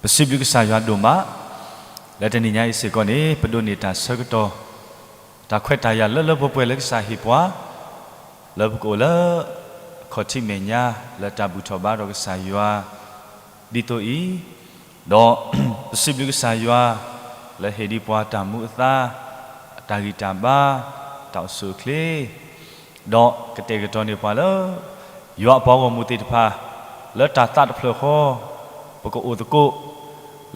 ပစံးဘျုးကစၢ်ယွၤဒိၣ်မး, လၢတနံၤညါအံၤစ့ၢ်ကီးန့ၣ် ပဒိးန့ၢ်တၢ်ဆၢကတီၢ်, တၢ်ခွဲးတၢ်ယာ်လၢလၢပှဲၤပှဲၤလၢကစၢ်ဟ့ၣ်ပှၤ, လၢပကအိၣ်လၢ အခီၣ်ထံးမဲာ်ညါ လၢတၢ်ဘူၣ်ထီၣ်ဘါထီၣ်ကစၢ်ယွၤ ဒ်သိးအံၤ, ဒီး ပစံးဘျုးကစၢ်ယွၤ လၢဟ့ၣ်ဒံးပှၤတၢ်မူအသါ, တၢ်ဂံၢ်တၢ်ဘါ, တၢ်အိၣ်ဆူၣ်အိၣ်ချ့, ဒီးကတဲာ်ကတီၤန့ၢ်ပှၤလၢ ယွၤအပှၤဂီၢ်မုၢ်သ့ၣ်တဖၣ် လၢတၢ်သးတဖျၢၣ်ဃီ, ပကအိၣ်သကိး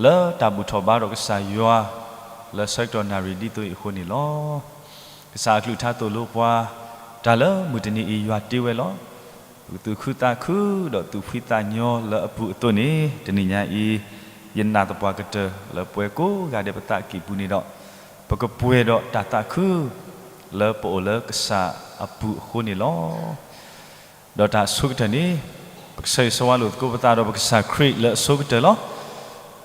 လၢတၢ်ဘူၣ်ထီၣ်ဘါထီၣ်ကစၢ်ယွၤ လၢဆၢကတီၢ်နၣ်ရံၣ်ဒ်သိးအံၤအဃိန့ၣ်လီၤ. ကစၢ်အကလုၢ်ကထါသိၣ်လိပှၤ တၢ်လၢမုၢ်တနံၤအံၤယွၤတ့ဝဲလီၤ. ပကသူၣ်ခုသးခု ဒီးသူၣ်ဖှံသးညီလၢအပူၤအသိးန့ၣ် တနံၤညါအံၤ ယနာ်သပှၢ်ကတၢၢ်လၢပှၤကိးဂၤဒဲးပသးကံၢ်ပူၤန့ၣ်ဒီး ပကပှဲၤဒီးတၢ်သးခု လၢပအိၣ်လၢကစၢ်အပူၤအဃိန့ၣ်လီၤ. ဒီးတၢ်အဆိကတၢၢ်န့ၣ် ပကဆၢဂ့ၤဆၢဝါလိာ်သကိးပသးဒီးပကစၢ်ခရံာ်လၢအဆိကတၢၢ်လီၤ.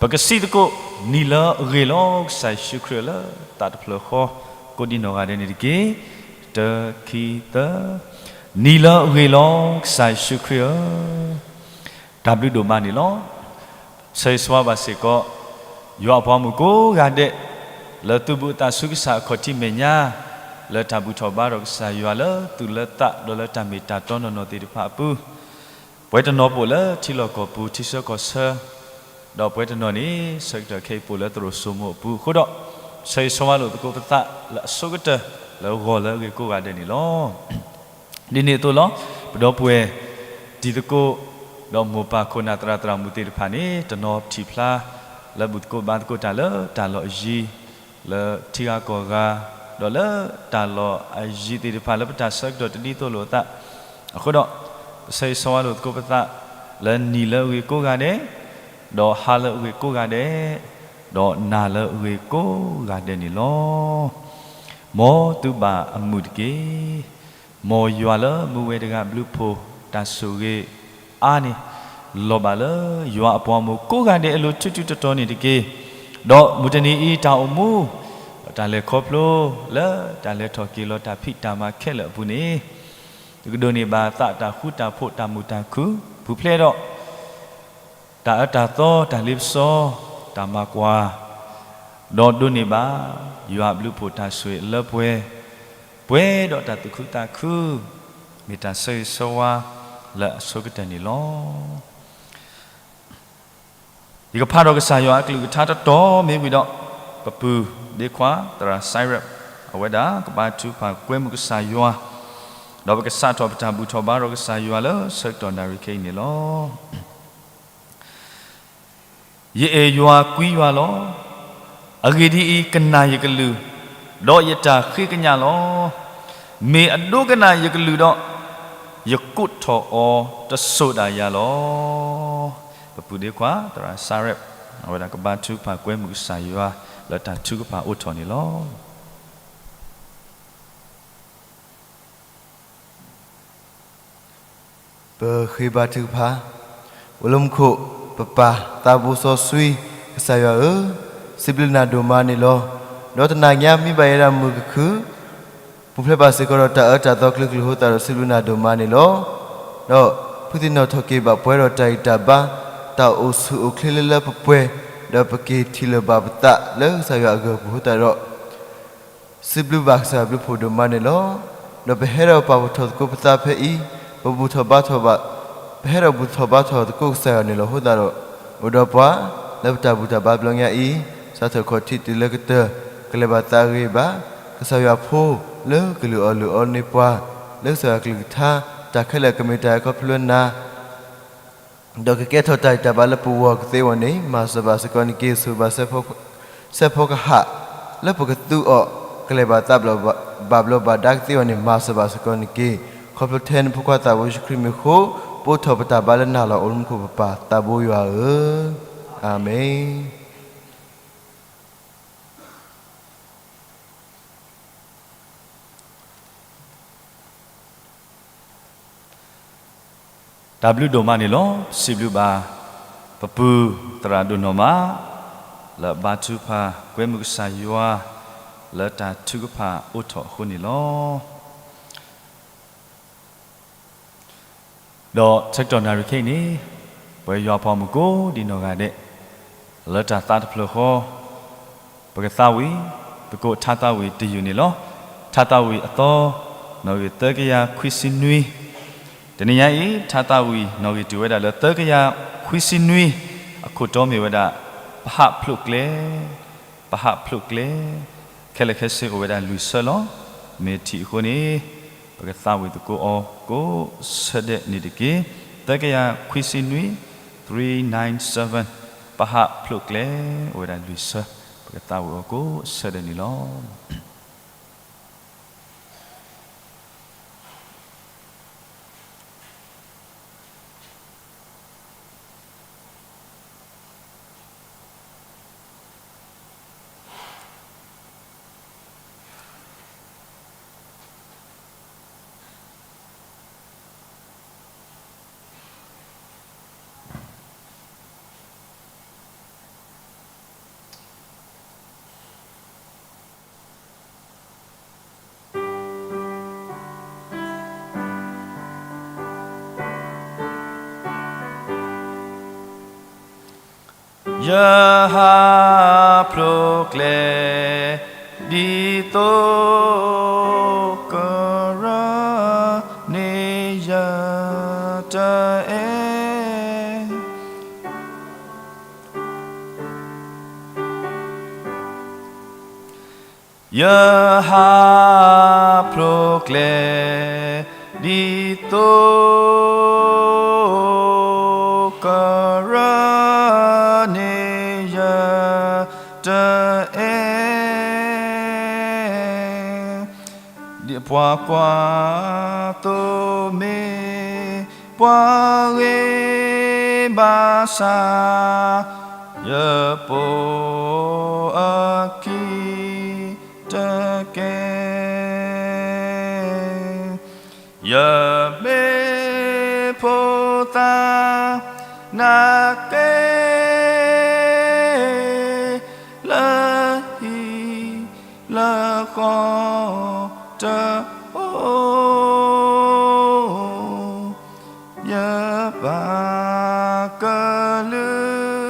ပကစံးသကိး နံၤလၢအဂ့ၤလီၤ ကစၢ်ယ့ၣ်ၡူးခရံာ်လၢသးတဖျၢၣ်ဃီ ကိးဒံနီၢ်ဂၤဒဲးန့ၣ်တက့ၢ်. တၢ ခံ သၢ. နံၤလၢအဂ့ၤလီၤ ကစၢ်ယ့ၣ်ၡူးခရံာ်ဧၢ, တၢ်ဘျုးဒိၣ်မးန့ၣ်လီၤ. ဆၢဂ့ၤဆၢဝါဘၣ်စ့ၢ်ကီး ယွၤအပှၤမုၣ်ကိးဂၤဒဲး လၢသူဘူးအသးဆူကစၢ်အခီၣ်ထံးမဲာ်ညါ လၢတၢ်ဘူၣ်ထီၣ်ဘါထီၣ်ကစၢ်ယွၤလၢသူၣ်လၢသးဒီးလၢတၢ်မ့ၢ်တၢ်တီနီၢ်နီၢ်သ့ၣ်တဖၣ်အပူၤ, ပှဲၤတနီၤပအိၣ်လၢထံလီၢ်ကီၢ်ပူၤ ထံဆၢကီၢ်ဆၢ, ဒီးပှဲၤတနီၤန့ၣ် ဆၢကတီၢ်ခဲအံၤပအိၣ်လၢသရိာ်စိမိၤအပူၤအဃိဒီး ဆၢဂ့ၤဆၢဝါလိာ်သကိးပသးလၢအဆိကတၢၢ် လၢဂီၤလၢအဂ့ၤကိးဂၤဒဲးန့ၣ်လီၤ. ဒ်န့ၣ်အသိးလီၤ. ပဒီပုၢ်ဝဲၢ် တံၤသကိး ဒီးမိၢ်ပၢ်ခိၣ်နၢ်သရၣ်သရၣ်မုၣ်သ့ၣ်တဖၣ်န့ၣ် တနီၤထံၣ်ဖျါ လၢဘူၣ်သကိးဘါသကိးတၢ်လၢတၢ်လီၢ်အယံၤ, လၢထံဂၤကီၢ်ဂၤ, ဒီးလၢတၢ်လီၢ်အယံၤသ့ၣ်တဖၣ်လၢပတၢ်ဆၢကတီၢ်တဒ်သိးလိာ်အသး, အဃိဒီး ပဆၢဂ့ၤဆၢဝါလိာ်သကိးပသး လၢနံၤလၢအဂ့ၤကိးဂၤဒဲး, ဒီးဟါလၢအဂ့ၤကိးဂၤဒဲး, ဒီးနၤလၢအဂ့ၤကိးဂၤဒဲးန့ၣ်လီၤ. မ်သုဘၣ်အမုာ်တက့ၢ်. မ်ယွၤလၢမူဝဲတဂၤဘျုးဖှိၣ်တၢ်ဆိၣ်ဂ့ၤအါန့ၣ် လီၤဘၣ်လၢယွၤအပှၤမိၢ်ကိးဂၤဒဲးအလိၤထူထူတီတီန့ၣ်တက့ၢ်. ဒီးမုၢ်တနံၤအံၤတၢ်အိၣ်မူ ဒီးတၢ်လဲၤခီဖျိ လၢတၢ်လဲၤထီၣ်က့ၤလီၤတၢ်ဖံးတၢ်မၤခဲလၢာ်အပူၤန့ၣ် ကဒိးန့ၢ်ဘၣ်သးတၢ်ဃူတၢ်ဖိးတၢ်မုာ်တၢ်ခုၣ် ပူၤဖျဲးဒီး တၢ်အၢတၢ်သီ တၢ်လ့ပစီ တၢ်မၤကွၢ်, ဒီးဒိးန့ၢ်ဘၣ် ယွၤအဘျုးဖှိၣ်တၢ်ဆိၣ်ဂ့ၤလၢပှဲၤ, ပှဲၤဒီးတၢ်သူၣ်ခုသးခု, မ့ၢ်တၢ်ဆၢဂ့ၤဆၢဝါလၢအဆိကတၢၢ်န့ၣ်လီၤ. ယကဖးဒီးကစၢ်ယွၤအကလုၢ်ကထါတတီၤမ့ၢ်ဝံၤဒီး ပပုၢ်ဒ့ခွါ သရၣ်စဲးရဲး, အဝဲဒၣ်ကဘါထုကဖၣ်ကွဲမုာ်ကစၢ်ယွၤ, ဒီးပကစးထီၣ်ပတၢ်ဘူၣ်ထီၣ်ဘါထီၣ်ကစၢ်ယွၤလၢဆၢကတီၢ်နၣ်ရံၣ်ခဲအံၤန့ၣ်လီၤ. ယအဲၣ်ယွၤကွံယွၤလီၤ. အဂ့ၢ်ဒ်အံၤ, ကနၣ်ယကလုၢ်, ဒီးယတၢ်ဃ့ကညးလီၤ. မ့ၢ်အဒိကနၣ်ယကလုၢ်ဒီး, ယကိးထီၣ်အီၤတစိၤဒၣ်ယၤလီၤ. ပပုၢ်ဒ့ခွါ သရၣ်စဲးရဲး, အဝဲဒၣ်ကဘါထုကဖၣ်ကွဲမုာ်ကစၢ်ယွၤ လၢတၢ်ထုကဖၣ်အိးထီၣ်န့ၣ်လီၤ. ပဃ့ဘါထုကဖၣ်. အိၣ်လၢမူခိၣ် ပပၢ် သးဘိစီဆှံ ကစၢ်ယွၤဧၢ, စံးဘျုးနၤဒိၣ်မးန့ၣ်လီၤ. ဒီးတနၤညါမ့ၢ်ဘၣ်ယဲဒၣ်မုၢ်ကခုၣ်, ပူၤဖျဲးဘၣ်စ့ၢ်ကီးဒီးတၢ်အၢတၢ်သီကျၢၤကျၢၤအဃိသတးဒီး စံးဘျုးနၤဒိၣ်မးန့ၣ်လီၤ. ဒီးဖုသ့ၣ်နီၣ်ထီၣ်က့ၤဘၣ်ပှဲၤဒီးတၢ်ဂံၢ်တၢ်ဘါ, တၢ်အိၣ်ဆူၣ်အိၣ်ချ့လၢလၢပှဲၤပှဲၤ, ဒီးပက့ၤထံၣ်လၢၤဘၣ်ပသးလၢကစၢ်ယွၤအဂၢၢ်အပူၤအဃိသတးဒီး စံးဘျုးဘၣ်ကစၢ်ယွၤဘျုးဖှိၣ်ဒိၣ်မးန့ၣ်လီၤ. ဒီးပဟဲဒီးပာ်ဖှိၣ်ထီၣ်သကိးပသးဖဲအံၤ, ပဘူၣ်ထီၣ်ဘါထီၣ်ဘၣ်, ပဟဲဒီးဘူၣ်ထီၣ်ဘါထီၣ်သကိးကစၢ်ယွၤန့ၣ်လီၤ. အဃိသတးဒီး အိၣ်ဒီးပှၤလၢပတၢ်ဘူၣ်တၢ်ဘါဘျီညါအံၤ, စးထီၣ်ခီၣ်ထံးတုၤလၢကတၢၢ် ကလဲၤဘၣ်သးဂ့ၤဘၣ်, ကစၢ်ယွၤဖိလၢကလုၢ်အီၣ်လုၢ်အီန့ၢ်ပှၤ, လၢကစၢ်ယွၤကလုၢ်ကထါ တၢ်ခဲလၢာ်ကမ့ၢ်တၢ်ခီဖျိနၤ ဒီးကကဲထီၣ်တၢ်ဂံၢ်တၢ်ဘါလၢပဂီၢ်ကသ့အဂီၢ်န့ၣ် မၤစၢၤဘၣ်စ့ၢ်ကီးန့ၣ်က့ၤ ဆိၣ်ဂ့ၤဘၣ်စဲးဖီကဟၣ် လၢပကသူအီၤ ကလဲၤဘၣ်သးဘၣ်ဘျီးဘၣ်ဒါကသ့အဂီၢ်န့ၣ် မၤစၢၤဘၣ်စ့ၢ်ကီးန့ၣ်က့ၤ. ခီဖျိထဲနဖိခွါသးဘိယ့ၣ်ၡူးခရံာ်မံၤအဃိ ပအိးထီၣ်ပတၢ်ဘါလၢနၤလီၤ. အိၣ်လၢမူခိၣ်ပပၢ်သးဘိယွၤဧၢ, အၤမ့ၣ်. တၢ်ဘျုးဒိၣ်မးန့ၣ်လီၤ. ပစံးဘျုးဘၣ် ပပုၢ်သရၣ်ဒိၣ်နီၢ်မး လၢအဘါထုကဖၣ်ကွဲမုာ်ကစၢ်ယွၤ လၢတၢ်ထုကဖၣ်အိးထီၣ်အဃိန့ၣ်လီၤ. ဒီးဆၢကတီၢ်နၣ်ရံၣ်ခဲအံၤန့ၣ် ပဝဲယွၤပှၤဂီၢ်မုၢ်ကိးဒံနီၢ်ဂၤဒဲး လၢတၢ်သးတဖျၢၣ်ဃီ, ပကသးဝံၣ်သကိးထါသးဝံၣ်တယုၢ်န့ၣ်လီၤ. ထါသးဝံၣ်အသီ, နီၣ်ဂံၢ်သၢကယၤခွံဆံနွံ. တနံၤညါအံၤ ထါသးဝံၣ်နီၣ်ဂံၢ်တုၤဝဲဒၣ်လၢသၢကယၤခွံဆံနွံ, အခိၣ်တီမ့ၢ်ဝဲဒၣ် ပဟးဖျိးကျဲ, ပဟးဖျိးကျဲ. ခဲလၢာ်ခဲဆ့အိၣ်ဝဲဒၣ်လွံၢ်ဆၢလီၤ. မ့ၢ်ထံၣ်အဃိန့ၣ် ပကသးဝံၣ်သကိးအီၤကိးဆၢဒဲးန့ၣ်တက့ၢ်. သၢကယၤခွံဆံနွံ, three nine seven, ပဟးဖျိးကျဲ, အိၣ်ဝဲဒၣ်လွံၢ်ဆၢ, ပကသးဝံၣ်အီၤကိးဆၢဒဲးန့ၣ်လီၤ. ယဟးဖျိးကျဲ, ဒ်သိးကရၢန့ၢ်ယတအဲ ယဟးဖျိးကျဲ, ဒ်သိးကရၢန့ၢ်ယတအဲ ဒ်ပှၤကွၢ်သိမ့ၢ်ပှၤဂ့ၤဘၣ်ဆၣ်, ယပိာ်အခံတက့ၢ်. ယမ့ၢ်ဖိသၣ်နၢ်က့ လၢဟံၣ်လၢဃီတအိၣ်, ယပာ်ကလုၢ်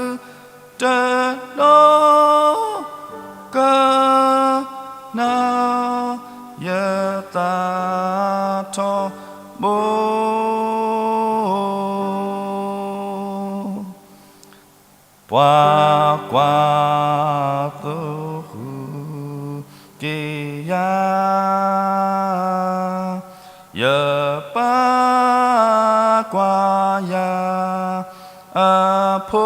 တနီၤကနၣ်, ယသးထီဘိ ပှၤကွၢ်သိဃုာ်က့ၤယၤ, ယပၢ်ကွၢ်ယၤအဖိ.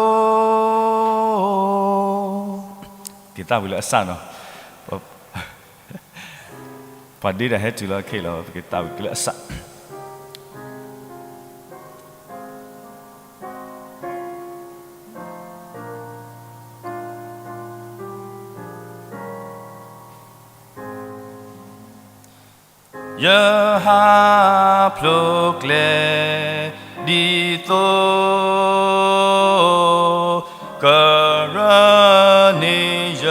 က့ၤသးဝံၣ်လၢအစၢ်နီၤ, ပှၤဒ့တၢ်ဟဲတုၤလီၤခဲအံၤလီၤ, ပက့ၤသးဝံၣ်က့ၤလၢအစၢ်. ယဟးဖျိးကျဲ, ဒ်သိးကရၢန့ၢ်ယ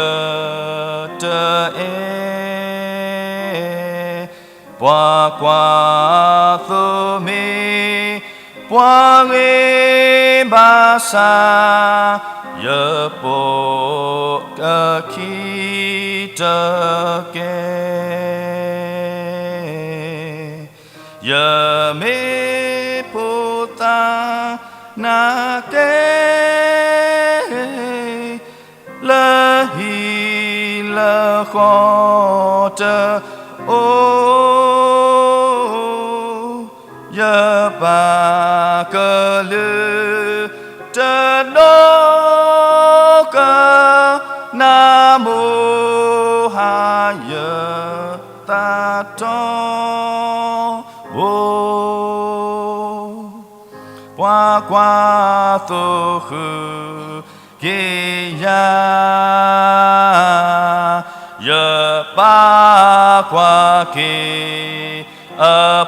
တအဲ ပှၤကွၢ်သိမ့ၢ်ပှၤဂ့ၤဘၣ်ဆၣ်, ယပိာ်အခံတက့ၢ်. ယမ့ၢ်ဖိသၣ်နၢ်က့ လၢဟံၣ်လၢဃီတအိၣ်, ယပာ်ကလုၢ်တနီၤကနၣ်, မိၢ်ဟါယသးထီဘိ ပှၤကွၢ်သိဃုာ်က့ၤယၤ, ယပၢ်ကွၢ်က့ၤအ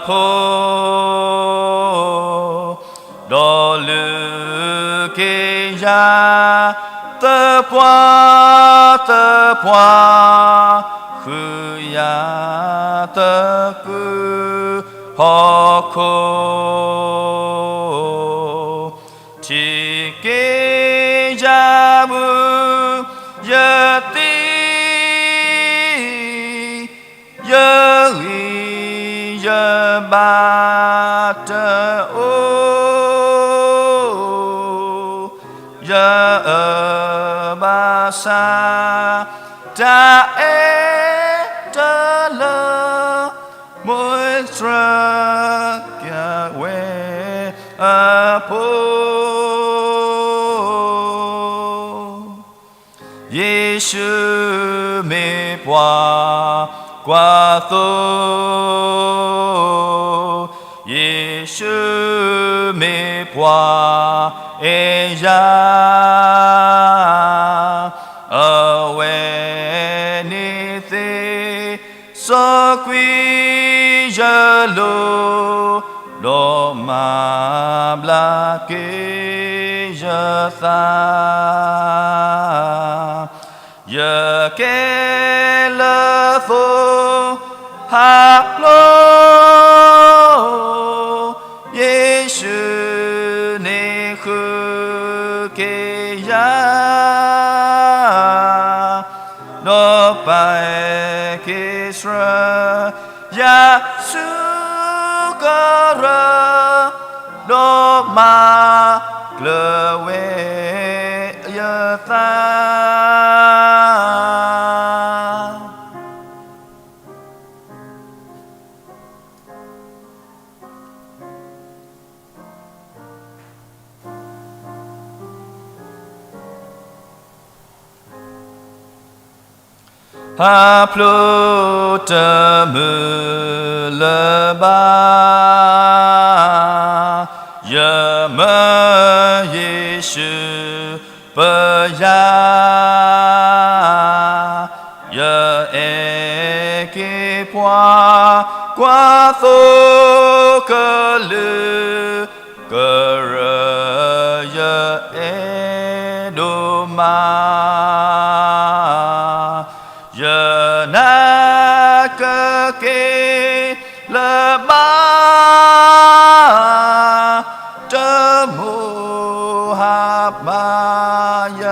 ဖိ, ဒီးလုၢ်က့ၤယၤသပှၢ်သပှၢ်, ဃုာ်ယၤသကုၤဟီၣ်ခိၣ်, ထံၣ်က့ၤယၤ အၢဘၣ်ဆၣ် တၢ်အဲၣ်တလၢ မွဲတြၢၤကဝဲအဖိ ယ့ၣ်ၡူးမ့ၢ်ပှၤကွၢ်သိ, ယ့ၣ်ၡူးမ့ၢ်ပှၤအဲၣ်ယၤ, အဝဲန့ၣ်သ့ စီကွံာ်ယလိၤ ဒီးမၤဘျါက့ၤယသး, ယကဲလၢသိဟးဖျိး, ယ့ၣ်ၡူးန့ၣ်ဃုက့ၤယၤ ဒီးပာ်က့ၤဆှၢယၤ ဆူကရၢ, ဒီးမၤကျၢၤဝဲယသး. ဟးဖျိးတမုာ်လၢၤဘၣ်, ယမၢယ့ၣ်ၡူးပယၤ, ယအဲၣ်က့ၤပှၤကွၢ်သိကလုာ် ကရၢယအဲၣ်ဒိၣ်မး, ယနာ်ကက့ၤလၢၤဘၣ်, တမိၣ်ဟးမၤယ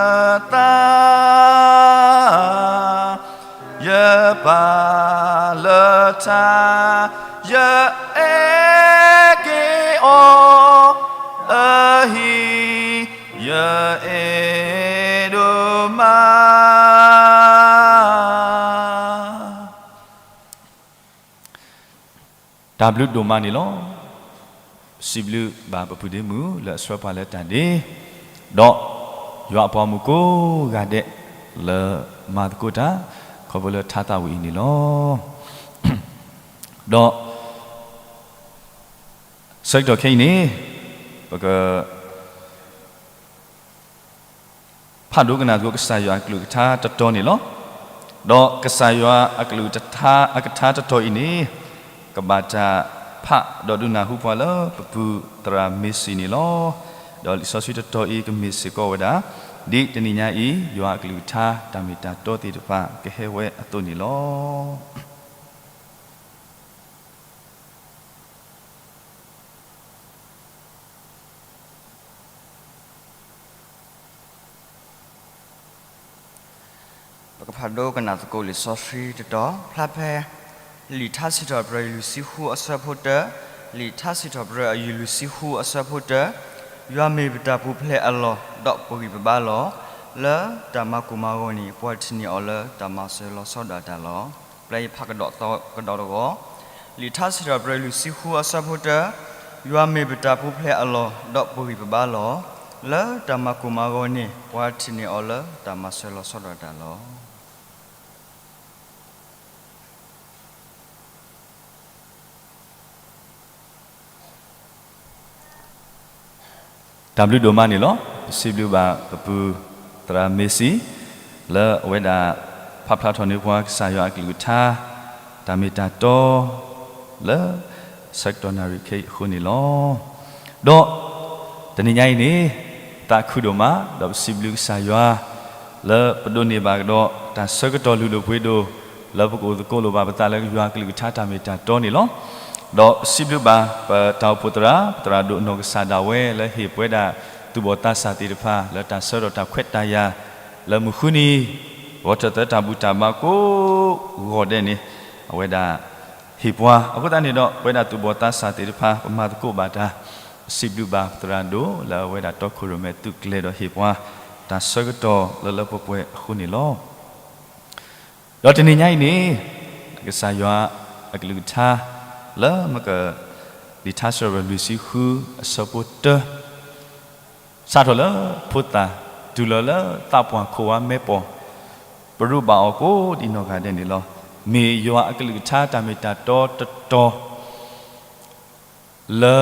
သး ယပာ်လၢထါ, ယအဲၣ်က့ၤအီၤအဟံၣ်, ယအဲၣ်ဒိၣ်မး. တၢ်ဘျုးဒိၣ်မးန့ၣ်လီၤ. စံးဘျုးဘၣ်ပပုၢ်ဒ့မုၣ်လၢအဆှၢပှၤလၢတၢ်ဒ့, ဒီးယွၤအပှၤမုၣ်ကိးဂၤဒဲး လၢမၤသကိးတၢ် ခီဖျိလၢထါသးဝံၣ်အံၤန့ၣ်လီၤ. ဒီးဆၢကတီၢ်ခဲအံၤန့ၣ် ပက ဖးဒိကနၣ်သကိးကစၢ်ယွၤအကလုၢ်ကထါတတီၤန့ၣ်လီၤ. ဒီးကစၢ်ယွၤအကလုၢ်ကထါတတီၤအံၤန့ၣ် ကဘၣ်တၢ်ဖးဒီးဒုးနၢ်ဟူပှၤလၢပပုၢ်သရၣ်မ့ၢ်စံန့ၣ်လီၤ. ဒီးလံာ်စီဆှံတတီၤအံၤကမ့ၢ်စ့ၢ်ကီးဝဲဒၣ် ဒ်တနံၤညါအံၤ ယွၤအကလုၢ်ကထါတၢ်မ့ၢ်တၢ်တီသ့ၣ်တဖၣ် ကဟဲဝဲအသိးန့ၣ်လီၤ. ပကဖးဒိကနၣ်သကိးလံာ်စီဆှံတတီၤ ဖျါဖဲ လံာ်ထါစံးထီၣ်ပတြၢၤ လွံၢ်ဆံဃုအဆၢဖိတၢ, လံာ်ထါစံးထီၣ်ပတြၢၤအယုၢ်လွံၢ်ဆံဃုအဆၢဖိတၢ, ယွၤမ့ၢ်ပတၢ်ပူၤဖျဲးအလီၢ် ဒီးပဂံၢ်ပဘါလီၤ. လၢတၢ်မၤကိၢ်မၤဂီၤန့ၣ် ပှၤထံၣ်န့ၢ်အီၤလၢတၢ်မၤစၢၤလီၤဆီဒၣ်တၢ်လီၤ. ပျဲယဖးကဒီးတဂီၤ, လံာ်ထါစံးထီၣ်ပတြၢၤ လွံၢ်ဆံဃုအဆၢဖိတၢ, ယွၤမ့ၢ်ပတၢ်ပူၤဖျဲးအလီၢ် ဒီးပဂံၢ်ပဘါလီၤ. လၢတၢ်မၤကိၢ်မၤဂီၤန့ၣ် ပှၤထံၣ်န့ၢ်အီၤလၢတၢ်မၤစၢၤလီၤဆီဒၣ်တၢ်လီၤ. တၢ်ဘျုးဒိၣ်မးန့ၣ်လီၤ. ပစံးဘျုးဘၣ်ပပုၢ်သရၣ်မ့ၢ်စံ လၢအဝဲဒၣ် ဖးဖျါထီၣ်န့ၢ်ပှၤကစၢ်ယွၤအကလုၢ်ကထါ တၢ်မ့ၢ်တၢ်တီ လၢဆၢကတီၢ်နၣ်ရံၣ်ခဲအံၤအဃိန့ၣ်လီၤ. ဒီးတနံၤညါအံၤန့ၣ် သးခုဒိၣ်မး ဒီးပစံးဘျုးကစၢ်ယွၤ လၢပဒိးန့ၢ်ဘၣ်ကဒီး တၢ်ဆၢကတီၢ်လုၢ်ဒိၣ်ပှ့ၤဒိၣ် လၢပကအိၣ်သကိးလိာ်ဘၣ်ပသးလၢယွၤအကလုၢ်ကထါတၢ်မ့ၢ်တၢ်တီန့ၣ်လီၤ. ဒီးပစံးဘျုးဘၣ် ပတၢ်အိၣ်ဖှိၣ်သရၣ် ပသရၣ်ဒိၣ်အနီၢ်ကစၢ်ဒၣ်ဝဲ လၢဟ့ၣ်ပဝဲဒၣ်သူၣ်ဘီၣ်သးစၢ်သ့ၣ်တဖၣ် လၢတၢ်ဆၢဒီးတၢ်ခွဲးတၢ်ယာ် လၢမုၢ်ဃုနံၤ ဂီၤထၢၣ်သၢတၢ်ဘူၣ်တၢ်ဘါကိးဂီၤဒဲးန့ၣ် အဝဲဒၣ်ဟ့ၣ်ပှၤ အဃိသတးန့ၣ်ဒီး ပဝဲဒၣ်သူၣ်ဘီၣ်သးစၢ်သ့ၣ်တဖၣ် ပမၤသကိးဘၣ်တၢ် ပစံးဘျုးဘၣ်ပသရၣ်ဒိၣ် လၢအဝဲဒၣ်တီခိၣ်ရိၣ်မဲာ်သုးကျဲၤဒီးဟ့ၣ်ပှၤ တၢ်ဆၢကတီၢ်လၢလၢပှဲၤပှဲၤအဃိန့ၣ်လီၤ. ဒီးတနံၤညါအံၤန့ၣ် ကစၢ်ယွၤအကလုၢ်ကထါ လၢမက လံာ်ထါစံးပတြၢၤလွံၢ်ဆံဃုအဆၢဖိတၢ စးထီၣ်လၢဖိသၣ် တုၤလီၤလၢသးပှၢ်ခိၣ်ဝါမဲပီၤ ပရူးဘၣ်အီၤကိးဒံးနီၢ်ဂၤဒဲးန့ၣ်လီၤ. မ့ၢ်ယွၤအကလုၢ်ကထါတၢ်မ့ၢ်တၢ်တီတတီၤ လၢ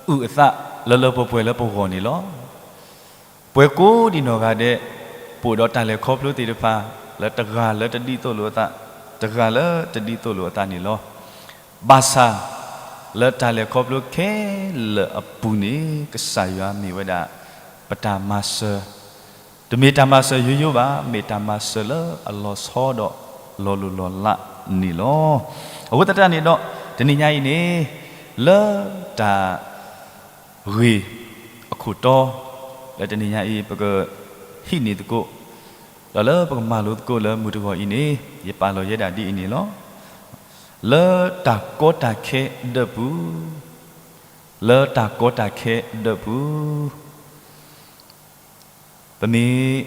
အုၣ်အသးလၢလၢပှဲၤပှဲၤလၢပဂီၢ်န့ၣ်လီၤ. ပှၤကိးဒံးနီၢ်ဂၤဒဲး ပအိၣ်ဒီးတၢ်လဲၤခီဖျိသ့ၣ်တဖၣ် လၢတဂၤလၢတဒ်သိးလိာ်အသး, တဂၤလၢတဒ်သိးလိာ်အသးန့ၣ်လီၤ. ဘၣ်ဆၣ် လၢတၢ်လဲၤခီဖျိခဲလၢာ်အပူၤန့ၣ် ကစၢ်ယွၤမ့ၢ်ဝဲဒၣ် ပတၢ်မၤစၢၤ တမ့ၢ်တၢ်မၤစၢၤယိယိဘၣ်, မ့ၢ်တၢ်မၤစၢၤလၢအလီၤဆီဒီးလီၤလိၢ်လီၤလးန့ၣ်လီၤ. အဃိသတးန့ၣ်ဒီး တနံၤညါအံၤန့ၣ် လၢတၢ် ဂ့ၢ်အခိၣ်တီ လၢတနံၤညါအံၤ ပကဟံးန့ၢ်သကိး ဒီးလၢပကမၤလိသကိးလၢမုၢ်တဂီၤအံၤန့ၣ် ယပာ်လီၤယဲဒၣ်ဒ်အံၤန့ၣ်လီၤ. လၢတၢ်ကီတၢ်ခဲအဒၢးပူၤ, လၢတၢ်ကီတၢ်ခဲအဒၢးပူၤ ပမ့ၢ်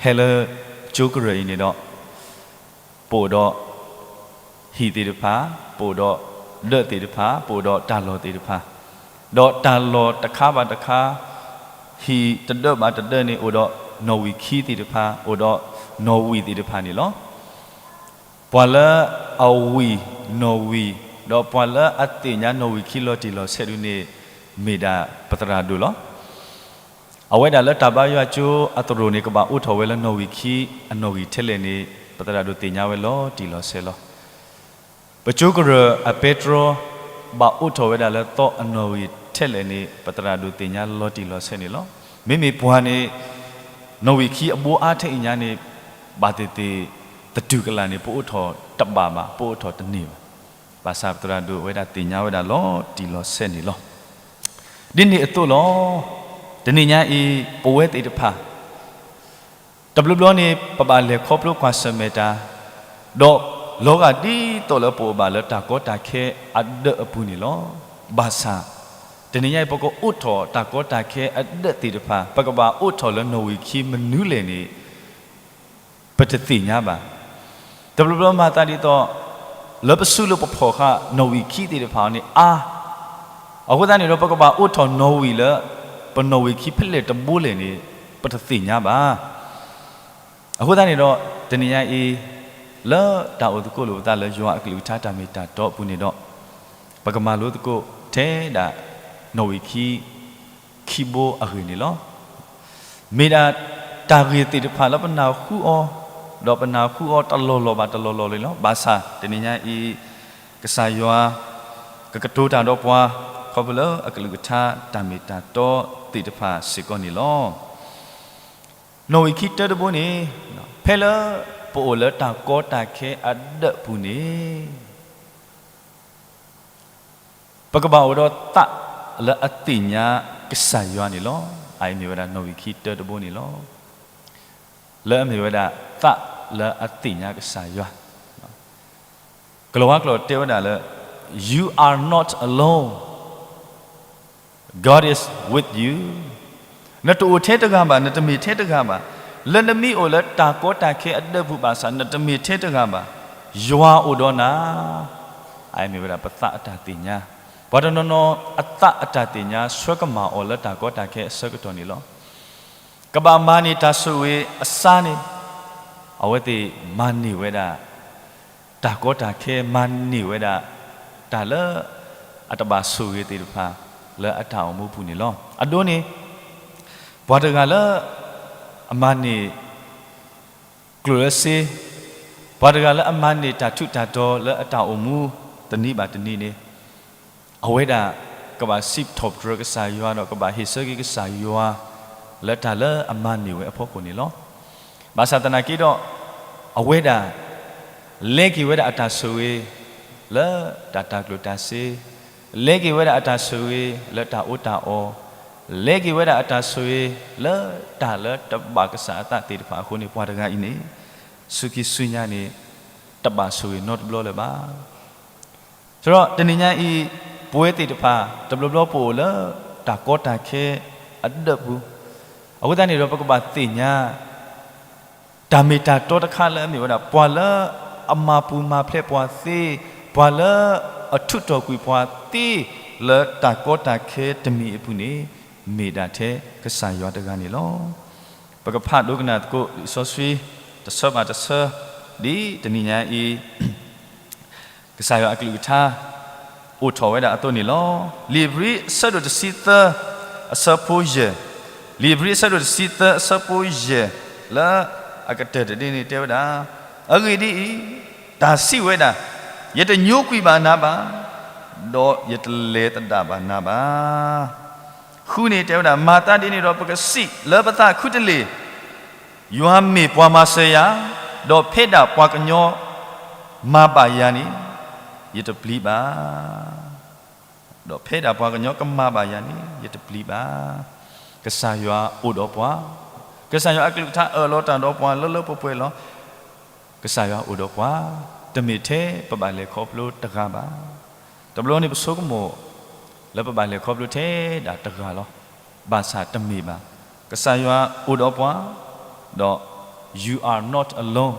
ဟဲလၢကၠိကရၢၢ်အံၤန့ၣ်ဒီး ပအိၣ်ဒီး ဟံၣ်သ့ၣ်တဖၣ်, ပအိၣ်ဒီးဒၢးသ့ၣ်တဖၣ်, ပအိၣ်ဒီးတၢ်လီၢ်သ့ၣ်တဖၣ်, ဒီးတၢ်လီၢ်တခါဘၣ်တခါ, ဟံၣ်တဒၢးဘၣ်တဒၢးန့ၣ် အိၣ်ဒီးနီၣ်ဝံာ်ခံသ့ၣ်တဖၣ်, အိၣ်ဒီးနီၣ်ဝံာ်သ့ၣ်တဖၣ်န့ၣ်လီၤ. ပှၤလၢအဝံၣ်နီၣ်ဝံာ်, ဒီးပှၤလၢအသ့ၣ်ညါနီၣ်ဝံာ်ခံလီၤတံၢ်လီၤဆဲးဒုန့ၣ် မ့ၢ်ဒၣ်ပသရၣ်ဒိၣ်လီၤ. အဝဲဒၣ်လၢတၢ်ဘါယွၤကၠိအသရိာ်န့ၣ် ကဘၣ်အိးထီၣ်ဝဲလၢနီၣ်ဝံာ်ခံအနီၣ်ဂံၢ်ထဲလဲၣ်န့ၣ် ပသရၣ်ဒိၣ်သ့ၣ်ညါဝဲလီၤတံၢ်လီၤဆဲးလီၤ. ပကၠိကရၢၢ်အပဲတြီ ဘၣ်အိးထီၣ်ဝဲဒၣ်လၢသီအနီၣ်ဂံၢ်ထဲလဲၣ်န့ၣ် ပသရၣ်ဒိၣ်သ့ၣ်ညါလီၤတံၢ်လီၤဆဲးန့ၣ်လီၤ. မ့မ့ၢ်ပှၤန့ၣ် နီၣ်ဝံာ်ခံအဘိအါထဲအံၤညါန့ၣ် ဘၣ်သ့ၣ်သ့ၣ် သတူၢ်ကလာ်န့ၣ် ပအိးထီၣ်တဘၣ်ဘၣ်, ပအိးထီၣ်တန့ၢ်ဘၣ်. ဘၣ်ဆၣ်ပသရၣ်ဒိၣ်အဝဲဒၣ်သ့ၣ်ညါဝဲဒၣ်လီၤတံၢ်လီၤဆဲးန့ၣ်လီၤ. ဒ်န့ၣ်အသိးလီၤ. တနံၤညါအံၤ ပဝဲသ့ၣ်တဖၣ် တဘျီဘျီန့ၣ် ပဘၣ်လဲၤခီဖျိကွၢ်ဆၢၣ်မဲာ်တၢ်, ဒီးလီၤဂာ်ဒ်သိးလၢပအိၣ်ဘၣ်လၢတၢ်ကီတၢ်ခဲအဒၢးအပူၤန့ၣ်လီၤ. ဘၣ်ဆၣ် တနံၤညါအံၤ ပကအိးထီၣ်တၢ်ကီတၢ်ခဲအဒၢးသ့ၣ်တဖၣ် ပကဘၣ်အိးထီၣ်လၢနီၣ်ဝံာ်ခံမနုၤလဲၣ်န့ၣ် ပတသ့ၣ်ညါဘၣ်. တဘျီဘျီမၤသးဒ်သိး လၢပစုလၢပဖီၣ်ဃာ်နီၣ်ဝံာ်ခံသ့ၣ်တဖၣ်န့ၣ်အါ, အဃိသတးန့ၣ်ဒီး ပကဘၣ်အိးထီၣ်နီၣ်ဝံာ်လၢ ပနီၣ်ဝံာ်ခံဖဲလဲၣ်တဘိလဲၣ်န့ၣ် ပတသ့ၣ်ညါဘၣ်. အဃိသတးန့ၣ်ဒီး တနံၤညါအံၤ လၢတၢ်အိၣ်သကိးလိာ်ပသးလၢယွၤအကလုၢ်ကထါတၢ်မ့ၢ်တၢ်တီအပူၤန့ၣ်ဒီး ပကမၤလိသကိးထဲဒၣ် နီၣ်ဝံာ်ခံ ခံဘိအဂ့ၢ်န့ၣ်လီၤ. မ့ၢ်ဒၣ်တၢ်ဂ့ၢ်သ့ၣ်တဖၣ်လၢပနၢ်ဟူအီၤ, ဒီးပနၢ်ဟူအီၤတလီၢ်လီၢ်ဘၣ်တလီၢ်လီၢ်န့ၣ်လီၤ. ဘၣ်ဆၣ်တနံၤညါအံၤ ကစၢ်ယွၤ ကကတိၤတၢ်ဒီးပှၤ ခီဖျိလၢအကလုၢ်ကထါတၢ်မ့ၢ်တၢ်တီသ့ၣ်တဖၣ်စ့ၢ်ကီးန့ၣ်လီၤ. နီၣ်ဝံာ်ခံတၢတဘိန့ၣ် ဖဲလၢပအိၣ်လၢတၢ်ကီတၢ်ခဲအဒၢးပူၤန့ၣ် ပကဘၣ်အိၣ်ဒီးသးလၢအသ့ၣ်ညါကစၢ်ယွၤန့ၣ်လီၤ. အအံၤမ့ၢ်ဝဲဒၣ်နီၣ်ဝံာ်ခံတၢတဘိန့ၣ်လီၤ. လၢအမ့ၢ်ဝဲဒၣ်သးလၢအသ့ၣ်ညါကစၢ်ယွၤ ကလၤဝါကျိာ်တဲဝဲဒၣ်လၢ You are not alone, God is with you. နတအိၣ်ထဲတဂၤဘၣ်, နတမ့ၢ်ထဲတဂၤဘၣ်. လၢနမ့ၢ်အိၣ်လၢတၢ်ကီတၢ်ခဲအဒၢးပူၤဘၣ်ဆၣ် နတမ့ၢ်ထဲတဂၤဘၣ်, ယွၤအိၣ်ဒီးနၤ. အအံၤမ့ၢ်ဝဲဒၣ်ပသးအတၢ်သ့ၣ်ညါ, ပှၤတနီၤနီၤအသးအတၢ်သ့ၣ်ညါ ဆှၢကမၣ်အီၤလၢတၢ်ကီတၢ်ခဲအဆၢကတီၢ်န့ၣ်လီၤ. ကဘၣ်မၤန့ၢ်တၢ်ဆိၣ်ဂ့ၤအစါန့ၣ် အဝဲသ့ၣ်မၤန့ၢ်ဝဲဒၣ် တၢ်ကီတၢ်ခဲ မၤန့ၢ်ဝဲဒၣ် တၢ်လၢ အတဘၣ်ဆိၣ်ဂ့ၤသ့ၣ်တဖၣ် လၢအတၢ်အိၣ်မူပူၤန့ၣ်လီၤ. အဒိန့ၣ် ပှၤတဂၤလၢ အမၤန့ၢ် ကျိၣ်လၢစ့, ပှၤတဂၤလၢအမၤန့ၢ်တၢ်ထူးတၢ်တီၤလၢအတၢ်အိၣ်မူတနံၤဘၣ်တနံၤန့ၣ် အဝဲဒၣ် ကဘၣ်စံးထီၣ်ပတြၢၤကစၢ်ယွၤဒီး ကဘၣ်ဟ့ၣ်ဆၢက့ၤကစၢ်ယွၤ လၢတၢ်လၢအမၤန့ၢ်ဝဲအဖီခိၣ်န့ၣ်လီၤ. ဘၣ်ဆၣ်သနာ်က့ဒီး အဝဲဒၣ် လဲက့ၤဝဲဒၣ်အတၢ်ဆိၣ်ဂ့ၤ လၢတၢ်တၤကျိၣ်တၤစ့, လဲက့ၤဝဲဒၣ်အတၢ်ဆိၣ်ဂ့ၤ လၢတၢ်အီၣ်တၢ်အီ, လဲက့ၤဝဲဒၣ်အတၢ်ဆိၣ်ဂ့ၤ လၢတၢ်လၢတဘၣ်ကစၢ်အသးသ့ၣ်တဖၣ်အဃိန့ၣ် ပှၤတဂၤအံၤန့ၣ် ဆူခံဆူညါန့ၣ် တဘၣ်ဆိၣ်ဂ့ၤနီတဘျီလၢၤဘၣ်. ဆိုတော့ တနံၤညါအံၤ ပဝဲသ့ၣ်တဖၣ် တဘျီဘျီပအိၣ်လၢ တၢ်ကီတၢ်ခဲအဒၢးပူၤ, အဃိသတးန့ၣ်ဒီး ပကဘၣ်သ့ၣ်ညါ တၢ်မ့ၢ်တၢ်တီတခါလၢအမ့ၢ်ဝဲဒၣ် ပှၤလၢအမၤပူၤမၤဖျဲးပှၤသ့, ပှၤလၢအထုးထီၣ်ကွံာ်ပှၤသ့ လၢတၢ်ကီတၢ်ခဲတမံၤအပူၤန့ၣ် မ့ၢ်ဒၣ်ထဲကစၢ်ယွၤတဂၤန့ၣ်လီၤ. ပကဖးဒိကနၣ်သကိးလံာ်စီဆှံ တဆၢဘၣ်တဆၢ ဒ်တနံၤညါအံၤ ကစၢ်ယွၤအကလုၢ်ကထါ အိၣ်ထီၣ်ဝဲဒၣ်အသိးန့ၣ်လီၤ. လံာ်ဧ့ၤဘြံၤအဆၢဒိၣ်တဆံသၢ အဆၢဖိယဲၢ်, လံာ်ဧ့ၤဘြံၤအဆၢဒိၣ်တဆံသၢ အဆၢဖိယဲၢ် လၢအကတၢၢ်တဒ့န့ၣ်တဲဝဲဒၣ်, အဂ့ၢ်ဒ်အံၤ, တၢ်စံးဝဲဒၣ်, ယတညိကွံာ်ဘၣ်နၤဘၣ်, ဒီးယတလဲၤသဒၣ်ဘၣ်နၤဘၣ်. ဃုန့ၣ်တဲဝဲဒၣ်, မၤသးဒ်န့ၣ်ဒီး ပကစံးလၢပသးခုတလ့ၢ်, ယွၤမ့ၢ်ပှၤမၤစၢၤယၤ, ဒီးဖဲဒၣ်ပှၤကညီမၤဘၣ်ယၤန့ၣ် ယတပျံၤဘၣ်. ဒီးဖဲဒၣ်ပှၤကညီကမၤဘၣ်ယၤန့ၣ် ယတပျံၤဘၣ်. ကစၢ်ယွၤအိၣ်ဒီးပှၤ, ကစၢ်ယွၤအကလုၢ်ကထါအၢၣ်လီၤတၢ်ဒီးပှၤလၢလၢပှဲၤပှဲၤလီၤ. ကစၢ်ယွၤအိၣ်ဒီးပှၤ, တမ့ၢ်ထဲပဘၣ်လဲၤခီဖျိတဂၤဘၣ်. တဘျီန့ၣ် ပဆိကမိၣ်လၢပဘၣ်လဲၤခီဖျိထဲဒၣ်တဂၤလီၤ. ဘၣ်ဆၣ်တမ့ၢ်ဘၣ်. ကစၢ်ယွၤအိၣ်ဒီးပှၤ, ဒီး you are not alone,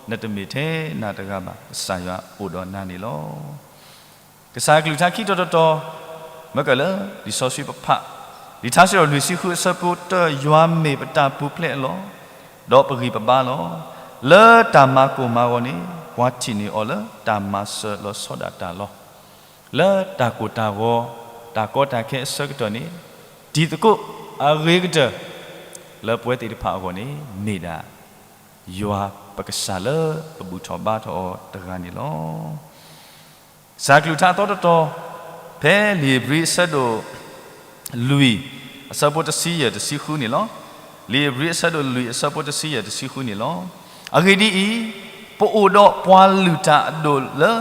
နတမ့ၢ်ထဲနၤတဂၤဘၣ်, ကစၢ်ယွၤအိၣ်ဒီးနၤန့ၣ်လီၤ. ကစၢ်အကလုၢ်ကထါခံတီၤတတီၤ, မ့ၢ်ကလၢ လံာ်စီဆှံပဖး, လံာ်ထါစံးထီၣ်လွံၢ်ဆံဃုအဆၢဖိတၢ, ယွၤမ့ၢ်ပတၢ်ပူၤဖျဲးအလီၢ်, ဒီးပဂံၢ်ပဘါလီၤ. လၢတၢ်မၤကိၢ်မၤဂီၤန့ၣ် ပှၤထံၣ်န့ၢ်အီၤလၢတၢ်မၤစၢၤလီၤဆီဒၣ်တၢ်လီၤ. လၢတၢ်ကိၢ်တၢ်ဂီၤ, တၢ်ကီတၢ်ခဲအဆၢကတီၢ်န့ၣ်, တံၤသကိးအဂ့ၤကတၢၢ် လၢပဝဲသ့ၣ်တဖၣ်အဂီၢ်န့ၣ် မ့ၢ်ဒၣ် ယွၤပကစၢ်လၢပဘူၣ်ထီၣ်ဘါထီၣ်အီၤတဂၤန့ၣ်လီၤ. ကစၢ်အကလုၢ်ကထါအသီတတီၤ, ဖဲလံာ်ဧ့ၤဘြံၤအဆၢဒိၣ်လွံၢ်, အဆၢဖိတဆံယဲၢ် တဆံဃုန့ၣ်လီၤ. လံာ်ဧ့ၤဘြံၤအဆၢဒိၣ်လွံၢ် အဆၢဖိတဆံယဲၢ် တဆံဃုန့ၣ်လီၤ. အဂ့ၢ်ဒ်အံၤ, ပအိၣ်ဒီးပှၤလုၢ်တၢ်အဒိၣ်လၢ,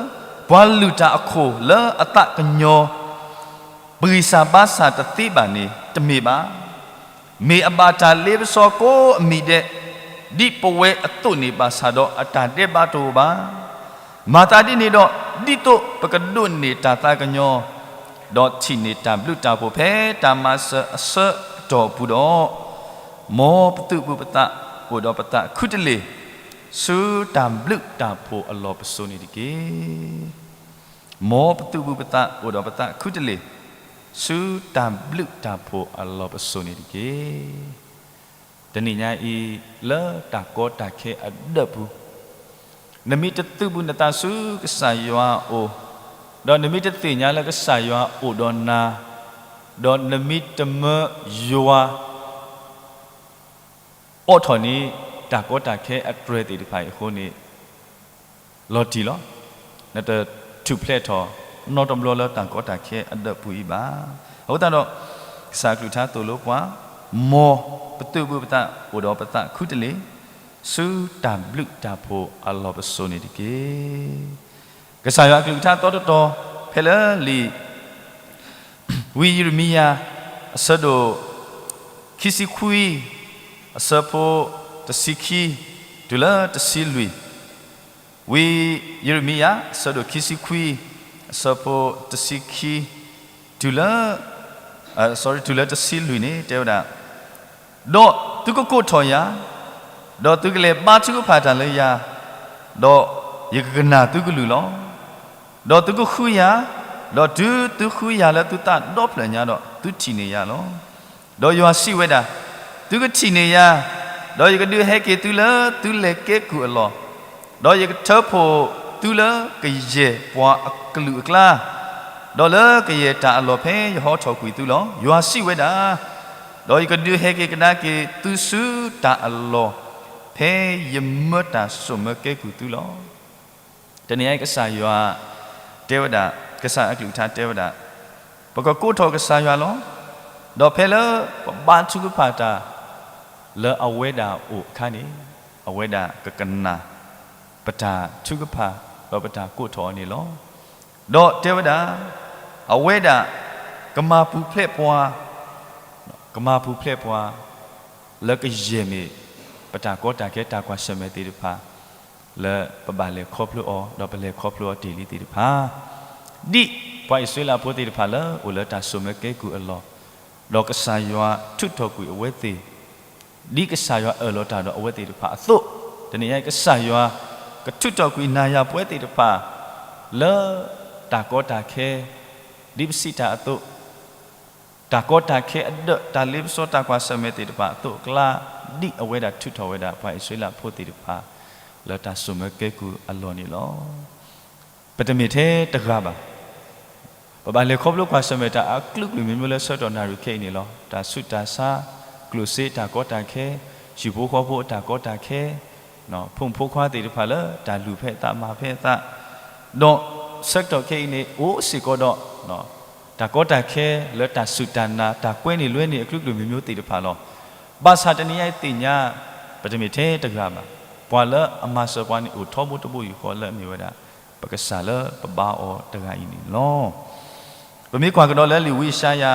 ပှၤလုၢ်တၢ်အခိၣ်လၢအသးကညီၤ ပဂံၢ်စၢ်ဘါစၢ်တသ့ဘၣ်န့ၣ် တမ့ၢ်ဘၣ်. မ့ၢ်အဘၣ်တၢ်လ့ပစီကိးအမံၤဒဲး, ဒ်ပဝဲအသိးန့ၣ်ဘၣ်ဆၣ်ဒီး အတၢ်ဒဲးဘးတအိၣ်ဘၣ်. မၤသးဒ်န့ၣ်ဒီး, ဒ်သိးပကဒိးန့ၢ်တၢ်သးကညီၤ, ဒီးထံၣ်န့ၢ်တၢ်ဘျုးတၢ်ဖှိၣ်ဖဲတၢ်မၤစၢၤအဆၢကတီၢ်အပူၤဒီး, မ်ပသုးဘူးပသးအိၣ်ဒီးပသးခုတလ့ၢ်, ဆူတၢ်ဘျုးတၢ်ဖှိၣ်အလီၢ်ပစိာ်န့ၣ်တက့ၢ်. မ်ပသုးဘူးပသးအိၣ်ဒီးပသးခုတလ့ၢ်, ဆူတၢ်ဘျုးတၢ်ဖှိၣ်အလီၢ်ပစိာ်န့ၣ်တက့ၢ်. တနံၤညါအံၤ, လၢတၢ်ကီတၢ်ခဲအဒၢးပူၤ, နမ့ၢ်တသုးဘူးနသးဆူကစၢ်ယွၤအအိၣ်, ဒီးနမ့ၢ်တသ့ၣ်ညါလၢကစၢ်ယွၤအိၣ်ဒီးနၤ, ဒီးနမ့ၢ်တမၢယွၤ အိးထီၣ်န့ၢ် တၢ်ကီတၢ်ခဲအတြဲၤသ့ၣ်တဖၣ်အံၤအဃိန့ၣ်, လီၤတံၢ်လီၤ. နတထူၣ်ဖျဲးထီၣ် နီတဘျီလၢတၢ်ကီတၢ်ခဲအဒၢးပူၤအံၤဘၣ်. အဃိသတးဒီး, ကစၢ်အကလုၢ်ကထါသိၣ်လိပှၤ, မ်ပသုးဘူးပသးအိၣ်ဒီးပသးခုတလ့ၢ်, ဆူတၢ်ဘျုးတၢ်ဖှိၣ်အလီၢ်ပစိာ်န့ၣ်တက့ၢ်. ကစၢ်ယွၤအကလုၢ်ကထါအသီတတီၤ, ဖဲလၢလံာ် ဝံယံးရမံယၤ အဆၢဒိၣ် ခံဆံခွံ, အဆၢဖိ တဆံခံ, တုၤလၢတဆံလွံၢ်, ဝံယံးရမံယၤ အဆၢဒိၣ်ခံဆံခွံ, အဆၢဖိ တဆံခံ, တုၤလၢ, တုၤလၢတဆံလွံၢ်န့ၣ် တဲဝဲဒၣ်, ဒီးသုကကိးထီၣ်ယၤ, ဒီးသုကလဲၤဘါထုကဖၣ်တၢ်လၢယၤ, ဒီးယကကနၣ်သုကလုၢ်လီၤ. ဒီးသုကဃုယၤ, ဒီးတုၤသုဃုယၤလၢသုသးဒီဖျၢၣ်ညါဒီး သုထံၣ်န့ၢ်ယၤလီၤ. ဒီးယွၤစံးဝဲဒၣ်, သုကထံၣ်န့ၢ်ယၤ, ဒီးယကဒုးဟဲက့ၤသုလၢသုလဲၤကဲကုၢ်အလီၢ်, ဒီးယကထၢဖှိၣ်သုလၢကယဲၢ်ပှၤအကလုာ်အကျါ, ဒီးလၢကယဲၢ်တၢ်အလီၢ်ဖဲယဟီထီၣ်ကွံာ်သုလီၤ. ယွၤစံးဝဲဒၣ်, ဒီးယကဒုးဟဲက့ၤကဒါက့ၤသုဆူတၢ်အလီၢ်, ဖဲယမၢတၢ်စိာ်မၢကဲကုၢ်သုလီၤ. တနံၤအံၤကစၢ်ယွၤတဲဝဲဒၣ်, ကစၢ်အကလုၢ်ကထါတဲဝဲဒၣ်, ပကကိးထီၣ်ကစၢ်ယွၤလီၤ. ဒီးဖဲလၢပဘါထုကဖၣ်တၢ် လၢအဝဲဒၣ်အအိၣ်အခါန့ၣ်, အဝဲဒၣ်ကကနၣ် ပတၢ်ထုကဖၣ် ဒီးပတၢ်ကိးထီၣ်အီၤန့ၣ်လီၤ. ဒီးတဲဝဲဒၣ်, အဝဲဒၣ်ကမၤပူၤဖျဲးပှၤ, ကမၤပူၤဖျဲးပှၤ လၢကယဲၢ်မ့ၢ်ပတၢ်ကီတၢ်ခဲတၢ်ကွၢ်ဆၢၣ်မဲာ်သ့ၣ်တဖၣ် လၢပဘၣ်လဲၤခီဖျိအီၤ ဒီးပလဲၤခီဖျိအီၤတ့ၢ်လံသ့ၣ်တဖၣ်, ဒ်ပှၤအံၣ်စရ့လးဖိသ့ၣ်တဖၣ်လၢအိၣ်လၢတၢ်စိာ်မၢကဲကုၢ်အလီၢ်, ဒီးကစၢ်ယွၤထုးထီၣ်ကွံာ်အဝဲသ့ၣ် ဒ်ကစၢ်ယွၤအၢၣ်လီၤတၢ်ဒီးအဝဲသ့ၣ်တဖၣ်အသိး, တနံၤအံၤကစၢ်ယွၤကထုးထီၣ်ကွံာ်နၤယၤပဝဲသ့ၣ်တဖၣ် လၢတၢ်ကီတၢ်ခဲ, ဒ်ပစံးတၢ်အသိး, တၢ်ကီတၢ်ခဲအဒၢး တၢ်လ့ပစီတၢ်ကွၢ်ဆၢၣ်မဲာ်သ့ၣ်တဖၣ်အသိးအကျါ, ဒ်အဝဲဒၣ်ထုးထီၣ်ဝဲဒၣ်ပှၤအံၣ်စရ့လးဖိသ့ၣ်တဖၣ် လၢတၢ်ဆိၣ်မၢကဲကုၢ်အလီၢ်န့ၣ်လီၤ. ပတမ့ၢ်ထဲတဂၤဘၣ်. ပဘၣ်လဲၤခီဖျိကွၢ်ဆၢၣ်မဲာ်တၢ်အကလုာ်ကလုာ်မ့ၢ်မ့ၢ်လၢဆၢကတီၢ်နၣ်ရံၣ်ခဲအံၤန့ၣ်လီၤ. တၢ်ဆူးတၢ်ဆါ, ကျိၣ်စ့တၢ်ကီတၢ်ခဲ, ဟံၣ်ဖိဃီဖိအတၢ်ကီတၢ်ခဲ, ဖိမုၣ်ဖိခွါသ့ၣ်တဖၣ်လၢတၢ်လူၤဖဲအသးမၤဖဲအသး, ဒီးဆၢကတီၢ်ခဲအံၤန့ၣ် အိၣ်စ့ၢ်ကီးဒီး တၢ်ကီတၢ်ခဲလၢတၢ်စူၢ်တၢ်နာ် တၢ်ကွဲန့ၢ်လွဲန့ၢ်အကလုာ်ကလုာ်မ့ၢ်မ့ၢ်သ့ၣ်တဖၣ်လီၤ. ဘၣ်ဆၣ်တနံၤအံၤသ့ၣ်ညါ ပတမ့ၢ်ထဲတဂၤဘၣ်. ပှၤလၢအမၤစၢၤပှၤန့ၣ်အိၣ်ထီဘိတဘိယူၢ်ဃီလၢအမ့ၢ်ဝဲဒၣ် ပကစၢ်လၢပဘါအီၤတဂၤအံၤန့ၣ်လီၤ. ပမ့ၢ်ကွၢ်ကဒီးလၢလံာ်ဝံယၡါယၤ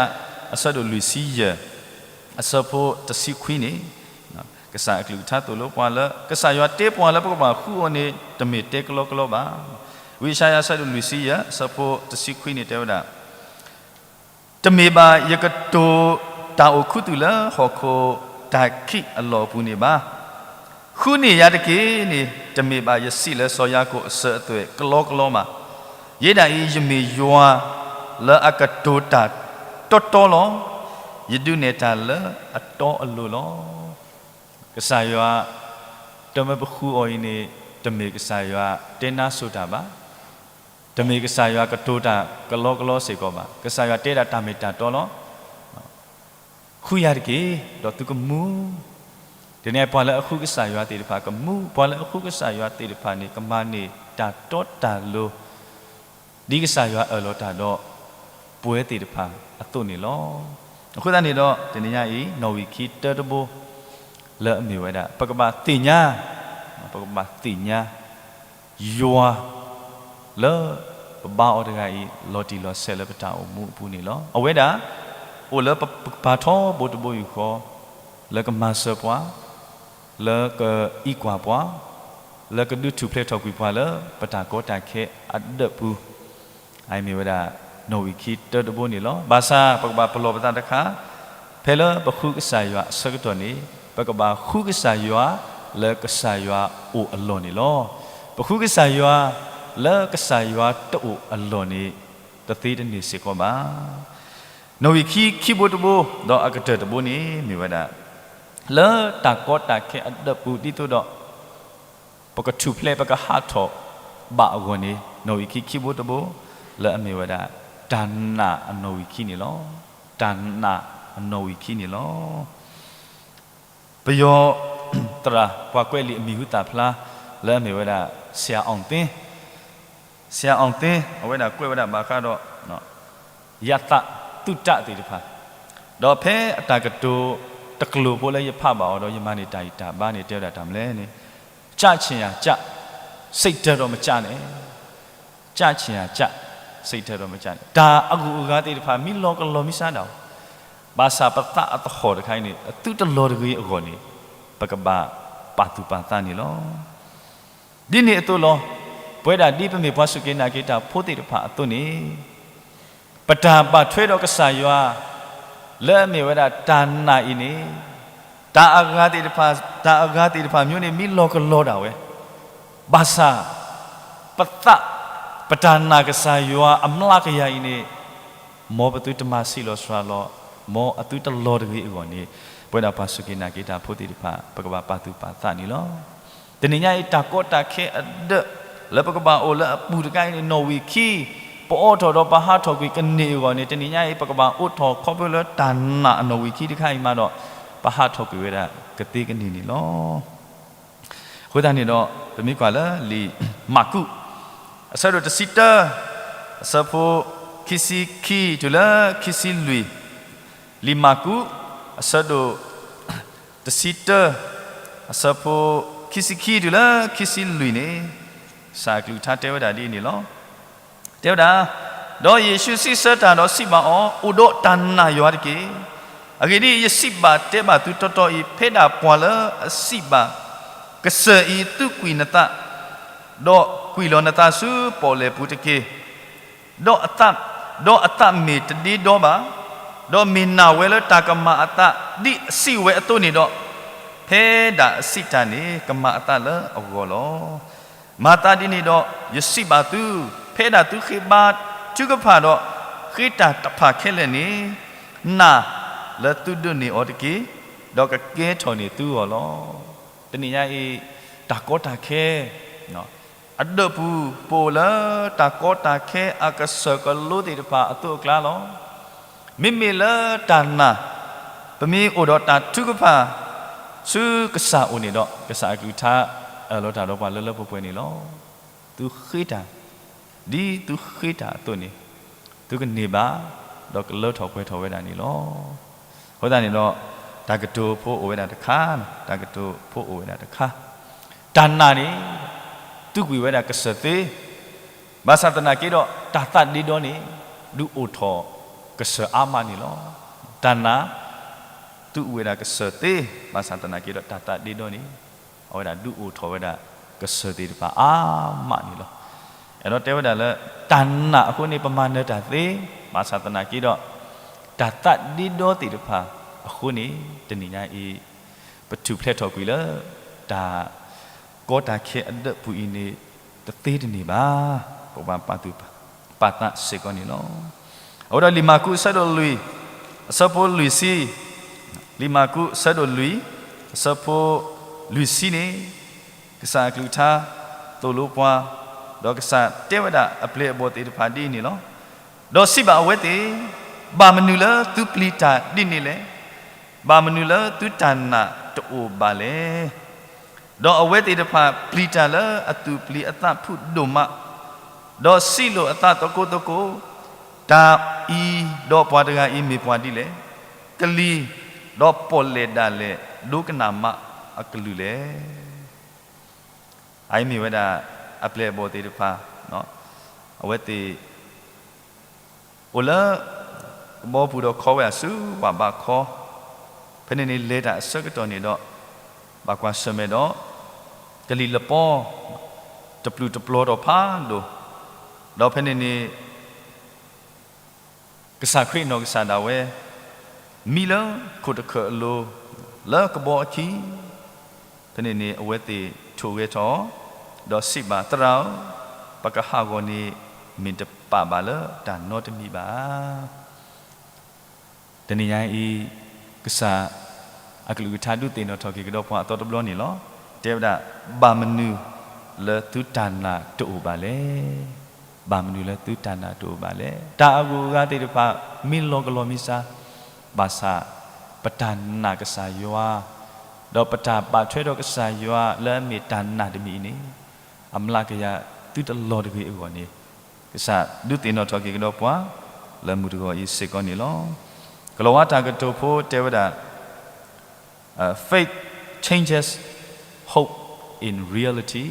အဆၢဒိၣ်လွံၢ်ဆံယဲၢ် အဆၢဖိတဆံခွံန့ၣ်, ကစၢ်အကလုၢ်ကထါသိၣ်လိပှၤလၢ ကစၢ်ယွၤတဲပှၤလၢပကဘၣ်ဃုအီၤန့ၣ် တမ့ၢ်တဲကလီကလီဘၣ်. ဝံယၡါယၤအဆၢဒိၣ်လွံၢ်ဆံယဲၢ် အဆၢဖိတဆံခွံန့ၣ်တဲဝဲဒၣ် တမ့ၢ်ဘၣ်ယကတိၤတၢ်အိၣ်ခူသူၣ်လၢဟီၣ်ခိၣ်တၢ်ခံးအလီၢ်အပူၤန့ၣ်ဘၣ်. ဃုန့ၢ်ယၤတက့ၢ်န့ၣ် တမ့ၢ်ဘၣ်ယစံးလၢစီၤယၤကိာ်အစၢၤအသွဲၣ်ကလီကလီဘၣ်. ယဲဒၣ်အံၤ ယမ့ၢ်ယွၤလၢအကတိၤတၢ်တီတီလီၤ. ယဒုးနဲၣ်တၢ်လၢအတီအလိၤလီၤ. ကစၢ်ယွၤ တမ့ၢ်ပဃုအီၤအံၤန့ၣ် တမ့ၢ်ကစၢ်ယွၤတဲနါစိၤတၢ်ဘၣ်. တမ့ၢ်ကစၢ်ယွၤကတိၤတၢ်ကလီကလီစ့ၢ်ကီးဘၣ်. ကစၢ်ယွၤတဲဒၣ်တၢ်မ့ၢ်တၢ်တီလီၤ. ဃုယၤတက့ၢ်, ဒီးသုကမူ. တနံၤအံၤပှၤလၢအဃုကစၢ်ယွၤသ့ၣ်တဖၣ်ကမူ, ပှၤလၢအဃုကစၢ်ယွၤသ့ၣ်တဖၣ်န့ၣ် ကမၤန့ၢ်တၢ်တီတၢ်လိၤ ဒ်ကစၢ်ယွၤအၢၣ်လီၤတၢ်ဒီး ပဝဲသ့ၣ်တဖၣ်အသိးန့ၣ်လီၤ. အဃိသတးန့ၣ်ဒီး တနံၤညါအံၤ နီၣ်ဝံာ်ခံတၢတဘိ လၢအမ့ၢ်ဝဲဒၣ် ပကဘၣ်သ့ၣ်ညါ, ပကဘၣ်သ့ၣ်ညါ ယွၤ လၢပဘါအီၤတဂၤအံၤ လီၤတံၢ်လီၤဆဲးလၢပတၢ်အိၣ်မူအပူၤန့ၣ်လီၤ. အဝဲဒၣ် အိၣ်လၢပကပၤထီဘိတဘိယူၢ်ဃီ လၢကမၤစၢၤပှၤ, လၢကအံးကွၢ်ပှၤ, လၢကဒုးထူၣ်ဖျဲးထီၣ်ကွံာ်ပှၤလၢပတၢ်ကီတၢ်ခဲအဒၢးပူၤ အမ့ၢ်ဝဲဒၣ် နီၣ်ဝံာ်ခံတၢတဘိန့ၣ်လီၤ. ဘၣ်ဆၣ်ပကဘၣ်ပလီၢ်ပသးတခါ, ဖဲလၢပဃုကစၢ်ယွၤအဆၢကတီၢ်န့ၣ် ပကဘၣ်ဃုကစၢ်ယွၤ လၢကစၢ်ယွၤအိၣ်အလီၢ်န့ၣ်လီၤ. ပဃုကစၢ်ယွၤ လၢကစၢ်ယွၤတအိၣ်အလီၢ်န့ၣ် တသ့တန့ၢ်စ့ၢ်ကီးဘၣ်. နီၣ်ဝံာ်ခံခံဘိတဘိ ဒီးအကတၢၢ်တဘိန့ၣ် မ့ၢ်ဝဲဒၣ် လၢတၢ်ကီတၢ်ခဲအဒၢးပူၤဒ်သိးဒီး ပကထူၣ်ဖျဲးပကဟးထီၣ်ဘၣ်အဂီၢ်န့ၣ် နီၣ်ဝံာ်ခံခံဘိတဘိ လၢအမ့ၢ်ဝဲဒၣ် တၢ်နာ်အနီၣ်ဝံာ်ခံန့ၣ်လီၤ. တၢ်နာ်အနီၣ်ဝံာ်ခံန့ၣ်လီၤ. ပယီၤသရၣ်ပှၤကွဲးလံာ်အမံၤဟူသၣ်ဖျါ လၢအမ့ၢ်ဝဲဒၣ် ဆရာအောင်သင်း, ဆရာအောင်သင်း အဝဲဒၣ်ကွဲးဝဲဒၣ်ဘၣ်ဃးဒီး ယသးသုးတၢ်သ့ၣ်တဖၣ်, ဒီးဖဲအတၢ်ကတိၤတကျိၤဖိလၢယဖးဘၣ်အီၤဒီး ယမၤန့ၢ်တၢ်ဂံၢ်တၢ်ဘါန့ၣ် တဲဝဲဒၣ်တၢ်မနုၤလဲၣ်န့ၣ်, ကျားချင်ရာကျား, စိတ်ထက်တော့မကျနဲ့, ကျားချင်ရာကျား, စိတ်ထက်တော့မကျနဲ့, တၢ်အဂုၤအဂၤသ့ၣ်တဖၣ် မ့ၢ်လီၤကလီၤမ့ၢ်စးဒၣ်အီၤ, ဘၣ်ဆၣ်ပသးအသဟီၣ်တခါအံၤန့ၣ် အသုတလီၤတဂ့ၤအဂီၢ်န့ၣ် ပကဘၣ်ပာ်သူၣ်ပာ်သးန့ၣ်လီၤ. ဒ်န့ၣ်အသိးလီၤ. ပဝဲဒၣ်ဒ်ပမ့ၢ်ပှၤစူၢ်က့ၤနာ်က့ၤတၢ်ဖိသ့ၣ်တဖၣ်အသိးန့ၣ်, ပတၢ်ဘၣ်ထွဲဒီးကစၢ်ယွၤ လၢအမ့ၢ်ဝဲဒၣ်တၢ်နာ်အံၤန့ၣ်, တၢ်အဂၤသ့ၣ်တဖၣ်, တၢ်အဂၤသ့ၣ်တဖၣ်မျိုးန့ၣ် မ့ၢ်လီၤကလီဒၣ်ဝဲ, ဘၣ်ဆၣ် ပသး, ပတၢ်နာ်ကစၢ်ယွၤအမျးကယၤအံၤန့ၣ် မ်ပသုတမၤဆံးလီၤစှၤလီၤ, မ်အသုတလီၤတဂ့ၤအဂီၢ်န့ၣ်, ပဝဲဒၣ်ပှၤစူၢ်က့ၤနာ်က့ၤတၢ်ဖိသ့ၣ်တဖၣ် ပကဘၣ်ပာ်သူၣ်ပာ်သးန့ၣ်လီၤ. တနံၤညါအံၤ တၢ်ကီတၢ်ခဲအဒၢး လၢပကဘၣ်အိၣ်လၢအပူၤတခါအံၤန့ၣ် နီၣ်ဝံာ်ခံ, ပအိးထီၣ်ဒီးပဟးထီၣ်ကွံာ်ကန့ၢ်အဂီၢ်န့ၣ် တနံၤညါအံၤ ပကဘၣ်အိးထီၣ်ခီဖျိလၢတၢ်နာ်အနီၣ်ဝံာ်ခံတခါအံၤမးဒီး ပဟးထီၣ်ကွံာ်ဝဲဒၣ်ကသ့ကန့ၢ်န့ၣ်လီၤ. အဃိသတးန့ၣ်ဒီး ပမ့ၢ်ကွၢ်လၢလံာ်မၢ်ကူး အဆၢဒိၣ်တဆံတၢ, အဆၢဖိခံဆံခံတုၤလၢခံဆံလွံၢ်, လံာ်မၢ်ကူး အဆၢဒိၣ် တဆံတၢ, အဆၢဖိခံဆံခံတုၤလၢခံဆံလွံၢ်န့ၣ်, ကစၢ်အကလုၢ်ကထါတဲဝဲဒၣ်ဒ်အံၤန့ၣ်လီၤ. တဲဝဲဒၣ်, ဒီးယ့ၣ်ၡူးစံးဆၢတၢ်ဒီးစံးဘၣ်အီၤ, အိၣ်ဒီးတၢ်နာ်ယွၤတက့ၢ်. အဂ့ၢ်ဒ်အံၤ, ယစံးဘၣ်တဲဘၣ်သုတီတီအံၤ, ဖဲဒၣ်ပှၤလၢအစံးဘၣ် ကစၢၢ်အံၤသုးကွံာ်နသး, ဒီးကွံာ်လီၤနသးဆူပီၣ်လဲၣ်ပူၤတက့ၢ်. ဒီးအသး, ဒီးအသးမ့ၢ်တဒ့ဒီဘၣ်, ဒီးမ့ၢ်နာ်ဝဲလၢတၢ်ကမၤအသး ဒ်အစံးဝဲအသိးန့ၣ်ဒီး, ဖဲဒၣ်အစံးတၢ်န့ၣ် ကမၤအသးလၢအဂီၢ်လီၤ. မၤသးဒ်န့ၣ်ဒီး ယစံးဘၣ်သု, ဖဲဒၣ်သုဃ့ဘါထုကဖၣ်ဒီး ဃ့တၢ်တဖၣ်ခဲလၢာ်န့ၣ်, နာ်လၢသုဒိးန့ၢ်အီၤတက့ၢ်, ဒီးကကဲထီၣ်န့ၢ်သုဂီၢ်လီၤ. တနံၤညါအံၤ, တၢ်ကီတၢ်ခဲ အဒၢးပူၤ ပအိၣ်လၢတၢ်ကီတၢ်ခဲအကစၢၢ်ကလိသ့ၣ်တဖၣ်အသိးအကျါလီၤ. မ့မ့ၢ်လၢတၢ်နာ်, ပမ့ၢ်အိၣ်ဒီးတၢ်ထုကဖၣ် ဆူကစၢ်အအိၣ်န့ၣ်ဒီး ကစၢ်အကလုၢ်ကထါအၢၣ်လီၤတၢ်ဒီးပှၤလၢလၢပှဲၤပှဲၤန့ၣ်လီၤ. သုဃ့တၢ်, ဒ်သုဃ့တၢ်အသိးန့ၣ်, သုကန့ၢ်ဘၣ်, ဒီးကလၢထီၣ်ပှဲၤထီၣ်ဝဲဒၣ်န့ၣ်လီၤ. အဃိသတးန့ၣ်ဒီး, တၢ်ကတိၤဖိအိၣ်ဝဲဒၣ်တခါ, တၢ်ကတိၤဖိအိၣ်ဝဲဒၣ်တခါ, တၢ်နာ်န့ၣ် သုကွံာ်ဝဲဒၣ်ကစၢၢ်သ့, ဘၣ်ဆၣ်သနာ်က့ဒီး တၢ်သးဒ့ဒီန့ၣ် ဒုးအိၣ်ထီၣ်ကစၢၢ်အါမးန့ၣ်လီၤ. တၢ်နာ် သုအိၣ်ဝဲဒၣ်ကစၢၢ်သ့, ဘၣ်ဆၣ်သနာ်က့ဒီး တၢ်သးဒ့ဒီန့ၣ် အဝဲဒၣ်ဒုးအိၣ်ထီၣ်ဝဲဒၣ်ကစၢၢ်သ့ၣ်တဖၣ်အါမးန့ၣ်လီၤ. အဲၣ်ဒိးတဲဝဲဒၣ်လၢ တၢ်နာ်အဃိန့ၣ် ပမၤနၢၤတၢ်သ့, ဘၣ်ဆၣ်သနာ်က့ဒီး တၢ်သးဒ့ဒီသ့ၣ်တဖၣ်အဃိန့ၣ် တနံၤညါအံၤ ပထူၣ်ဖျဲးထီၣ်ကွံာ်လၢ တၢ်ကီတၢ်ခဲအဒၢးပူၤအံၤန့ၣ် တသ့တန့ၢ်ဘၣ်. ပဘၣ်ပာ်သူၣ်ပာ်သးစ့ၢ်ကီးန့ၣ်လီၤ. အဃိဒီးလံာ်မၢ်ကူးအဆၢဒိၣ်လွံၢ် အဆၢဖိလွံၢ်ဆံ, လံာ်မၢ်ကူးအဆၢဒိၣ်လွံၢ် အဆၢဖိလွံၢ်ဆံန့ၣ် ကစၢ်အကလုၢ်ကထါသိၣ်လိပှၤ, ဒီးကစၢ်တဲဝဲဒၣ်အပျဲၢ်အဘီၣ်သ့ၣ်တဖၣ်ဒ်အံၤန့ၣ်လီၤ. ဒီးစံးဘၣ်အဝဲသ့ၣ်, ဘၣ်မနုၤလၢသုပျံၤတၢ်ဒ်န့ၣ်လဲၣ်. ဘၣ်မနုၤလၢသုတၢ်နာ်တအိၣ်ဘၣ်လဲၣ်. ဒီးအဝဲသ့ၣ်တဖၣ်ပျံၤတၢ်လၢအသူၣ်ပျံၤအသးဖုၣ်ဒိၣ်မး, ဒီးစံးလိာ်အသးသကိးသကိး, တၢ်အံၤဒီးပှၤတဂၤအံၤမ့ၢ်ပှၤဒ်လဲၣ်. ကလံၤ, ဒီးပီၣ်လဲၣ်ဒၣ်လဲာ်ဒိကနၣ်မးအကလုၢ်လဲၣ်. အအံၤမ့ၢ်ဝဲဒၣ် အပျဲၢ်အဘီၣ်သ့ၣ်တဖၣ်, အဝဲသ့ၣ် အိၣ်လၢ ကဘီပူၤဒီးခီဝဲဒၣ်ဆူဝၣ်ဘးခီ, ဖဲန့ၣ်န့ၣ်လဲၤတၢ်အဆၢကတီၢ်န့ၣ်ဒီး ဘၣ်ကွၢ်ဆၢၣ်မဲာ်ဒီး ကလံၤလပီ တပျုာ်တပျီၤထီၣ်ဖးဒိၣ်, ဒီးဖဲန့ၣ်န့ၣ် ကစၢ်ခရံာ်အနီၢ်ကစၢ်ဒၣ်ဝဲ မံလၢခိၣ်တခၢၣ်အလိၤ လၢကဘီအခံ, ဖဲန့ၣ်န့ၣ် အဝဲသ့ၣ်ထိၣ်ဂဲၤထီၣ်, ဒီးစံးဘၣ် သရၣ်ဧၢ, ပကဟးဂီၤန့ၣ် မ့ၢ်တပာ်ဘၣ်လၢတၢ်နီတမံၤဘၣ်. တနံၤညါအံၤ ကစၢ်အကလုၢ်ကထါဒုးသ့ၣ်နီၣ်ထီၣ်က့ၤကဒီးပှၤအသီတဘျီန့ၣ်လီၤ. တဲဝဲဒၣ် ဘၣ်မနုၤလၢသုတၢ်နာ်တအိၣ်ဘၣ်လဲၣ်. ဘၣ်မနုၤလၢသုတၢ်နာ်တအိၣ်ဘၣ်လဲၣ်. တၢ်အဂုၤအဂၤသ့ၣ်တဖၣ် မ့ၢ်လီၤကလီၤမံၤစၢ်, ဘၣ်ဆၣ် ပတၢ်နာ်ကစၢ်ယွၤ, ဒီးပတၢ်ဘၣ်ထွဲဒီးကစၢ်ယွၤလၢအမ့ၢ်တၢ်နာ်တမံၤအံၤန့ၣ် အမျးကယၤသုတလီၤတဂ့ၤအဂီၢ်န့ၣ် ကစၢ်ဒုးသ့ၣ်နီၣ်ထီၣ်က့ၤကဒီးပှၤ လၢမုၢ်တဂီၤအံၤစ့ၢ်ကီးန့ၣ်လီၤ. ကလီၤဝါတၢ်ကတိၤဖိတဲဝဲဒၣ် faith changes hope in reality.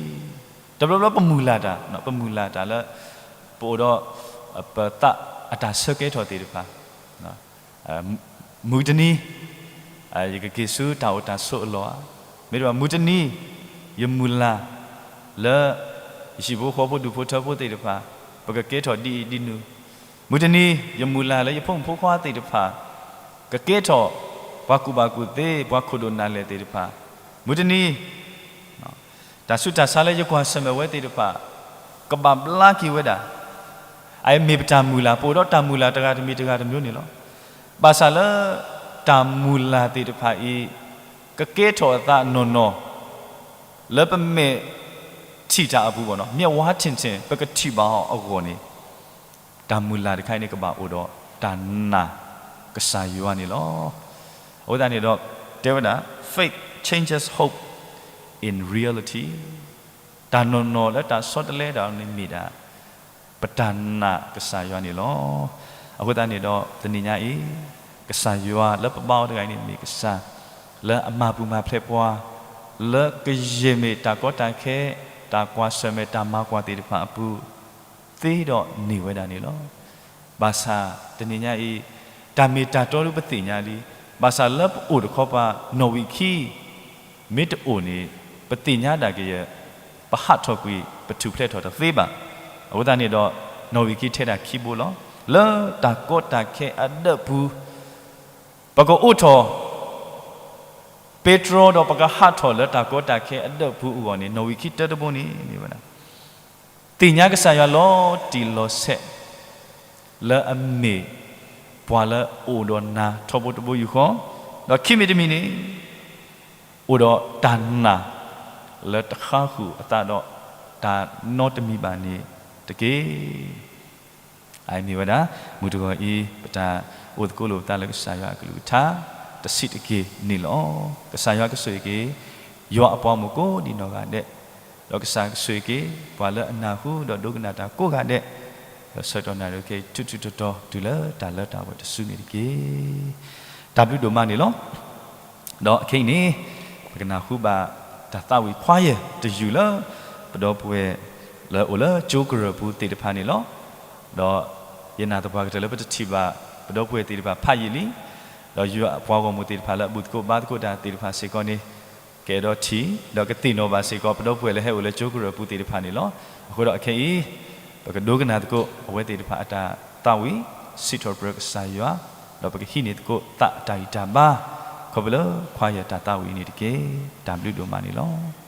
တဘျီဘျီပမုၢ်လၢ်တၢ်, ပမုၢ်လၢ်တၢ်လၢ ပအိၣ်ဒီး ပသးအတၢ်ဆၢကဲထီၣ်သ့ၣ်တဖၣ် မုၢ်တနံၤ ယကက့ၤဆူတၢ်အိၣ်တၢ်ဆိးအလီၢ်ဧါ. မ့ၢ်တဘၣ် မုၢ်တနံၤ ယမုၢ်လၢ်လၢ ယဟံၣ်ဖိဃီဖိဒူၣ်ဖိထၢဖိသ့ၣ်တဖၣ် ပကကဲထီၣ်ဒ်အံၤဒ်နုၤ. မုၢ်တနံၤ ယမုၢ်လၢ်လၢယဖိမုၣ်ဖိခွါသ့ၣ်တဖၣ် ကကဲထီၣ် ပှၤကူၣ်ဘၣ်ကူၣ်သ့ ပှၤခိၣ်ဒိၣ်နၢ်လဲၢ်သ့ၣ်တဖၣ်. မုၢ်တနံၤ တၢ်ဆူးတၢ်ဆါလၢယကွၢ်ဆၢၣ်မဲာ်ဝဲသ့ၣ်တဖၣ် ကဘၣ်ဘျါက့ၤဝဲဒၣ်. အအံၤမ့ၢ်ပတၢ်မုၢ်လၢ်, ပအိၣ်ဒီးတၢ်မုၢ်လၢ်တဂၤတမံၤတဂၤတမျိုးန့ၣ်လီၤ. ဘၣ်ဆၣ်လၢ တၢ်မုၢ်လၢ်သ့ၣ်တဖၣ်အံၤ ကကဲထီၣ်အသးနီၢ်နီၢ် လၢပမဲာ်ထံၣ်တၢ်အပူၤဘၣ်နီၤ, မျက်ဝါထင်ထင် ပကထံၣ်ဘၣ်အီၤအဂီၢ်န့ၣ် တၢ်မုၢ်လၢ်တခါအံၤန့ၣ် ကဘၣ်အိၣ်ဒီးတၢ်နာ်ကစၢ်ယွၤန့ၣ်လီၤ. အဃိသတးန့ၣ်ဒီး တဲဝဲဒၣ် faith changes hope in reality. တၢ်နီၢ်နီၢ်လၢတၢ်ဆီတလဲတၢ်န့ၣ်မ့ၢ်ဒၣ် ပတၢ်နာ်ကစၢ်ယွၤန့ၣ်လီၤ. အဃိသတးန့ၣ်ဒီး တနံၤညါအံၤ ကစၢ်ယွၤလၢပဘါအီၤတဂၤအံၤန့ၣ် မ့ၢ်ကစၢ်လၢအမၤပူၤမၤဖျဲးပှၤ လၢကယဲၢ်မ့ၢ်တၢ်ကီတၢ်ခဲ တၢ်ကွၢ်ဆၢၣ်မဲာ်တၢ်မၤကွၢ်သ့ၣ်တဖၣ်အပူၤ သ့ဒီးန့ၢ်ဝဲဒၣ်န့ၣ်လီၤ. ဘၣ်ဆၣ်တနံၤညါအံၤ တၢ်မ့ၢ်တၢ်တီဒ်ပသ့ၣ်ညါလံ. ဘၣ်ဆၣ်လၢပအိၣ်တခီပၤ နီၣ်ဝံာ်ခံ မ့ၢ်တအိၣ်န့ၣ် ပသ့ၣ်ညါဒၣ်ကယဲၢ် ပဟးထီၣ်ကွံာ် ပထူၣ်ဖျဲးထီၣ်တသ့ဘၣ်. အဃိသတးန့ၣ်ဒီး နီၣ်ဝံာ်ခံထဲဒၣ်ခံဘိလီၤ. လၢတၢ်ကီတၢ်ခဲအဒၢးပူၤ ပကအိးထီၣ် ပ့းတရူးဒီးပကဟးထီၣ်လၢတၢ်ကီတၢ်ခဲအဒၢးပူၤအဂီၢ်န့ၣ် နီၣ်ဝံာ်ခံတၢတဘိန့ၣ် မ့ၢ်ဝဲဒၣ် သ့ၣ်ညါကစၢ်ယွၤလီၤတံၢ်လီၤဆဲး လၢအမ့ၢ်ပှၤလၢအအိၣ်ဒီးနၤထီဘိတဘိယူၢ်ဃီ, ဒီးခံမံၤတမံၤန့ၣ် အိၣ်ဒီးတၢ်နာ်လၢတဃါဃုာ်အသးဒီး တၢ်နီတမံၤဘၣ်န့ၣ်တက့ၢ်. အမ့ၢ်ဝဲဒၣ် မုၢ်တဂီၤအံၤ ပတၢ်အိၣ်သကိးလိာ်ပသးလၢကစၢ်ယွၤအကလုၢ်ကထါ တဆံးတက့ၢ်န့ၣ်လီၤ. ကစၢ်ယွၤကဆိၣ်ဂ့ၤက့ၤ ယွၤအပှၤမုၣ်ကိးဒံးနီၢ်ဂၤဒဲး, ဒီးကစၢ်ကဆိၣ်ဂ့ၤက့ၤ ပှၤလၢအနၢ်ဟူဒီးဒိကနၣ်တၢ်ကိးဂၤဒဲး, ဒီးဆၢကတီၢ်နၣ်ရံၣ်ခဲအံၤ ထူးထူးတီၤတီၤတုၤလၢတၢ်လၢတၢ်ဝဲတစုန့ၣ်တက့ၢ်. တၢ်ဘျုးဒိၣ်မးန့ၣ်လီၤ. ဒီးခဲအံၤန့ၣ် ပကနၢ်ဟူဘၣ်တၢ်သးဝံၣ်ခွါယဲၢ်တယုၢ်လၢ ပဒီပုၢ်ဝဲၢ်လၢအိၣ်လၢကၠိကရၢၢ်ပူၤသ့ၣ်တဖၣ်န့ၣ်လီၤ. ဒီးယနာ်သပှၢ်ကတၢၢ်လၢပတထံၣ်ဘၣ် ပဒီပုၢ်ဝဲၢ်သ့ၣ်တဖၣ်ဖးယံာ်လံ, ဒီးယွၤအပှၤဂီၢ်မုၢ်သ့ၣ်တဖၣ်လၢအဘူၣ်သကိးဘါသကိးတၢ်သ့ၣ်တဖၣ်စ့ၢ်ကီးန့ၣ် ကအဲၣ်ဒိးထံၣ် ဒီးကသ့ၣ်နီၣ်ဘၣ်စ့ၢ်ကီး ပဒီပုၢ်ဝဲၢ်လၢဟဲအိၣ်လၢကၠိကရၢၢ်ပူၤသ့ၣ်တဖၣ်န့ၣ်လီၤ. အဃိဒီးအခဲအံၤ ပကဒိကနၣ်သကိးအဝဲသ့ၣ်တဖၣ်အတၢ်သးဝံၣ် စံးထီၣ်ပတြၢၤကစၢ်ယွၤ, ဒီးပကဟံးန့ၢ်သကိးသးအတၢ်ဂံၢ်တၢ်ဘါ ခီဖျိလၢခွါယဲၢ်တၢ်သးဝံၣ်အံၤန့ၣ်တက့ၢ်. တၢ်ဘျုးဒိၣ်မးန့ၣ်လီၤ.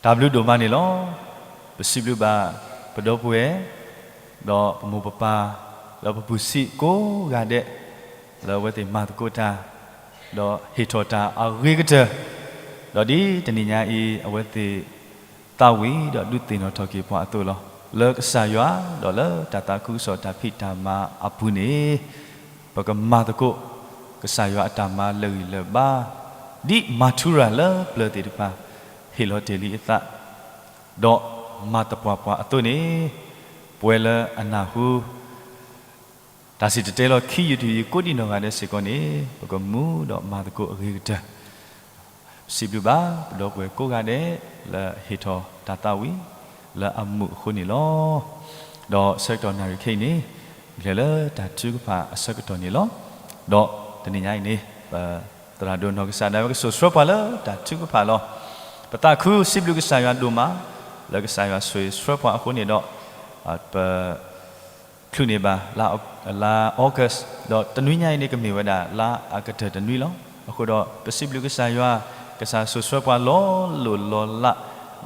တၢ်ဘျုးဒိၣ်မးန့ၣ်လီၤ. ပစံးဘျုးဘၣ်ပဒီပုၢ်ဝဲၢ် ဒီးပမိၢ်ပပၢ် ဒီးပပုၢ်စံးကိးဂၤဒဲး လၢအဝဲသ့ၣ်မၤသကိးတၢ် ဒီးဟ့ၣ်ထီၣ်တၢ်အဂ့ၤကတၢၢ်, ဒီးဒ်တနံၤညါအံၤ အဝဲသ့ၣ်သးဝံၣ်ဒီးဒုးသ့ၣ်နီၣ်ထီၣ်က့ၤပှၤအသိးလီၤ. လၢကစၢ်ယွၤ ဒီးလၢတၢ်သးခုကစီၣ်တၢ်ဖံးတၢ်မၤအပူၤန့ၣ် ပကမၤသကိး ကစၢ်ယွၤအတၢ်မၤလၢာ်ဂံၢ်လၢာ်ဘါ, ဒ်မၤထူရၤလၢပျၢၤသ့ၣ်တဖၣ် ဟ့ၣ်လီၤတ့ၢ်လံအသး ဒီးမၤသပှၢ်ပှၢ်အသိးန့ၣ်, ပဝဲလၢအနၢ်ဟူ တၢ်စံၣ်တဲၤတဲလီၤခံယုၢ်တယုၢ်ကိးဒံနီၢ်ဂၤဒဲးစ့ၢ်ကီးန့ၣ်, ပကမူဒီးမၤသကိးအဂ့ၤကတၢၢ် စံးဘျုးဘၣ် ပဒီပုၢ်ဝဲၢ်ကိးဂၤဒဲး လၢဟ့ၣ်ထီၣ်တၢ်သးဝံၣ် လၢအမုာ်အဃိန့ၣ်လီၤ. ဒီးဆၢကတီၢ်နၣ်ရံၣ်ခဲအံၤန့ၣ်, လဲၤလၢတၢ်ထုကဖၣ်အဆၢကတီၢ်န့ၣ်လီၤ. ဒီးတနံၤညါအံၤန့ၣ်, ပသရၣ်ဒိၣ်နီၢ်ကစၢ်ဒၣ်ဝဲကစိာ်ဆှၢပှၤလၢတၢ်ထုကဖၣ်လီၤ. ပသးခုစံးဘျုးကစၢ်ယွၤဒိၣ်မး, လၢကစၢ်ယွၤစိာ်ဆှၢပှၤအဃိန့ၣ်ဒီး, ပ ချုးန့ၢ်ဘၣ် လါ August, ဒီးတနွံညါအံၤန့ၣ် ကမ့ၢ်ဝဲဒၣ် လါအကတၢၢ်တနွံလီၤ. အဃိဒီး ပစံးဘျုးကစၢ်ယွၤ, ကစၢ်စိာ်ဆှၢပှၤလီၤလိၢ်လီၤလး,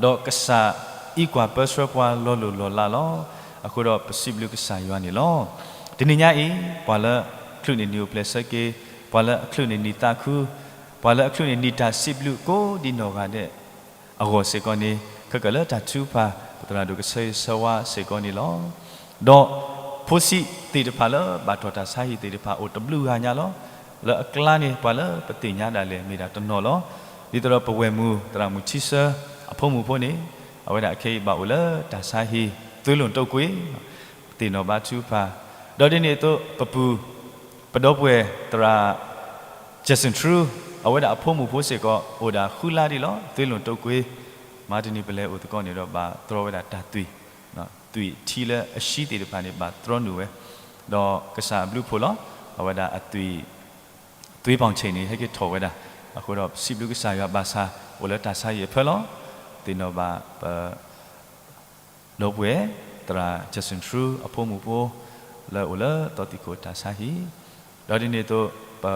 ဒီးကစၢ်အံးကွၢ်ပၢဆှၢပှၤလီၤလိၢ်လီၤလးလီၤ. အဃိဒီးပစံးဘျုးကစၢ်ယွၤန့ၣ်လီၤ. တနံၤညါအံၤ ပှၤလၢအချုးန့ၢ်နံၤအိၣ်ဖျဲၣ်ဆၢက့ၤ, ပှၤလၢအချုးန့ၢ်နံၤသးခု, ပှၤလၢအချုးန့ၢ်နံၤတၢ်စံးဘျုးကိးဒံနီၢ်ဂၤဒဲး အဂီၢ်စ့ၢ်ကီးန့ၣ်, ခဲကၢၣ်လၢတၢ်ထုကဖၣ် ပသရၣ်ဒိၣ်ကဆၢဂ့ၤဆၢဝါစ့ၢ်ကီးန့ၣ်လီၤ. ဒီးဖိဆံးသ့ၣ်တဖၣ်လၢဘၣ်ထီၣ်တၢ်ဆါဟံၣ်သ့ၣ်တဖၣ်အိၣ်တဘျုးဂၤညါလီၤ. လၢအကျါန့ၣ် ပှၤလၢပသ့ၣ်ညါဒၣ်လဲာ်မ့ၢ်ဒၣ်တနီၤလီၤ. ဒ်သိးဒီးပဝဲၢ်မုၢ်သရၣ်မုၣ်ထံဆၢ အဖိမုၣ်ဖိန့ၣ်, အဝဲဒၣ်အခဲအံၤဘၣ်အိၣ်လၢတၢ်ဆါဟံၣ် သုးလိာ်တိာ်ကွံာ်, ပသ့ၣ်နီၣ်ဘါထုကဖၣ်, ဒီးဒ်န့ၣ်အသိး ပပုၢ် ပဒီပုၢ်ဝဲၢ်သရၣ် Jackson True, အဝဲဒၣ်အဖိမုၣ်ဖိစ့ၢ်ကီး အိၣ်ဒၣ်ဃုလါဒံးလီၤ, သုးလိာ်တိာ်ကွံာ်, မၤတနံၤပလဲၤအိၣ်သကိးန့ၣ်ဒီး ဘၣ်တြီဝဲဒၣ်တၢ်သွံၣ်, သွံၣ်ထံလၢအရှံသ့ၣ်တဖၣ်န့ၣ် ဘၣ်တြီနုာ်ဝဲ, ဒီးကစၢ်အဘျုးအဖှိၣ်လီၤ. အဝဲဒၣ်အသွံၣ် သွံၣ်ပီၣ်ဆံးန့ၣ် ဟဲက့ၤထီၣ်ဝဲဒၣ်, အဃိဒီးစံးဘျုးကစၢ်ယွၤဘၣ်ဆၣ် အိၣ်လၢတၢ်ဆါဟံၣ်အဖၢလီၤ. သ့ၣ်နီၣ်ဘၣ်ပ ဒီပုၢ်ဝဲၢ်သရၣ် Jackson True အဖိမုၣ်ဖိ လၢအိၣ်လၢသီသံၣ်ခိၣ်တၢ်ဆါဟံၣ်, ဒီးဒ်န့ၣ်အသိး ပ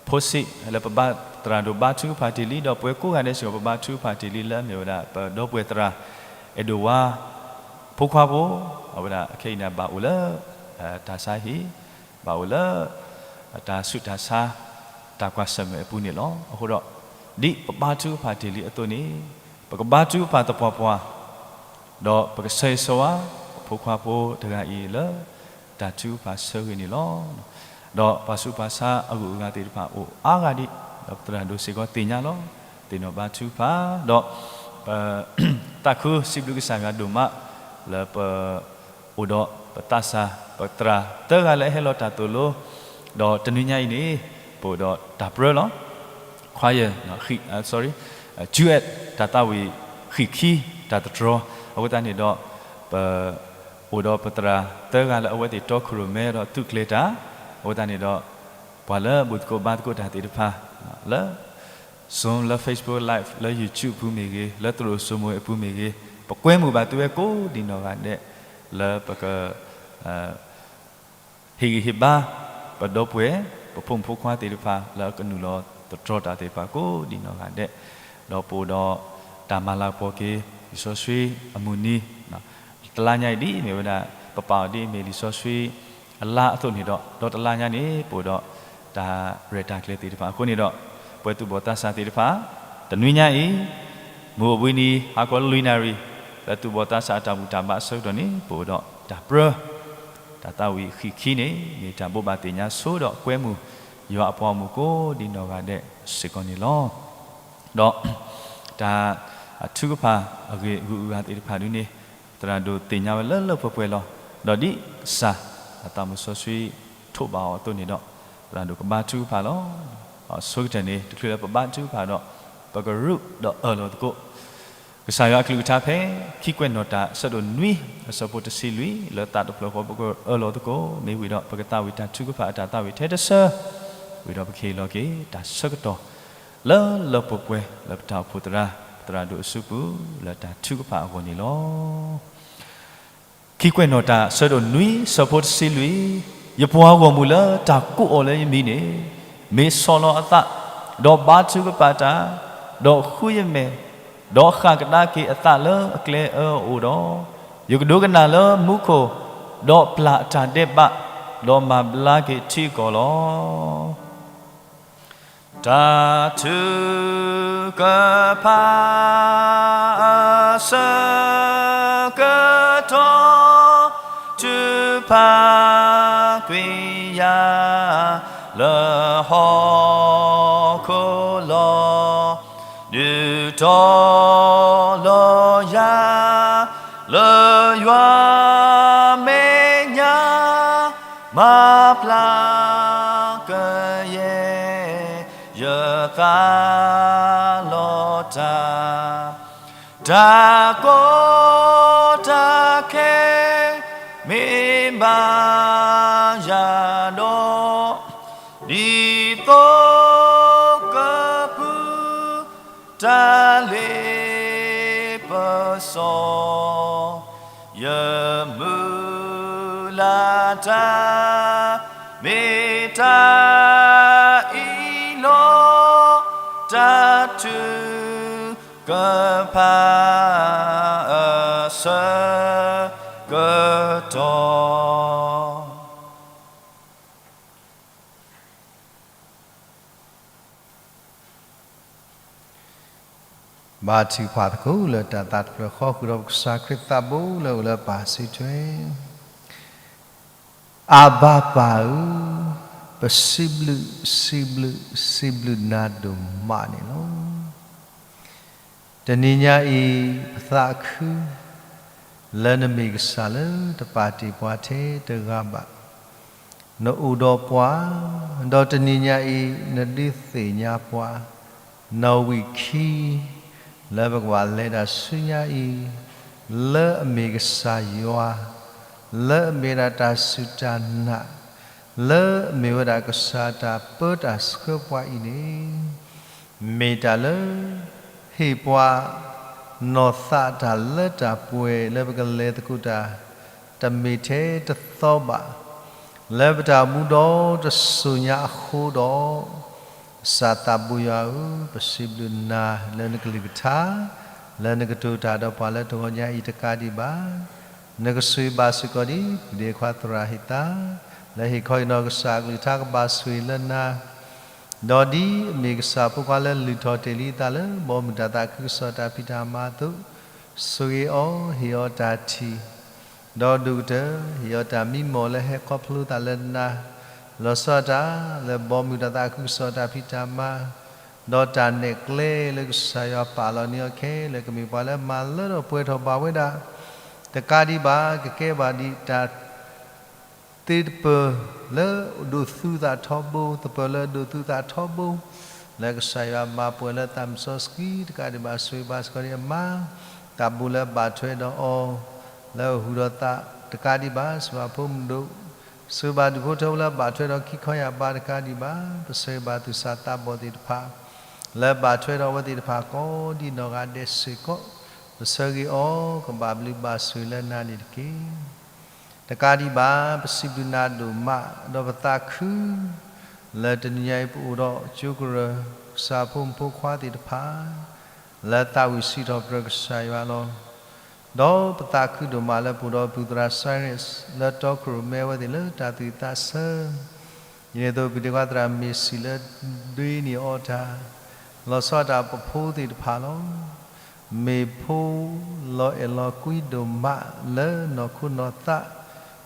ဖိဆံးလၢပဘါသရၣ်ဒိၣ်ဘါထုကဖၣ်တ့ၢ်လံ, ဒီးပဝဲကိးဂၤဒဲးစ့ၢ်ကီး ပဘါထုကဖၣ်တ့ၢ်လံလၢအမ့ၢ်ဝဲဒၣ် ပဒီပုၢ်ဝဲၢ်သရၣ် အဲၣ်ဒိၣ်ဝါ ဖိခွါဖိ, အဝဲဒၣ်အခဲအံၤန့ၣ် ဘၣ်အိၣ်လၢ တၢ်ဆါဟံၣ်, ဘၣ်အိၣ်လၢ တၢ်ဆူးတၢ်ဆါ တၢ်ကွၢ်ဆၢၣ်မဲာ်အပူၤန့ၣ်လီၤ. အဃိဒီး ဒ်ပဘါထုကဖၣ်တ့ၢ်လံအသိးန့ၣ်, ပကဘါထုကဖၣ်သပှၢ်ပှၢ် ဒီးပကဆၢဂ့ၤဆၢဝါ ပဖိခွါဖိတဂၤအံၤလၢ တၢ်ထုကဖၣ်ဆၢဂ့ၤန့ၣ်လီၤ. ဒီးပှၤဆူးပှၤဆါအဂုၤအဂၤသ့ၣ်တဖၣ်အိၣ်အါဂၤဒံး, ဒီးပသရၣ်ဒိၣ်စ့ၢ်ကီးသ့ၣ်ညါလီၤ. သ့ၣ်နီၣ်ဘါထုကဖၣ်, ဒီး သးခုစံးဘျုးကစၢ်ယွၤဒိၣ်မး လၢပအိၣ်ဒီးပသးစၢ် ပသရၣ်သၢဂၤလၢအဟဲလီၤတၢ်သိၣ်လိ, ဒီးတနွံညါအံၤန့ၣ် ပအိၣ်ဒီးတၢ်ပြၢလီၤ. choir, sorry, duet တၢ်သးဝံၣ်ဃံၣ်ခံ တၢ်တတြီၤ, အဃိသတးန့ၣ်ဒီး ပအိၣ်ဒီးပသရၣ်သၢဂၤလၢအဝဲသ့ၣ်တီခိၣ်ရိၣ်မဲဒီးသူၣ်ကျဲၤတၢ်, အဃိသတးန့ၣ်ဒီး ပှၤလၢဘူၣ်သကိးဘါသကိးတၢ်သ့ၣ်တဖၣ် လၢ Zoom လၢ Facebook Live လၢ YouTube အပူၤမ့ၢ်ဂ့ၤ, လၢသရိာ်စိမိၤအပူၤမ့ၢ်ဂ့ၤ, ပကွဲမုာ်ဘၣ်သုဝဲကိးဒံးနီၢ်ဂၤဒဲး လၢပက ဟ့ၣ်ဂံၢ်ဟ့ၣ်ဘါ ပဒီပုၢ်ဝဲၢ် ပဖိမုၣ်ဖိခွါသ့ၣ်တဖၣ် လၢအကနုာ်လီၤသတြီၤတၢ်သ့ၣ်တဖၣ်ကိးဒံးနီၢ်ဂၤဒဲး, ဒီးပအိၣ်ဒီးတၢ်မၤလၤကပီၤက့ၤ လံာ်စီဆှံအမုၢ်နံၤ, တလါညါအံၤဒ်အမ့ၢ်ဝဲဒၣ် ပပာ်အီၤဒ်အမ့ၢ်လံာ်စီဆှံအလါအသိးန့ၣ်ဒီး ဒီးတလါညါန့ၣ် ပအိၣ်ဒီးတၢ်ရဲၣ်တၢ်ကျဲၤသ့ၣ်တဖၣ်အဃိန့ၣ်ဒီး ပှၤသူၣ်ဘီၣ်သးစၢ်သ့ၣ်တဖၣ် တနွံညါအံၤ မုၢ်အိၣ်ဘှံးနံၤ ဟါခီလွံၢ်နၣ်ရံၣ် လၢသူၣ်ဘီၣ်သးစၢ်အတၢ်ဘူၣ်တၢ်ဘါအဆၢကတီၢ်န့ၣ် ပအိၣ်ဒီးတၢ်ပြၢ တၢ်သးဝံၣ်ဃံၣ်ခံန့ၣ် မ့ၢ်တၢ်ဘိးဘၣ်သ့ၣ်ညါဆိဒီးကွဲမုာ်ယွၤအပှၤဂီၢ်မုၢ်ကိးဒံးနီၢ်ဂၤဒဲးစ့ၢ်ကီးန့ၣ်လီၤ. ဒီးတၢ်ထုကဖၣ်အဂ့ၢ်အဂုၤအဂၤသ့ၣ်တဖၣ်ဒ်န့ၣ် သရၣ်ဒိၣ်သ့ၣ်ညါဝဲလၢလၢပှဲၤပှဲၤလီၤ. ဒီးဒ်ကစၢ်အသးမုၢ်စီဆှံထိးဘၣ်အီၤအသိးန့ၣ်ဒီး သရၣ်ဒိၣ်ကဘါထုကဖၣ်လီၤ. အဆိကတၢၢ်န့ၣ် တချုးလၢပဘါထုကဖၣ်ဒီး ပကရူးဒီးအၢၣ်လီၤသကိး ကစၢ်ယွၤအကလုၢ်ကထါဖဲ ခံကွဲးနီၣ်တၢ်အဆၢဒိၣ်နွံ အဆၢဖိတဆံလွံၢ် လၢသးတဖျၢၣ်ဃီ ပကအၢၣ်လီၤသကိး မ့ၢ်ဝံၤဒီး ပကသးဝံၣ်တၢ်ထုကဖၣ်အတၢ်သးဝံၣ်ထဲတဆၢ ဝံၤဒီးပကဟ့ၣ်လီၤက့ၤတၢ်ဆၢကတီၢ် လၢလၢပှဲၤပှဲၤလၢပတၢ်အိၣ်ဖှိၣ်သရၣ် ပသရၣ်ဒိၣ်အစုပူၤ လၢတၢ်ထုကဖၣ်အဂီၢ်န့ၣ်လီၤ. ခံကွဲးနီၣ်တၢ်အဆၢဒိၣ်နွံ ဆၢဖိတဆံလွံၢ်, ယပှၤဂီၢ်မုၢ်လၢတၢ်ကိးအီၤလၢယမံၤန့ၣ် မ့ၢ်ဆီၣ်လီၤအသး, ဒီးဘါထုကဖၣ်တၢ်, ဒီးဃုယမဲာ်, ဒီးဃၣ်ကဒါက့ၤအသးလၢအကျဲအၢအအိၣ်ဒီး, ယကဒိကနၣ်လၢမူခိၣ်, ဒီးပျၢ်အတၢ်ဒဲးဘး, ဒီးမၤဘျါက့ၤထံအကီၢ်လီၤ. တၢ်ထုကဖၣ်အဆၢကတီၢ် ထုကဖၣ်ကွံာ်ယၤလၢဟီၣ်ခိၣ်လီၤ. ဒုးတီၤလီၤယၤလၢယွၤမဲာ်ညါ မၤပျၢ်ကယဲၢ်ယသးလီၤတၢ်, တၢ်ကီတၢ်ခဲ မ့ၢ်ဘၣ်ယၤဒီး ဒ်သိးကပူၤ တၢ်လ့ပစီ ယမုၢ်လၢ်တၢ် မ့ၢ်တၢ်အံၤလီၤ. တၢ်ထုကဖၣ်အဆၢကတီၢ် ဘါထုကဖၣ်သကိးလၢတၢ်သးတဖျၢၣ်ဃီ ဃုာ်ဒီးပကစၢ်ခရံာ်သးဘိလၢအိၣ်လၢပၢ်စုထွဲ, အၤဘၤပၢ်ဧၢ, ပစံးဘျုး, စံးဘျုး, စံးဘျုးနၤဒိၣ်မးန့ၣ်လီၤ. တနံၤညါအံၤ ပသးခု လၢနမ့ၢ်ကစၢ်လၢတပာ်တ့ၢ်ပှၤထဲတဂၤဘၣ်. နအိၣ်ဒီးပှၤ, ဒီးတနံၤညါအံၤ နဒုးသ့ၣ်ညါပှၤ နီၣ်ဝံာ်ခံ လၢပကဘၣ်လဲၤတၢ်ဆူညါအံၤ, လၢအမ့ၢ်ကစၢ်ယွၤ, လၢအမ့ၢ်ဝဲဒၣ်တၢ်စူၢ်တၢ်နာ်, လၢအမ့ၢ်ဝဲဒၣ်ကစၢ်တၢ်ပၢတၢ်ဆှၢပှၤအံၤန့ၣ် မ့ၢ်တၢ်လၢ ဟ့ၣ်ပှၤ နီၢ်သးတၢ်လၢတၢ်ပှဲၤလၢပကလဲၤသကိးတၢ် တမ့ၢ်ထဲတသီဘၣ်. လၢပတၢ်မူဒီတစိၤညါအဃိဒီး, ကစၢ်သးဘိယွၤဧၢ, ပစံးဘျုးနၤလၢနကလုၢ်ကထါ, လၢနကတိၤတၢ်ဒီးပှၤလၢတဂီၤညါအံၤတကးဒံးဘၣ်. နကဆိၣ်ဂ့ၤဘၣ်စ့ၢ်ကီးဒ် ပုၢ်ဒ့ခွါသရၣ်ဟ့ၣ်သး, လၢဟ့ၣ်ခီဟ့ၣ်နီၤကစၢ်အကလုၢ်ကထါကဘၣ်ဆိၣ်ဂ့ၤလၢနၤ ဒီးဒ်အမ့ၢ်ကစၢ်ဖိခွါလၢလုၢ်ထီၣ်တ့ၢ်လံအသးလၢ ဘီမုၢ်တၢ်သးခုကစီၣ်တၢ်ဖံးတၢ်မၤအသိး, ဆိၣ်ဂ့ၤအီၤ, ဟ့ၣ်အီၤတၢ်ထံၣ်, ဒီးဒိၣ်ကတၢၢ် ဟ့ၣ်အီၤတၢ်မံမီၢ်လၢဟဲခီဖျိသးလၢနၤ, လီၤဆီဒၣ်တၢ်လၢဘီမုၢ်တၢ်သးခုကစီၣ်တၢ်ဖံးတၢ်မၤ, ဒီးတၢ်နဲၣ်ကျဲလၢကစၢ်ယွၤပာ်လီၤန့ၢ်အီၤခဲလၢာ် ကမ့ၢ်ပှၤလၢမၤလၢထီၣ်ပှဲၤထီၣ်ဘၣ်ဝဲဒၣ်, တကးဒံးဘၣ် ကကဲဘၣ်ဒ်တၢ် သ့ၣ်တပၢၤလၢအဒိးသူသးထီဘိ, သပၢၤလၢအဒိးသူသးထီဘိ, လၢကစၢ်ယွၤမၤပှဲၤလၢသးစီဆှံတကးဒံးဘၣ် ဆိၣ်ဂ့ၤဘၣ်စ့ၢ်ကီးန့ၣ်အမါ, တၢ်ဘူးလၢဘၣ်ထွဲဒီးအီၤ, လၢအဟူးဒီးသးတကးဒံးဘၣ်, ဆိၣ်ဂ့ၤဘၣ်ဖိမုၣ်ဒိၣ်, ဆိၣ်ဂ့ၤဘၣ်ဒူၣ်ဖိထၢဖိလၢဘၣ်ထွဲဒီးခံခီယၢ်ဘါတကးဒံးဘၣ်, ပဆၢဂ့ၤဘၣ်သူၣ်စၢ်သးဘီၣ်သ့ၣ်တဖၣ် လၢဘၣ်ထွဲဒီးအဝဲသ့ၣ်တဖၣ်ကိးဒ်နီၢ်ဂၤဒဲးစ့ၢ်ကီး, ပဆၢဂ့ၤအီၤ ကဘၣ်ဘျုးဘၣ်ဆိၣ်ဂ့ၤလၢနၤန့ၣ်တက့ၢ်. တကးဒံးဘၣ် ပစံးဘျုးနၤဒိၣ်မး ဒီးပသးခု လၢတနံၤညါအံၤပအိၣ်ဒီးကၠိကရၢၢ် ကစၢ်ဖိမုၣ်ဖိခွါသ့ၣ်တဖၣ် လၢသးဝံၣ်စံးထီၣ်ပတြၢၤကစၢ်ယွၤလီၤ. ဒီးပသးခုဒိၣ်မးလၢပအိၣ်ဒီးပုၢ်သရၣ် Cyrus လၢတီခိၣ်ရိၣ်မဲဝဲသ့ၣ်လၢတၢ်သူၣ်ဝံၣ်သးဆၢ ဒ်န့ၣ်အသိး ပဒ့ခွါသရၣ်မ့ၢ်စံးလၢ ဒ်န့ၣ်အီၤတၢ် လီၤဆီဒၣ်တၢ်ပဖိသ့ၣ်တဖၣ်လီၤ. မ့ၢ်ဖိလီၤအဲၣ်လီၤကွံဒိၣ်မးလၢနီၢ်ခိနီၢ်သး,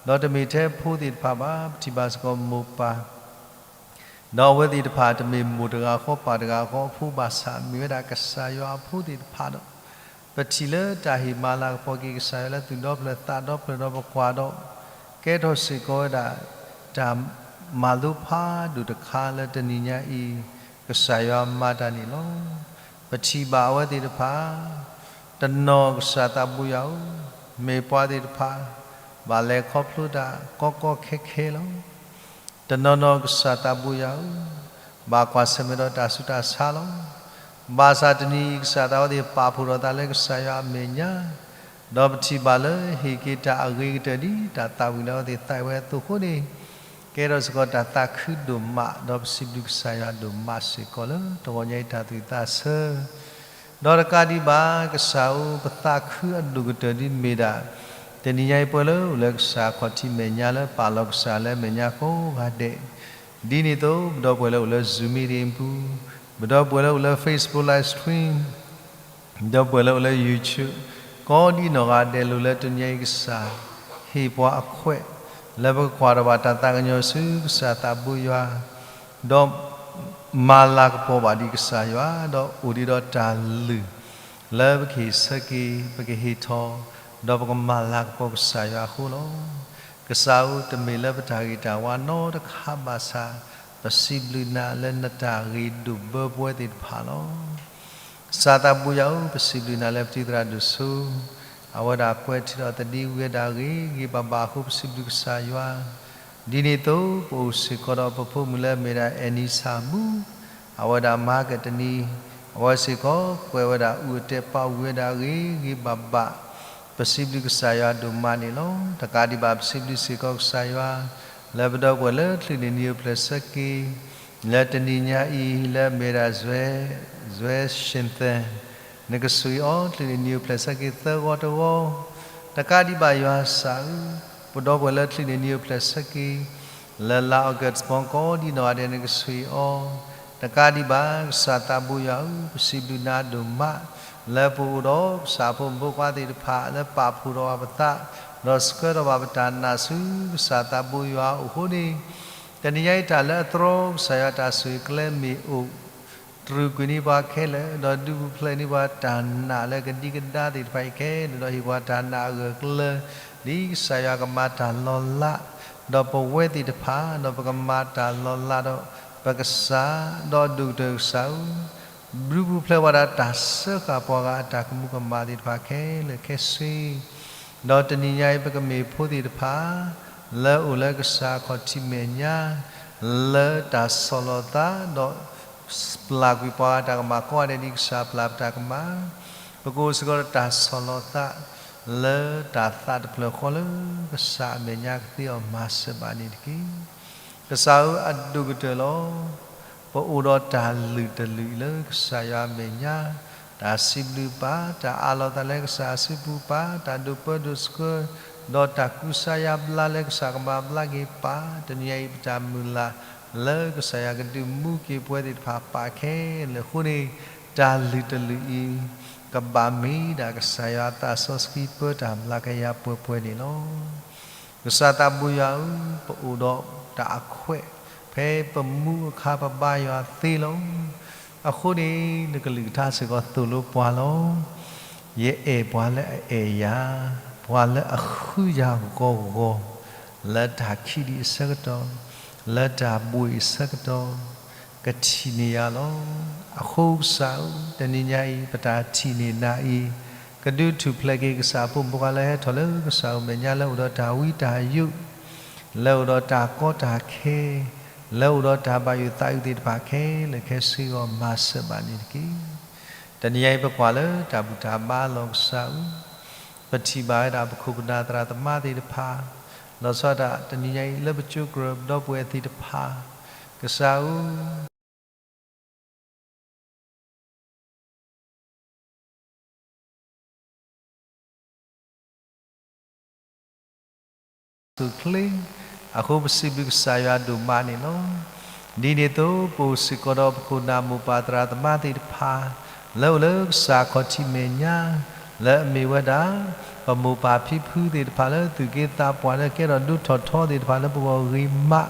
ဒီးတမ့ၢ်ထဲဖိသ့ၣ်တဖၣ်ဘၣ်, ပထံၣ်ဘၣ်စ့ၢ်ကီးမိၢ်ပၢ် ဒီးအဝဲသ့ၣ်တဖၣ်တမ့ၢ်မိၢ်တဂၤဃီပၢ်တဂၤဃီအဖိဘၣ်ဆၣ် မ့ၢ်ဝဲဒၣ်ကစၢ်ယွၤအဖိသ့ၣ်တဖၣ်ဒီး ပထံၣ်လၢတၢ်ဟ့ၣ်မၤလၤကပီၤက့ၤကစၢ်ယွၤလၢသူၣ်ဒီဖျၢၣ်သးဒီဖျၢၣ်ဒီးပကွၢ်ဒီး ကဲထီၣ်စ့ၢ်ကီးဝဲဒၣ် တၢ်မၤလိဖးဒိၣ်တခါလၢတနံၤညါအံၤ ကစၢ်ယွၤမၤတၢ်န့ၣ်လီၤ. ပထံၣ်ဘၣ်အဝဲသ့ၣ်တဖၣ် တနီၤကစၢ်သးဘိယွၤဧၢ, မ့ၢ်ပှၤသ့ၣ်တဖၣ် ဘၣ်လဲၤခီဖျိတၢ်ကီကီခဲခဲလီၤ. တနီၤနီၤကစၢ်သးဘိယွၤဧၢ, ဘၣ်ကွၢ်ဆၢၣ်မဲာ်ဒီးတၢ်ဆူးတၢ်ဆါလီၤ. ဘၣ်ဆၣ်တနံၤအံၤ ကစၢ်သးဝဲသ့ၣ်ပာ်ဖှိၣ်ထီၣ်သးလၢကစၢ်ယွၤအမဲာ်ညါ, ဒီးပထံၣ်ဘၣ်လၢဟ့ၣ်က့ၤတၢ်အဂ့ၤကတၢၢ်ဒ်တၢ်သးဝံၣ်လၢအဝဲသ့ၣ်သးဝံၣ်ဝဲအသိးအဃိန့ၣ်, ကဲထီၣ်စ့ၢ်ကီးတၢ်သးခုဒိၣ်မး ဒီးပစံးဘျုးကစၢ်ယွၤဒိၣ်မးစ့ၢ်ကီးလၢတဂီၤညါအံၤတၢ်သူၣ်ဝံၣ်သးဆၢ ဒီးတကးဒံးဘၣ် ကစၢ်ဧၢ, ပသးခုအဒိၣ်ကတၢၢ်ဒ်မ့ၢ်ဒၣ် တနံၤညါအံၤပဝဲလၢအိၣ်လၢကစၢ်ခီၣ်ထံးမဲာ်ညါ လၢပာ်လီၤကစၢ်လၢအမဲာ်ညါကိးဂၤဒဲး, ဒ်န့ၣ်အသိး ပဒီပုၢ်ဝဲၢ်လၢအိၣ်လၢ Zoom meeting အပူၤ, ပဒီပုၢ်ဝဲၢ်လၢအိၣ်လၢ Facebook live stream, ဒီပုၢ်ဝဲၢ်လၢအိၣ်လၢ YouTube, ကိးဒ်နီၢ်ဂၤဒဲး လိၣ်လၢတနံၤညါအံၤကစၢ် ဟ့ၣ်ပှၤအခွဲး လၢပကကွၢ်ထီၣ်ဘၣ်တၢ်သးကညီၤဆူကစၢ်သးဘိယွၤ, ဒီးမၤလၤကပီၤဘၣ်ဒံးကစၢ်ယွၤ, ဒီးအိၣ်ဒံးဒီးတၢ်လုၢ် လၢပကဟ့ၣ်ဆၢက့ၤ, ပကဟ့ၣ်ထီၣ်, ဒီးပကမၤလၤကပီၤကစၢ်ယွၤအဃိလီၤ. ကစၢ်ဧၢ, တမ့ၢ်လၢပတၢ်ဂ့ၤတၢ်ဝါနီတခါဘၣ်ဆၣ်, ပစံးဘျုးနၤလၢနတၢ်ဂ့ၤဒိၣ်ဘၢပဝဲသ့ၣ်တဖၣ်လီၤ. ကစၢ်သးဘိယွၤဧၢ, ပစံးဘျုးနၤလၢပတံၤသရၣ်ဒိၣ်စိ, အဝဲဒၣ်ကွဲးထံၣ်ဒီးသဒံးဝံၤဝဲဒၣ်ဂ့ၤဂ့ၤဘၣ်ဘၣ်အဃိ ပစံးဘျုးကစၢ်ယွၤ, ဒ်န့ၣ်အသိး ပအိၣ်စ့ၢ်ကီးဒီးပဖိမုၣ်လၢအမ့ၢ်ဒၣ် Annie ဆၣ်မူ, အဝဲဒၣ်မၤကတနံၤ, အဝဲစ့ၢ်ကီးကွဲးဝဲဒၣ်အူအတဲာ်ပာ်ဝံၤဝဲဒၣ်ဂ့ၤဂ့ၤဘၣ်ဘၣ်, ပစံးဘျုးကစၢ်ယွၤဒိၣ်မးန့ၣ်လီၤ. တကးဒံးဘၣ် ပစံးဘျုးစ့ၢ်ကီးကစၢ်ယွၤ လၢပဒီပုၢ်ဝဲၢ်လၢချုးန့ၢ်နံၤအိၣ်ဖျဲၣ်ဆၢက့ၤ လၢတနံၤညါအံၤ လၢအမ့ၢ်ဒၣ် စွဲ, စွဲရှင်သဲ, နကဆိၣ်ဂ့ၤအီၤချုးန့ၢ်နံၤအိၣ်ဖျဲၣ်ဆၢက့ၤသၢဂီၤတဂီၤ, တကးဒံးဘၣ်ယွၤကစၢ်ဧၢ, ပဒီပုၢ်ဝဲၢ်လၢချုးန့ၢ်နံၤအိၣ်ဖျဲၣ်ဆၢက့ၤ လၢလါ August မီၤ ကိးဒ်နီၢ်ဂၤဒဲး နကဆိၣ်ဂ့ၤအီၤ, တကးဒံးဘၣ် ကစၢ်သးဘိယွၤဧၢ, ပစံးဘျုးနၤဒိၣ်မး လၢပအိၣ်ဒီးကစၢ်ဖိမုၣ်ဖိခွါသ့ၣ်တဖၣ် လၢပာ်ဖှိၣ်ထီၣ်ဘၣ်ပသး ဒီးဆှၢထီၣ်ဘၣ်ပတၢ်နာ်ဆူကစၢ်သးဘိယွၤအအိၣ်အဃိန့ၣ်, တနံၤညါအံၤတၢ်လၢအတြီကစၢ်ယွၤတၢ်ဆိၣ်ဂ့ၤကျဲမ့ၢ်အိၣ် တြူာ်ကွံာ်န့ၢ်ပှၤခဲလၢာ်, ဒီးဒုးပူၤဖျဲးန့ၢ်ပှၤတၢ်နာ်လၢကဒံကဒါသ့ၣ်တဖၣ်အံၤခဲလၢာ်, ဒီးဟ့ၣ်ပှၤတၢ်နာ်အဂၢၢ်အကျၢၤ ဒ်ကစၢ်ယွၤကမၤတၢ်လီၤလး ဒီးပဝဲသ့ၣ်တဖၣ်, ဒီးပကမၤတၢ်လီၤလးဒီးပကစၢ်, ဒီးဒိၣ်ကတၢၢ်ကစၢ်ဧၢ, ဒုးပူၤဖျဲးပှၤဒီးတၢ်စၢဃာ်ပှၤဂၤအတၢ်ကမူၤကမၣ်သ့ၣ်တဖၣ်ခဲလၢာ်ခဲဆ့ ဒီးတနံၤညါအံၤ ပကမ့ၢ်ဖိသ့ၣ်တဖၣ် လၢအိၣ်လၢကစၢ်ခီၣ်ထံးမဲာ်ညါ လၢတၢ်ဆီၣ်လီၤသး ဒီးပျၢ်ကွံာ်ပှၤဂၤတၢ်ကမၣ်ကိးဂၤဒဲး ဒ်ကစၢ်ပျၢ်ပတၢ်ကမၣ်, ပကအိၣ်စ့ၢ်ကီးဒီးတၢ်ဆီၣ်လီၤသး လၢတၢ်သးတဖျၢၣ်ဃီလၢကစၢ်အမဲာ်ညါကသ့အီၤမၤစၢၤဘၣ်န့ၣ်တက့ၢ်. ကစၢ်ဧၢ အဒိၣ်ကတၢၢ်လီၤ. ပအိၣ်ဒီးတၢ်လုၢ်တလုၢ်လၢကစၢ်ယွၤအမဲာ်ညါ, တၢ်စံးဘျုးပၢ်, တၢ်အးလီၤသးလၢကစၢ်အစုပူၤပၢ်, တၢ်ဒိးပၢဒိးဆှၢ, ဒီးတၢ်ကူစါယါဘျါလၢကစၢ်ကမၤဘျါက့ၤပၢ်, တနံၤညါအံၤ ပတၢ်မုၢ်လၢ်လၢကစၢ်ယွၤကဒုးမူက့ၤပဝဲသ့ၣ်တဖၣ်ပၢ်ခဲလၢာ်အဃိန့ၣ်, တၢ်လုၢ်တလုၢ်အံၤ ကဘၣ်မ့ၢ်ဒၣ်ကစၢ်ယွၤအသးစီဆှံပၢတၢ်မျၤကယၤပှဲၤပှဲၤန့ၣ်လီၤ. ကစၢ်သးဘိယွၤဧၢ, ပအိၣ်ဒီးတၢ်အခွဲး, ဖဲပမူအခါပဘါယွၤသ့လီၤ. အဃိန့ၣ် နကလုၢ်ကထါစ့ၢ်ကီးသိၣ်လိပှၤလီၤ. ယအဲၣ်ပှၤလၢအအဲၣ်ယၤ, ပှၤလၢအဃုယၤဂီၤဂီၤ, လၢတၢ်ခံးဒံးအဆၢကတီၢ်, လၢတၢ်ဘှံးအဆၢကတီၢ်, ကထံၣ်န့ၢ်ယၤလီၤ. အဃိကစၢ်ဧၢ, တနံၤညါအံၤ ပတၢ်ထံၣ်န့ၢ်နၤအံၤ, ကဒုးထူၣ်ဖျဲးက့ၤကစၢ်အဖိမုၣ်ဖိခွါလၢဟဲထီၣ်လၢကစၢ်အမဲာ်ညါလၢအိၣ်ဒီးတၢ်ဝံတၢ်ယိး လၢအိၣ်ဒီးတၢ်ကီတၢ်ခဲ, လၢအိၣ်ဒီးတၢ်ဘၣ်ယိၣ်သးအုးသ့ၣ်တဖၣ်ခဲလၢာ်ခဲဆ့အဂီၢ် မၤစၢၤဘၣ်န့ၣ်တက့ၢ်. တနံၤညါအံၤပကွၢ်လၢတၢ်ဘူၣ်တၢ်ဘါလီၤကစၢ်ဧၢ, ပထံၣ်ဘၣ်ဝဲဒၣ်ပခိၣ်ပနၢ်သရၣ်သမါသ့ၣ်တဖၣ်, လီၤဆီဒၣ်တၢ်တနံၤညါအံၤလၢပကၠိကြၢးပဒီပုၢ်ဝဲၢ်သ့ၣ်တဖၣ်, ကစၢ်ဧၢ ကစၢ်ယ့ၣ်ၡူးခရံာ်, အဃိပစံးဘျုးကစၢ်ယွၤဒိၣ်မးန့ၣ်လီၤ. ဒ်န့ၣ်အသိး ပအိၣ်စ့ၢ်ကီးဒီးပခိၣ်နၢ်မိၢ်ပၢ်သရၣ်သမါသ့ၣ်တဖၣ်, လၢအိၣ်လၢကစၢ်ခီၣ်ထံးမဲာ်ညါ, လၢအမ့ၢ်ဝဲဒၣ် ပမိၢ်ပၢ်ဖံဖုသ့ၣ်တဖၣ်လၢသူၣ်က့သးပှၢ်လၢကဲထီၣ်ဒိၣ်ထီၣ်ထီသ့ၣ်တဖၣ် လၢပဂီၢ်ဂ့ၤမး,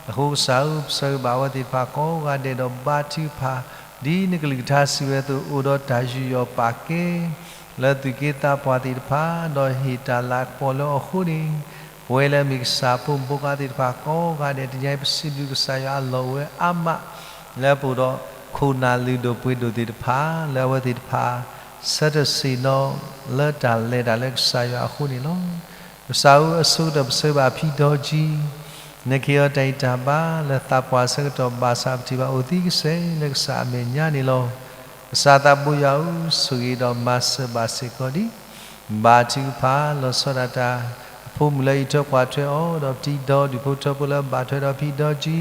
အဃိကစၢ်ဧၢ ပဆၢဂ့ၤဘၣ်အဝဲသ့ၣ်တဖၣ်ကိးဂၤဒဲးဒီးဘါထုကဖၣ်, ဒ်နကလုၢ်ကထါစံးဝဲအသိး အိၣ်ဒီးတၢ်ယူးယီၣ်ပာ်ကဲ လၢသူၣ်က့သးပှၢ်သ့ၣ်တဖၣ်, ဒီးဟ့ၣ်တၢ်လၤကပီၤလၢအဃိန့ၣ်, ပဝဲလၢအမ့ၢ်ကစၢ်ဖိမုၣ်ဖိခွါသ့ၣ်တဖၣ်ကိးဂၤဒဲး တနံၤညါအံၤပစံးဘျုးကစၢ်ယွၤအလီၢ်အိၣ်ဝဲအါမး, လၢပအိၣ်ဒီးခိၣ်နၢ်လုၢ်ဒိၣ်ပှ့ၤဒိၣ်သ့ၣ်တဖၣ် လၢအဝဲသ့ၣ်တဖၣ် ဆၢထၢၣ်ဆ့ၣ်နီၤလၢတၢ်လဲၤတၢ်လၢကစၢ်ယွၤအဃိန့ၣ်လီၤ. ကစၢ်ဧၢ အဆိကတၢၢ်ပဆၢဂ့ၤဘၣ်ဖံဒီကံ နကဟ့ၣ်အီၤတၢ်ဂံၢ်တၢ်ဘါလၢသးပှၢ်အဆၢကတီၢ်ဘၣ်ဆၣ် ပထံၣ်ဘၣ်အိၣ်သံကစဲးလၢကစၢ်အမဲာ်ညါန့ၣ်လီၤ. ကစၢ်သးဘိယွၤဧၢ, ဆိၣ်ဂ့ၤဒီးမၤစၢၤဘၣ်စ့ၢ်ကီးဒံး, ဘါထုကဖၣ်လီၤဆီဒၣ်တၢ် အဖိမုၣ်လၢအံးထွဲကွၢ်ထွဲအီၤ, ဒီးပတံၤဒီဒူၣ်ဖိထၢဖိလၢအဘၣ်ထွဲဒီးဖံဒီကံ,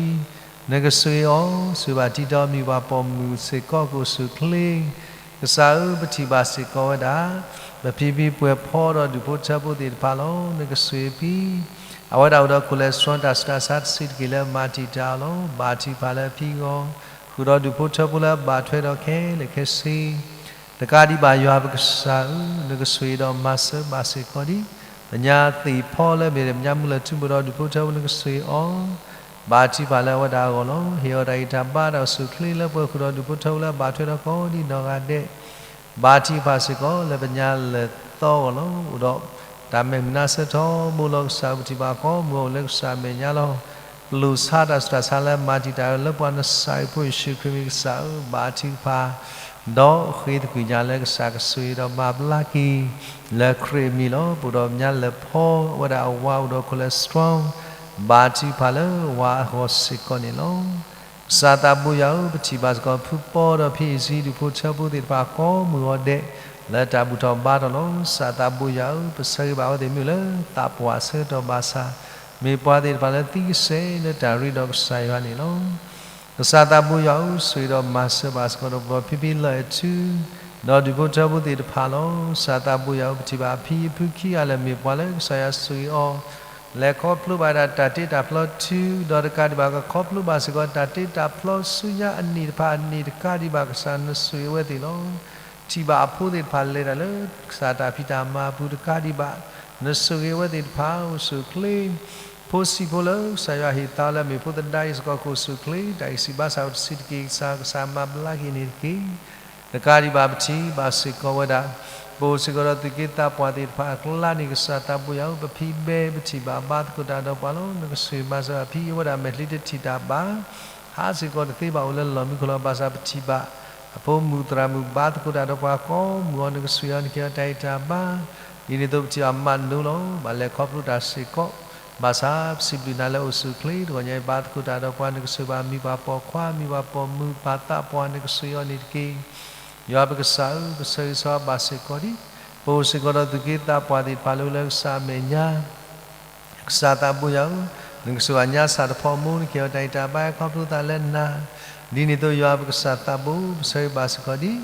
နကဆိၣ်ဂ့ၤအီၤ, ဆိၣ်ဂ့ၤဘၣ်တံၤဒီမုၢ်ဘၣ်ပိာ်မုၣ်စ့ၢ်ကီးကအိၣ်ဆူၣ်ချ့ ကစၢ်ဧၢ, ပထံၣ်ဘၣ်စ့ၢ်ကီးဝဲဒၣ် ပဖံဖံပှဲၤဖီဒီးဒူၣ်ဖိထၢဖိသ့ၣ်တဖၣ်လီၤ. နကဆိၣ်ဂ့ၤဖံ အဝဲဒၣ်အိၣ်ဒီးခိၣ်လဲၤဆှီတၢ်ဆူးတၢ်ဆါတဆံးတက့ၢ်လၢမၤတံာ်တာ်အီၤလီၤ. ဘါထုကဖၣ်လၢအဖံအဂီၢ်, ဃုာ်ဒီးဒူၣ်ဖိထၢဖိလၢအဘၣ်ထွဲဒီးခဲလၢာ်ခဲဆ့ တကးဒံးဘၣ်ယွၤပကစၢ်ဧၢ, နကဆိၣ်ဂ့ၤဒီးမၤစၢၤဘၣ်စ့ၢ်ကီးဒံး, ပညါသ့ၣ်ဖီလၢအမ့ၢ်ပညါမုၢ်လၢ်ထူမိၢ်ဒီးဒူၣ်ဖိထၢဖိ နကဆိၣ်ဂ့ၤအီၤ ဘါထုကဖၣ်လၢအဝဲဒၣ်အဂီၢ်လီၤ. ဟ့ၣ်အီၤတၢ်ဂံၢ်တၢ်ဘါတၢ်အိၣ်ဆူၣ်ချ့လၢပှၤဃုာ်ဒီးဒူၣ်ဖိထၢဖိလၢအဘၣ်ထွဲဒီးကိးဒံးနီၢ်ဂၤဒဲး, ဘါထုကဖၣ်စ့ၢ်ကီးလၢပညါလၢာ်သီအဂီၢ်လီၤ. အိၣ်ဒီးတၢ်မဲာ်မုာ်နါဆၢထီဘိလီၤ. ကစၢ်ပထံၣ်ဘၣ်ကီမုၢ်အိၣ်လၢကစၢ်မဲာ်ညါလီၤ. ပလိၣ်ဆါတၢ်ဆူးတၢ်ဆါလၢမၤတံာ်တာ်အီၤလၢပှၤနစၢ်အဖိယ့ၣ်ၡူးခရံာ်မ့ၢ်ကစၢ်ဧၢ, ဘါထုကဖၣ် ဒီးဃ့သကွံာ်ညါလၢကစၢ်ကဆိၣ်ဂ့ၤဒီးမၤဘျါက့ၤ လၢခရံာ်အမံၤလီၤ. ပအိၣ်ဒီးပညါလၢာ်ဖီဝဲဒၣ်အဝၤအိၣ်ဒီးခိၣ်လဲၤစှီ ဘါထုကဖၣ်လၢဝၤအဂီၢ်စ့ၢ်ကီးန့ၣ်လီၤ. ကစၢ်သးဘိယွၤဧၢ, ပထံၣ်ဘၣ်စ့ၢ်ကီးဖုပီဒီးဖံအံၤစံဒူၣ်ဖိထၢဖိသ့ၣ်တဖၣ်ကိးမုၢ်ဂီၤဒဲး လၢတၢ်ဘူၣ်ထီၣ်ဘါထီၣ်လီၤ. ကစၢ်သးဘိယွၤဧၢ, ပဆၢဂ့ၤဘၣ်အဝဲသ့ၣ်မ့ၢ်လၢသးပှၢ်အဆၢကတီၢ်ဘၣ်ဆၣ် မ့ၢ်ပှၤသ့ၣ်တဖၣ်လၢသံကစဲးလၢတၢ်ရ့ဒီးကစၢ်ယွၤန့ၣ်လီၤ. ကစၢ်သးဘိယွၤဧၢ, ဆိၣ်ဂ့ၤဒီးမၤစၢၤဘၣ်စ့ၢ်ကီးဒီးပှၤဖံဖံလၢအထူ ဒီးဒူၣ်ဖိထၢဖိသ့ၣ်တဖၣ်လီၤ. ကစၢ်သးဘိယွၤဧၢ, ပထံၣ်ဘၣ်အဖံအဖုခံဂၤလၢမ့ၢ်ပှၤလၢကစၢ်ယွၤဆိၣ်ဂ့ၤအီၤ လဲၤခီဖျိဘၣ်ဝဲဒၣ်တၢ်တ့တၢ်ဖျီထူ, ဒီးတကးဒံးဘၣ်ကခီဖျိဘၣ်စ့ၢ်ကီးတၢ်တ့တၢ်ဖျီဆူညါအနံၣ်တဖၣ်အနံၣ် တကးဒံးဘၣ်ကစၢ်နဆိၣ်ဂ့ၤအဝဲသ့ၣ်လီၤ. ထံၣ်ဘၣ်အဖိသ့ၣ်တဖၣ်လဲၤတၢ်လၢကစၢ်တၢ်ဖံးတၢ်မၤအပူၤတကးဒံးဘၣ် နဆိၣ်ဂ့ၤအဝဲသ့ၣ်တဖၣ်အိၣ်ဆူၣ်အိၣ်ချ့ ဖိဆံးဖိလၢကစၢ်ယွၤဟ့ၣ်သါလၢအမ့ၢ်ဖိသဒါအံၤစ့ၢ်ကီးကအိၣ်ဆူၣ်အိၣ်ချ့ တၢ်ဂံၢ်စၢ်ဘါစၢ်အိၣ်တဆံးတက့ၢ် ကစၢ် ကစၢ်မၤဘျါက့ၤန့ၣ်တက့ၢ်. တကးဒံးဘၣ်ပထံၣ်ဘၣ်စ့ၢ်ကီးဝဲဒၣ် ပအိၣ်စ့ၢ်ကီးဒီးသူၣ်က့သးပှၢ်သ့ၣ်တဖၣ်အကျါန့ၣ် ကစၢ်သးဘိယွၤဧၢ ပဖံဘဲ ပထံၣ်ဘၣ်ဘါသကိးတၢ်ဒီးပှၤလီၤ. နကဆိၣ်ဂ့ၤမၤစၢၤဘၣ်ဖံအဝဲဒၣ်မဲာ်ချံတထံၣ်တၢ်ဘၣ် ဟးစ့ၢ်ကီးတသ့ဘၣ်အိၣ်လၢလီၢ်မံခိၣ်လီၤ. ဘၣ်ဆၣ်ပထံၣ်ဘၣ် အဖိမုၣ်သရၣ်မုၣ်ဘါသကိးတၢ်ဒီးပှၤကိးမုၢ်ဂီၤ နကဆိၣ်ဂ့ၤအီၤ နကဟ့ၣ်အီၤတၢ်ဂံၢ်တၢ်ဘါ ဒ်န့ၣ်အသိးပထံၣ်ဘၣ်မးဒိလီၤ ဘၣ်လဲၤခီဖျိတၢ်စ့ၢ်ကီး ဘၣ်ဆၣ်ပစံးဘျုးနၤလၢအိၣ်ဆူၣ်အိၣ်ချ့ တဂီၤညါအံၤဘါသကိးတၢ်ဒီးပှၤ နကဆိၣ်ဂ့ၤဘၣ်မံၤပှၤပိာ်ခွါ မံၤပှၤပိာ်မုၣ် ပၢ်သးပှၢ် နကဆိၣ်ဂ့ၤအီၤန့ၣ်တက့ၢ်. ယွၤပကစၢ်ဧၢ ပဆၢဂ့ၤဆၢဝါဘၣ်စ့ၢ်ကီးဒံး ပအိၣ်စ့ၢ်ကီးဒီးသူၣ်က့သးပှၢ်သ့ၣ်တဖၣ်လၢအိၣ်လၢကစၢ်အမဲာ်ညါ ကစၢ်သးဘိယွၤဧၢ, နကဆိၣ်ဂ့ၤညါစၢ်တဖီမူ နကဟ့ၣ်အီၤတၢ်ဂံၢ်တၢ်ဘါ ဟဲခီဖျိသးလၢနၤ, ဒ်န့ၣ်အသိးယွၤပကစၢ်သးဘိ ပဆၢဂ့ၤဘၣ်စ့ၢ်ကီးဒံး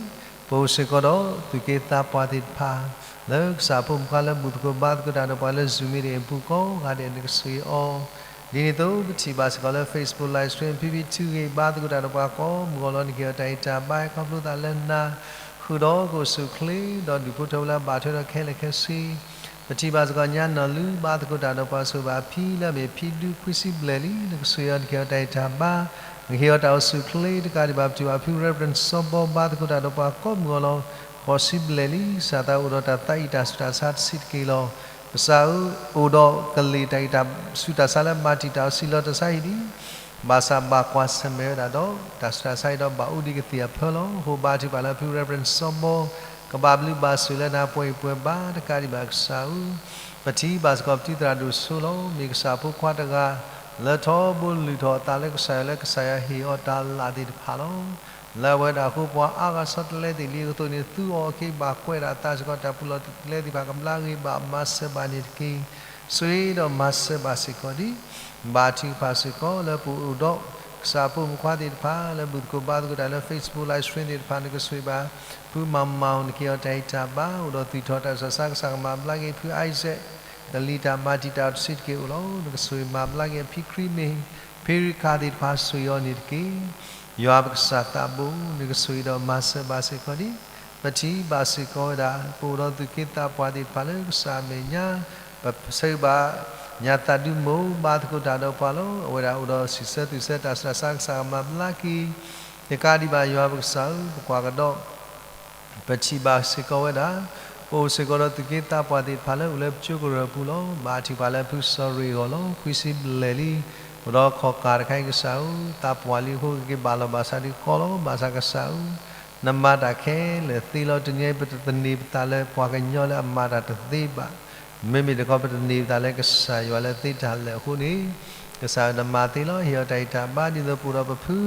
ပအိၣ်စ့ၢ်ကီးဒီးသူၣ်က့သးပှၢ်သ့ၣ်တဖၣ် လၢကစၢ်အဖိမုၣ်ခွါလၢဘူၣ်သကိးဘါသကိးတၢ်ဒီးပှၤလၢ Zoom meeting အပူၤကိးဂၤဒဲး နကဆိၣ်ဂ့ၤအီၤ, ဒ်န့ၣ်အသိးပထံၣ်ဘၣ်စ့ၢ်ကီးလၢ Facebook live stream ဖံဖံထုဂ့ၤဘါသကိးတၢ်ဒီးပှၤကိးမုၢ်ဂီၤလီၤ နကဟ့ၣ်အီၤတၢ်ဂံၢ်တၢ်ဘါ ဟဲခီဖျိသးလၢနၤ, ဃုာ်ဒီးကအိၣ်ဆူၣ်အိၣ်ချ့ ဒီးဒူၣ်ဖိထၢဖိလၢအဘၣ်ထွဲဒီးခဲလၢာ်ခဲဆ့ ပထံၣ်ဘၣ်စ့ၢ်ကီးညါနီၢ်လူၤ ဘါသကိးတၢ်ဒီးပှၤဆိၣ်ဂ့ၤဘၣ်အဖံလၢအမ့ၢ်ဖံဒူခွံဆံဘျဲၣ်လံ, နကဆိၣ်ဂ့ၤအီၤ နကဟ့ၣ်အီၤတၢ်အ့ၣ်တၢ်ဘါ, နကဟ့ၣ်အီၤတၢ်အိၣ်ဆူၣ်အိၣ်ချ့, တကးဒံးဘၣ် ပထံၣ်ဘၣ်ဖု Reverend စီၤဘီ ဘါသကိးတၢ်ဒီးပှၤကိးမုၢ်ဂီၤလီၤ. ဃိးဆံဘျဲၣ်လံ, ကစၢ်သးအိၣ်ဒီးတၢ်သးအံၣ်တၢ်ဆူးတၢ်ဆါတဆံးတက့ၢ်လီၤ. ကစၢ်ဧၢ, အိၣ်ဒီးကလ့ၣ်တၢ်အံၣ်တၢ်ဆူးတၢ်ဆါလၢ မၤတံာ်တာ်အီၤဆံးလီၤတၢ်ဆါဟံၣ်လံ. ဘၣ်ဆၣ်ဘၣ်ကွၢ်ဆၢၣ်မဲာ်ဝဲဒၣ်ဒီး တၢ်ဆူးတၢ်ဆါအံၤဒီး ဘၣ်အိၣ်ဒံးကသ့ၣ်အဖၢလီၤ. အဃိဘါထုကဖၣ်လၢဖု Reverend စီၤဘီ ကဘၣ်ဘျုးဘၣ်ဆိၣ်လၢနၤ ပှဲၤအံၤပှဲၤဘါ, တကးဒံးဘၣ်ကစၢ်ဧၢ, ပထံၣ်ဘၣ်စ့ၢ်ကီးပတံၤသရၣ်ဒိၣ်စိလီၤ. မ့ၢ်ကစၢ်အဖိခွါတဂၤ လၢထီဘိလုၢ်ထီၣ်အသးလၢကစၢ်ယွၤ လၢကစၢ်ယွၤဟ့ၣ်အီၤတၢ်လၢ်သ့ၣ်တဖၣ်လီၤ. လၢအဝဲဒၣ်အဃိ ပှၤအါဂၤဆီတလဲသ့ၣ်လံအသိးန့ၣ် သူအီၤအခ့ဘၣ်ကွဲးဒၣ်အသးစ့ၢ်ကီး တၢ်ပူၤလီၢ်ပူၤကျဲသ့ၣ်တဖၣ် ကဘျါဂ့ၤဘၣ်မၤစၢၤဘၣ်န့ၣ်တက့ၢ်. ဆိၣ်ဂ့ၤဒီးမၤစၢၤဘၣ်စ့ၢ်ကီးဒံး ဘါထုကဖၣ်စ့ၢ်ကီး လၢပအိၣ်ဒီး ကစၢ်ဖိမုၣ်ဖိခွါသ့ၣ်တဖၣ် လၢဘူၣ်သကိးဘါသကိးတၢ်လၢ Facebook Live Stream သ့ၣ်တဖၣ် နကဆိၣ်ဂ့ၤဘၣ် ဖုမၤမၤအီၤ နကဟ့ၣ်အီၤတၢ်အ့ၣ်တၢ်ဘါ အိၣ်ဒီးသူၣ်ထီၣ်တၢ်ဆူးတၢ်ဆါ ကစၢ်ကမၤဘျါက့ၤ ဖု Isaac ကလံၤတၢ်မၤတံာ်တာ်အီၤတဆံးတက့ၢ်အိၣ်လီၤ. နကဆိၣ်ဂ့ၤမၤဘျါက့ၤ ဖံခရံမ့ၢ် ဖံရံခါသ့ၣ်တဖၣ် ဆိၣ်ဂ့ၤအီၤန့ၣ်တက့ၢ်. ယွၤပကစၢ်သးဘိ နကဆိၣ်ဂ့ၤဒီးမၤစၢၤဘၣ်စ့ၢ်ကီးဒံး ပထံၣ်ဘၣ်စ့ၢ်ကီးဝဲဒၣ် ပအိၣ်ဒီးသူၣ်က့သးပှၢ်သ့ၣ်တဖၣ်လၢကစၢ်အမဲာ်ညါ, ပဆၢဂ့ၤဘၣ် ညါသးဒူမိၢ် ဘါသကိးတၢ်ဒီးပှၤလီၤ. အဝဲဒၣ်အိၣ်ဒီးစံးဆၢသူၣ်ဆၢတၢ်ဆူးတၢ်ဆါ ကစၢ်ကမၤဘျါက့ၤ, တကးဒံးဘၣ်ယွၤပကစၢ်ဧၢ ပကွၢ်ကဒီး ပထံၣ်ဘၣ်စ့ၢ်ကီးဝဲဒၣ် ပအိၣ်စ့ၢ်ကီးဒီးသူၣ်က့သးပှၢ်သ့ၣ်တဖၣ်လၢအိၣ်လၢပကၠိကရၢၢ်ပူၤလီၤ. ဘါထုကဖၣ်လၢဖုစီၤရ့ၣ်အဂီၢ်လီၤ. ခွံဆံဘျဲၣ်လံ, အိၣ်ဒီးခီၣ်ကၢ်တခါအံၤ ကစၢ်ဧၢ, သးပှၢ်လံအဃိ ကက့ၤဘၣ်လီၤဘၣ်ဆၣ်ဒုးကီလီၤ. ဘၣ်ဆၣ်ကစၢ်ဧၢ, နမၤတၢ်ခဲလၢာ်သ့လီၤ. တနံၤအံၤ ပတသန့ၤပသးလၢပှၤကညီလၢအမၤတၢ်တသ့ဘၣ်. မ့မ့ၢ်တခီ ပသန့ၤပသးလၢကစၢ်ယွၤလၢသ့တၢ်လၢာ်အဃိန့ၣ်, ကစၢ်ဧၢ နမၤသ့လီၤ. ဟ့ၣ်အီၤတၢ်အ့ၣ်တၢ်ဘါ ဒ်သိးပအိၣ်ဒီးပဖု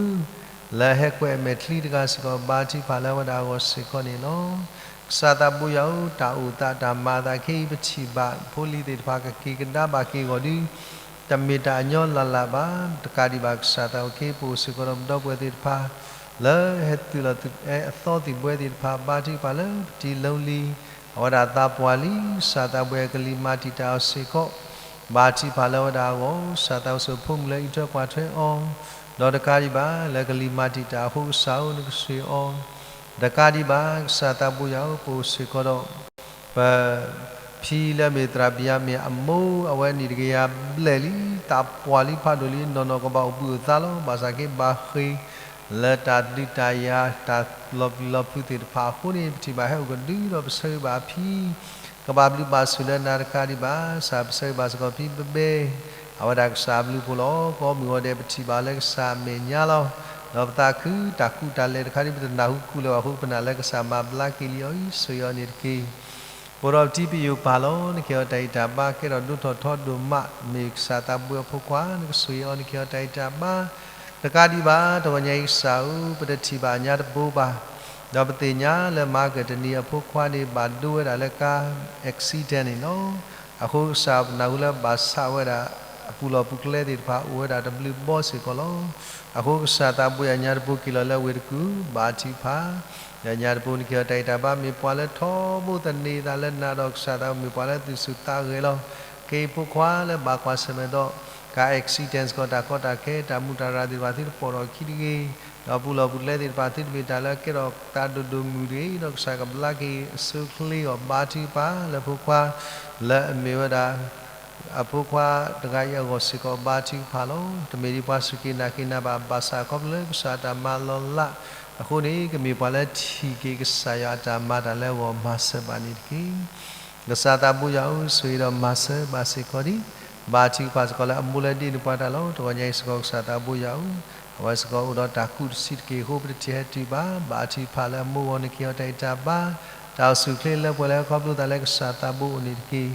လၢဟဲကွဲးအမဲာ်ချံတဂၤစ့ၢ်ကီး ဘါထုကဖၣ်လၢအဝဲဒၣ်အဂီၢ်စ့ၢ်ကီးန့ၣ်လီၤ. ကစၢ်သးဘိယွၤဧၢ, တၢ်အိၣ်သးတၢ်မၤအသးခဲအံၤ ပထံၣ်ဘၣ်ဖိလံၤသ့ၣ်တဖၣ် ကက့ၤကဒါဘၣ်က့ၤအဂီၢ်ဒုး တမ့ၢ်တၢ်အညီလၢ်လၢ်ဘၣ်. တကးဒံးဘၣ်ကစၢ်သးအိၣ်က့ၤ ပအိၣ်စ့ၢ်ကီးဒီးပဒီပုၢ်ဝဲၢ်သ့ၣ်တဖၣ် လၢဟဲသုးလီၤသုးအဲၣ်အသီသံၣ်ဘှဲသ့ၣ်တဖၣ် ဘါထုကဖၣ်လၢပတံၤလီၤလံၤ အဝဲဒၣ်သးပှၢ်လံ, ကစၢ်သးဘိယွၤကလံၤမၤတံာ်တာ်အီၤစ့ၢ်ကီး ဘါထုကဖၣ်လၢအဝဲဒၣ်အဂီၢ်, ကစၢ်သးအိၣ်ဆိးဖိမုၣ်လၢအံးထွဲကွၢ်ထွဲအီၤ, ဒီးတကးဒံးဘၣ် လၢကလံၤမၤတံာ်တာ်အဃိ ကစၢ်ဧၢ နကဆိၣ်ဂ့ၤအီၤ, တကးဒံးဘၣ် ကစၢ်သးဘိယွၤဧၢ ပအိၣ်စ့ၢ်ကီးဒီး ပ ဖံလၢအမ့ၢ်သရၣ်ဘံၣ်ယၤမ့ၣ်အမိၢ် အဝဲနံၣ်တကယၤဘျဲၣ်လံ, သးပှၢ်လံဖးဒိၣ်လံ, နီၢ်နီၢ်ကဘၣ်အိၣ်ဘှံးအိၣ်သါလီၤ. ဘၣ်ဆၣ်က့ၤဘၣ်ဃ့ၢ်လၢတၢ်ဒုးတၢ်ယၤ တၢ်လီၤပျံၤလီၤဖုးသ့ၣ်တဖၣ်အဃိန့ၣ် ပထံၣ်ဘၣ်ဟဲအိၣ်ကဒုဒီး ပဆၢဂ့ၤဘၣ်အဖံ ကဘၣ်ဘျုးဘၣ်ဆိၣ်လၢနၤတကးဒံးဘၣ်, ကစၢ်ပဆၢဂ့ၤဘၣ်စ့ၢ်ကီးဖံဘဲဘဲ အဝဲဒၣ်ကစၢ်အဘျုးအဖှိၣ်လီၤ. ကိးမုၢ်ဂီၤဒဲး ပထံၣ်ဘၣ်လၢကစၢ်အမဲာ်ညါလီၤ. ဒီးပသးခုတၢ်ကူၣ်တၢ်လဲၤတခါဒ် ပတနၢ်ဟူကူၣ်လၢၤဘၣ်အဃိ ပနာ်လၢကစၢ်မၤဘျါက့ၤလံအီၤအံၤ ဆိၣ်ဂ့ၤအီၤန့ၣ်တက့ၢ်. ပအိၣ်ဒီးပတံၤပယိာ်ပၢ်လီၤ. နကဟ့ၣ်အီၤတၢ်အံၣ်တၢ်ဘါ ကဲထီၣ်ဒိၣ်ထီၣ်ထီဒိၣ်မး, မ့ၢ်ကစၢ်သးဘိအဖိခွါ, နကဆိၣ်ဂ့ၤအီၤ နကဟ့ၣ်အီၤတၢ်အံၣ်တၢ်ဘါ တကးဒံးဘၣ် တဂီၤညါအံၤကစၢ်ဧၢ, ပတထံၣ်ဘၣ်ညါတဘိဘၣ်, ဒီးပသ့ၣ်ညါလၢ မၤကတနံၤအဖိခွါန့ၣ် ဘၣ်ဒိဝဲဒၣ်လၢကါ accident န့ၣ်လီၤ. အဃိကစၢ်ပနၢ်ဟူလၢဘၣ်ဆၣ်ဝဲဒၣ် အပူၤလီၢ်ပူၤကျဲသ့ၣ်တဖၣ် အိၣ်ဝဲဒၣ်တဘျုးဘီစ့ၢ်ကီးလီၤ. အဃိကစၢ်သးဘိယွၤ ညါတဘိက့ၤလီၤလၢအဝ့ၢ်တကူၣ် ဘါထုကဖၣ် ဒီးညါတဘိ နကဟ့ၣ်အီၤတၢ်အံၣ်တၢ်ဘါ မ့ၢ်ပှၤလၢထီဘိသန့ၤသးလၢနၤဒီးကစၢ်သးဘိ မ့ၢ်ပှၤလၢသူၣ်ဆူၣ်သးဂဲၤလီၤ. ကဲအံၤဖိခွါလၢဘၣ်ကွၢ်ဆၢၣ်မဲာ်ဒီး ကါ accident စ့ၢ်ကီး တၢ်ကီတၢ်ခဲ တၢ်မူးတၢ်ရၢ်သ့ၣ်တဖၣ် သုတပိာ်ထီၣ်ခံတဂ့ၤ, ဒီးပူၤလီၢ်ပူၤကျဲသ့ၣ်တဖၣ် သုတမ့ၢ်တၢ်လၢအကဲထီၣ်သးဒိၣ်ဒိၣ်မုၢ်တဂ့ၤ, ဒီးကစၢ်ကဘျါက့ၤအဆိအချ့အီၤ ဘါထုကဖၣ်လၢဖိခွါ လၢအမ့ၢ်ဝဲဒၣ် အဖိခွါတဂၤအံၤအဂီၢ်စ့ၢ်ကီး ဘါထုကဖၣ်လီၤ. တမ့ၢ်ဒ်ပှၤစူၢ်က့ၤနာ်က့ၤနၤဘၣ်, ဘၣ်ဆၣ်ခီဖျိလၢကစၢ်အတၢ်မၤလီၤလးအဃိန့ၣ် ကမ့ၢ်ပှၤလၢထံၣ်က့ၤကစၢ်ယွၤအတၢ်မၤတၢ်လၢအဂီၢ် မၤစၢၤဘၣ်န့ၣ်တက့ၢ်. ကစၢ်သးဘိယွၤဧၢ, ဆိၣ်ဂ့ၤဒီးမၤစၢၤဘၣ်စ့ၢ်ကီးဒံး, ဘါထုကဖၣ်စ့ၢ်ကီးလၢအမိၢ်လၢဒ့န့ၢ်ပှၤတၢ်လီၤ. တဂီၤညါအံၤစ့ၢ်ကီး ကစၢ်သးဘိယွၤဧၢ, အဝဲစ့ၢ်ကီးအိၣ်ဒီးတၢ်ကူၣ်တဆံးတက့ၢ်အဃိ ပတထံၣ်ဟဲတုၤဘၣ်, ဘါထုကဖၣ်လၢအမိၢ်အဂီၢ် နကဟ့ၣ်အီၤတၢ်အံၣ်တၢ်ဘါ, တၢ်အိၣ်ဆူၣ်အိၣ်ချ့လၢပှဲၤလၢဟဲခီဖျိသးလၢကစၢ်သးဘိအအိၣ်န့ၣ်တက့ၢ်.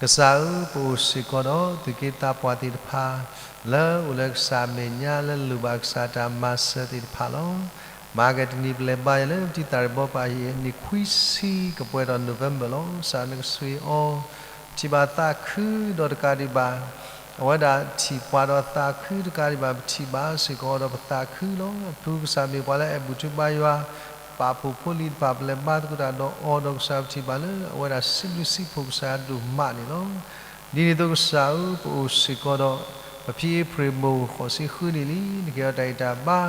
ကစၢ်ဧၢ, ပအိၣ်စ့ၢ်ကီးဒီးသူၣ်က့သးပှၢ်သ့ၣ်တဖၣ် လၢအိၣ်လၢကစၢ်အမဲာ်ညါ လၢလိၣ်ဘၣ်ကစၢ်တၢ်မၤစၢၤသ့ၣ်တဖၣ်လီၤ. မဟါကတနံၤပလဲၤဘါယွၤလၢပတံၤသၣ်ရံၣ်ဘီပၤ နံၣ်ခွံဆံကပှဲၤထီၣ် November လီၤ. ကစၢ်နကဆိၣ်ဂ့ၤအီၤ, ထံၣ်ဘၣ်သးခုဒီးတကးဒံးဘၣ်, အဝဲဒၣ်ထံၣ်ပှၤဒီးသးခုတကးဒံးဘၣ် ပထံၣ်ဘၣ်စ့ၢ်ကီးဒီးပသးခုလီၤ. အဖုကစၢ်မ့ၢ်ပှၤလၢအအဲၣ်ဘူၣ်ထုဘါယွၤ, ပာ်ဖှိၣ်ဖိလံၤတဖၣ် ပလဲၤဘါသကိးတၢ်ဒီးအီၤဒီးကစၢ်ပထံၣ်ဘၣ်လၢ အဝဲဒၣ်စံးဘျုးစံးဖှိၣ်ကစၢ်ဒိၣ်မးန့ၣ်လီၤ. ဒ်န့ၣ်အသိးကစၢ်ဧၢ, ပအိၣ်စ့ၢ်ကီးဒီး ပဖံအ့ဖြ့ၣ်မိၢ်ဃိးဆံဃုနံၣ်လံ, နကဟ့ၣ်အီၤတၢ်အံၣ်တၢ်ဘါ,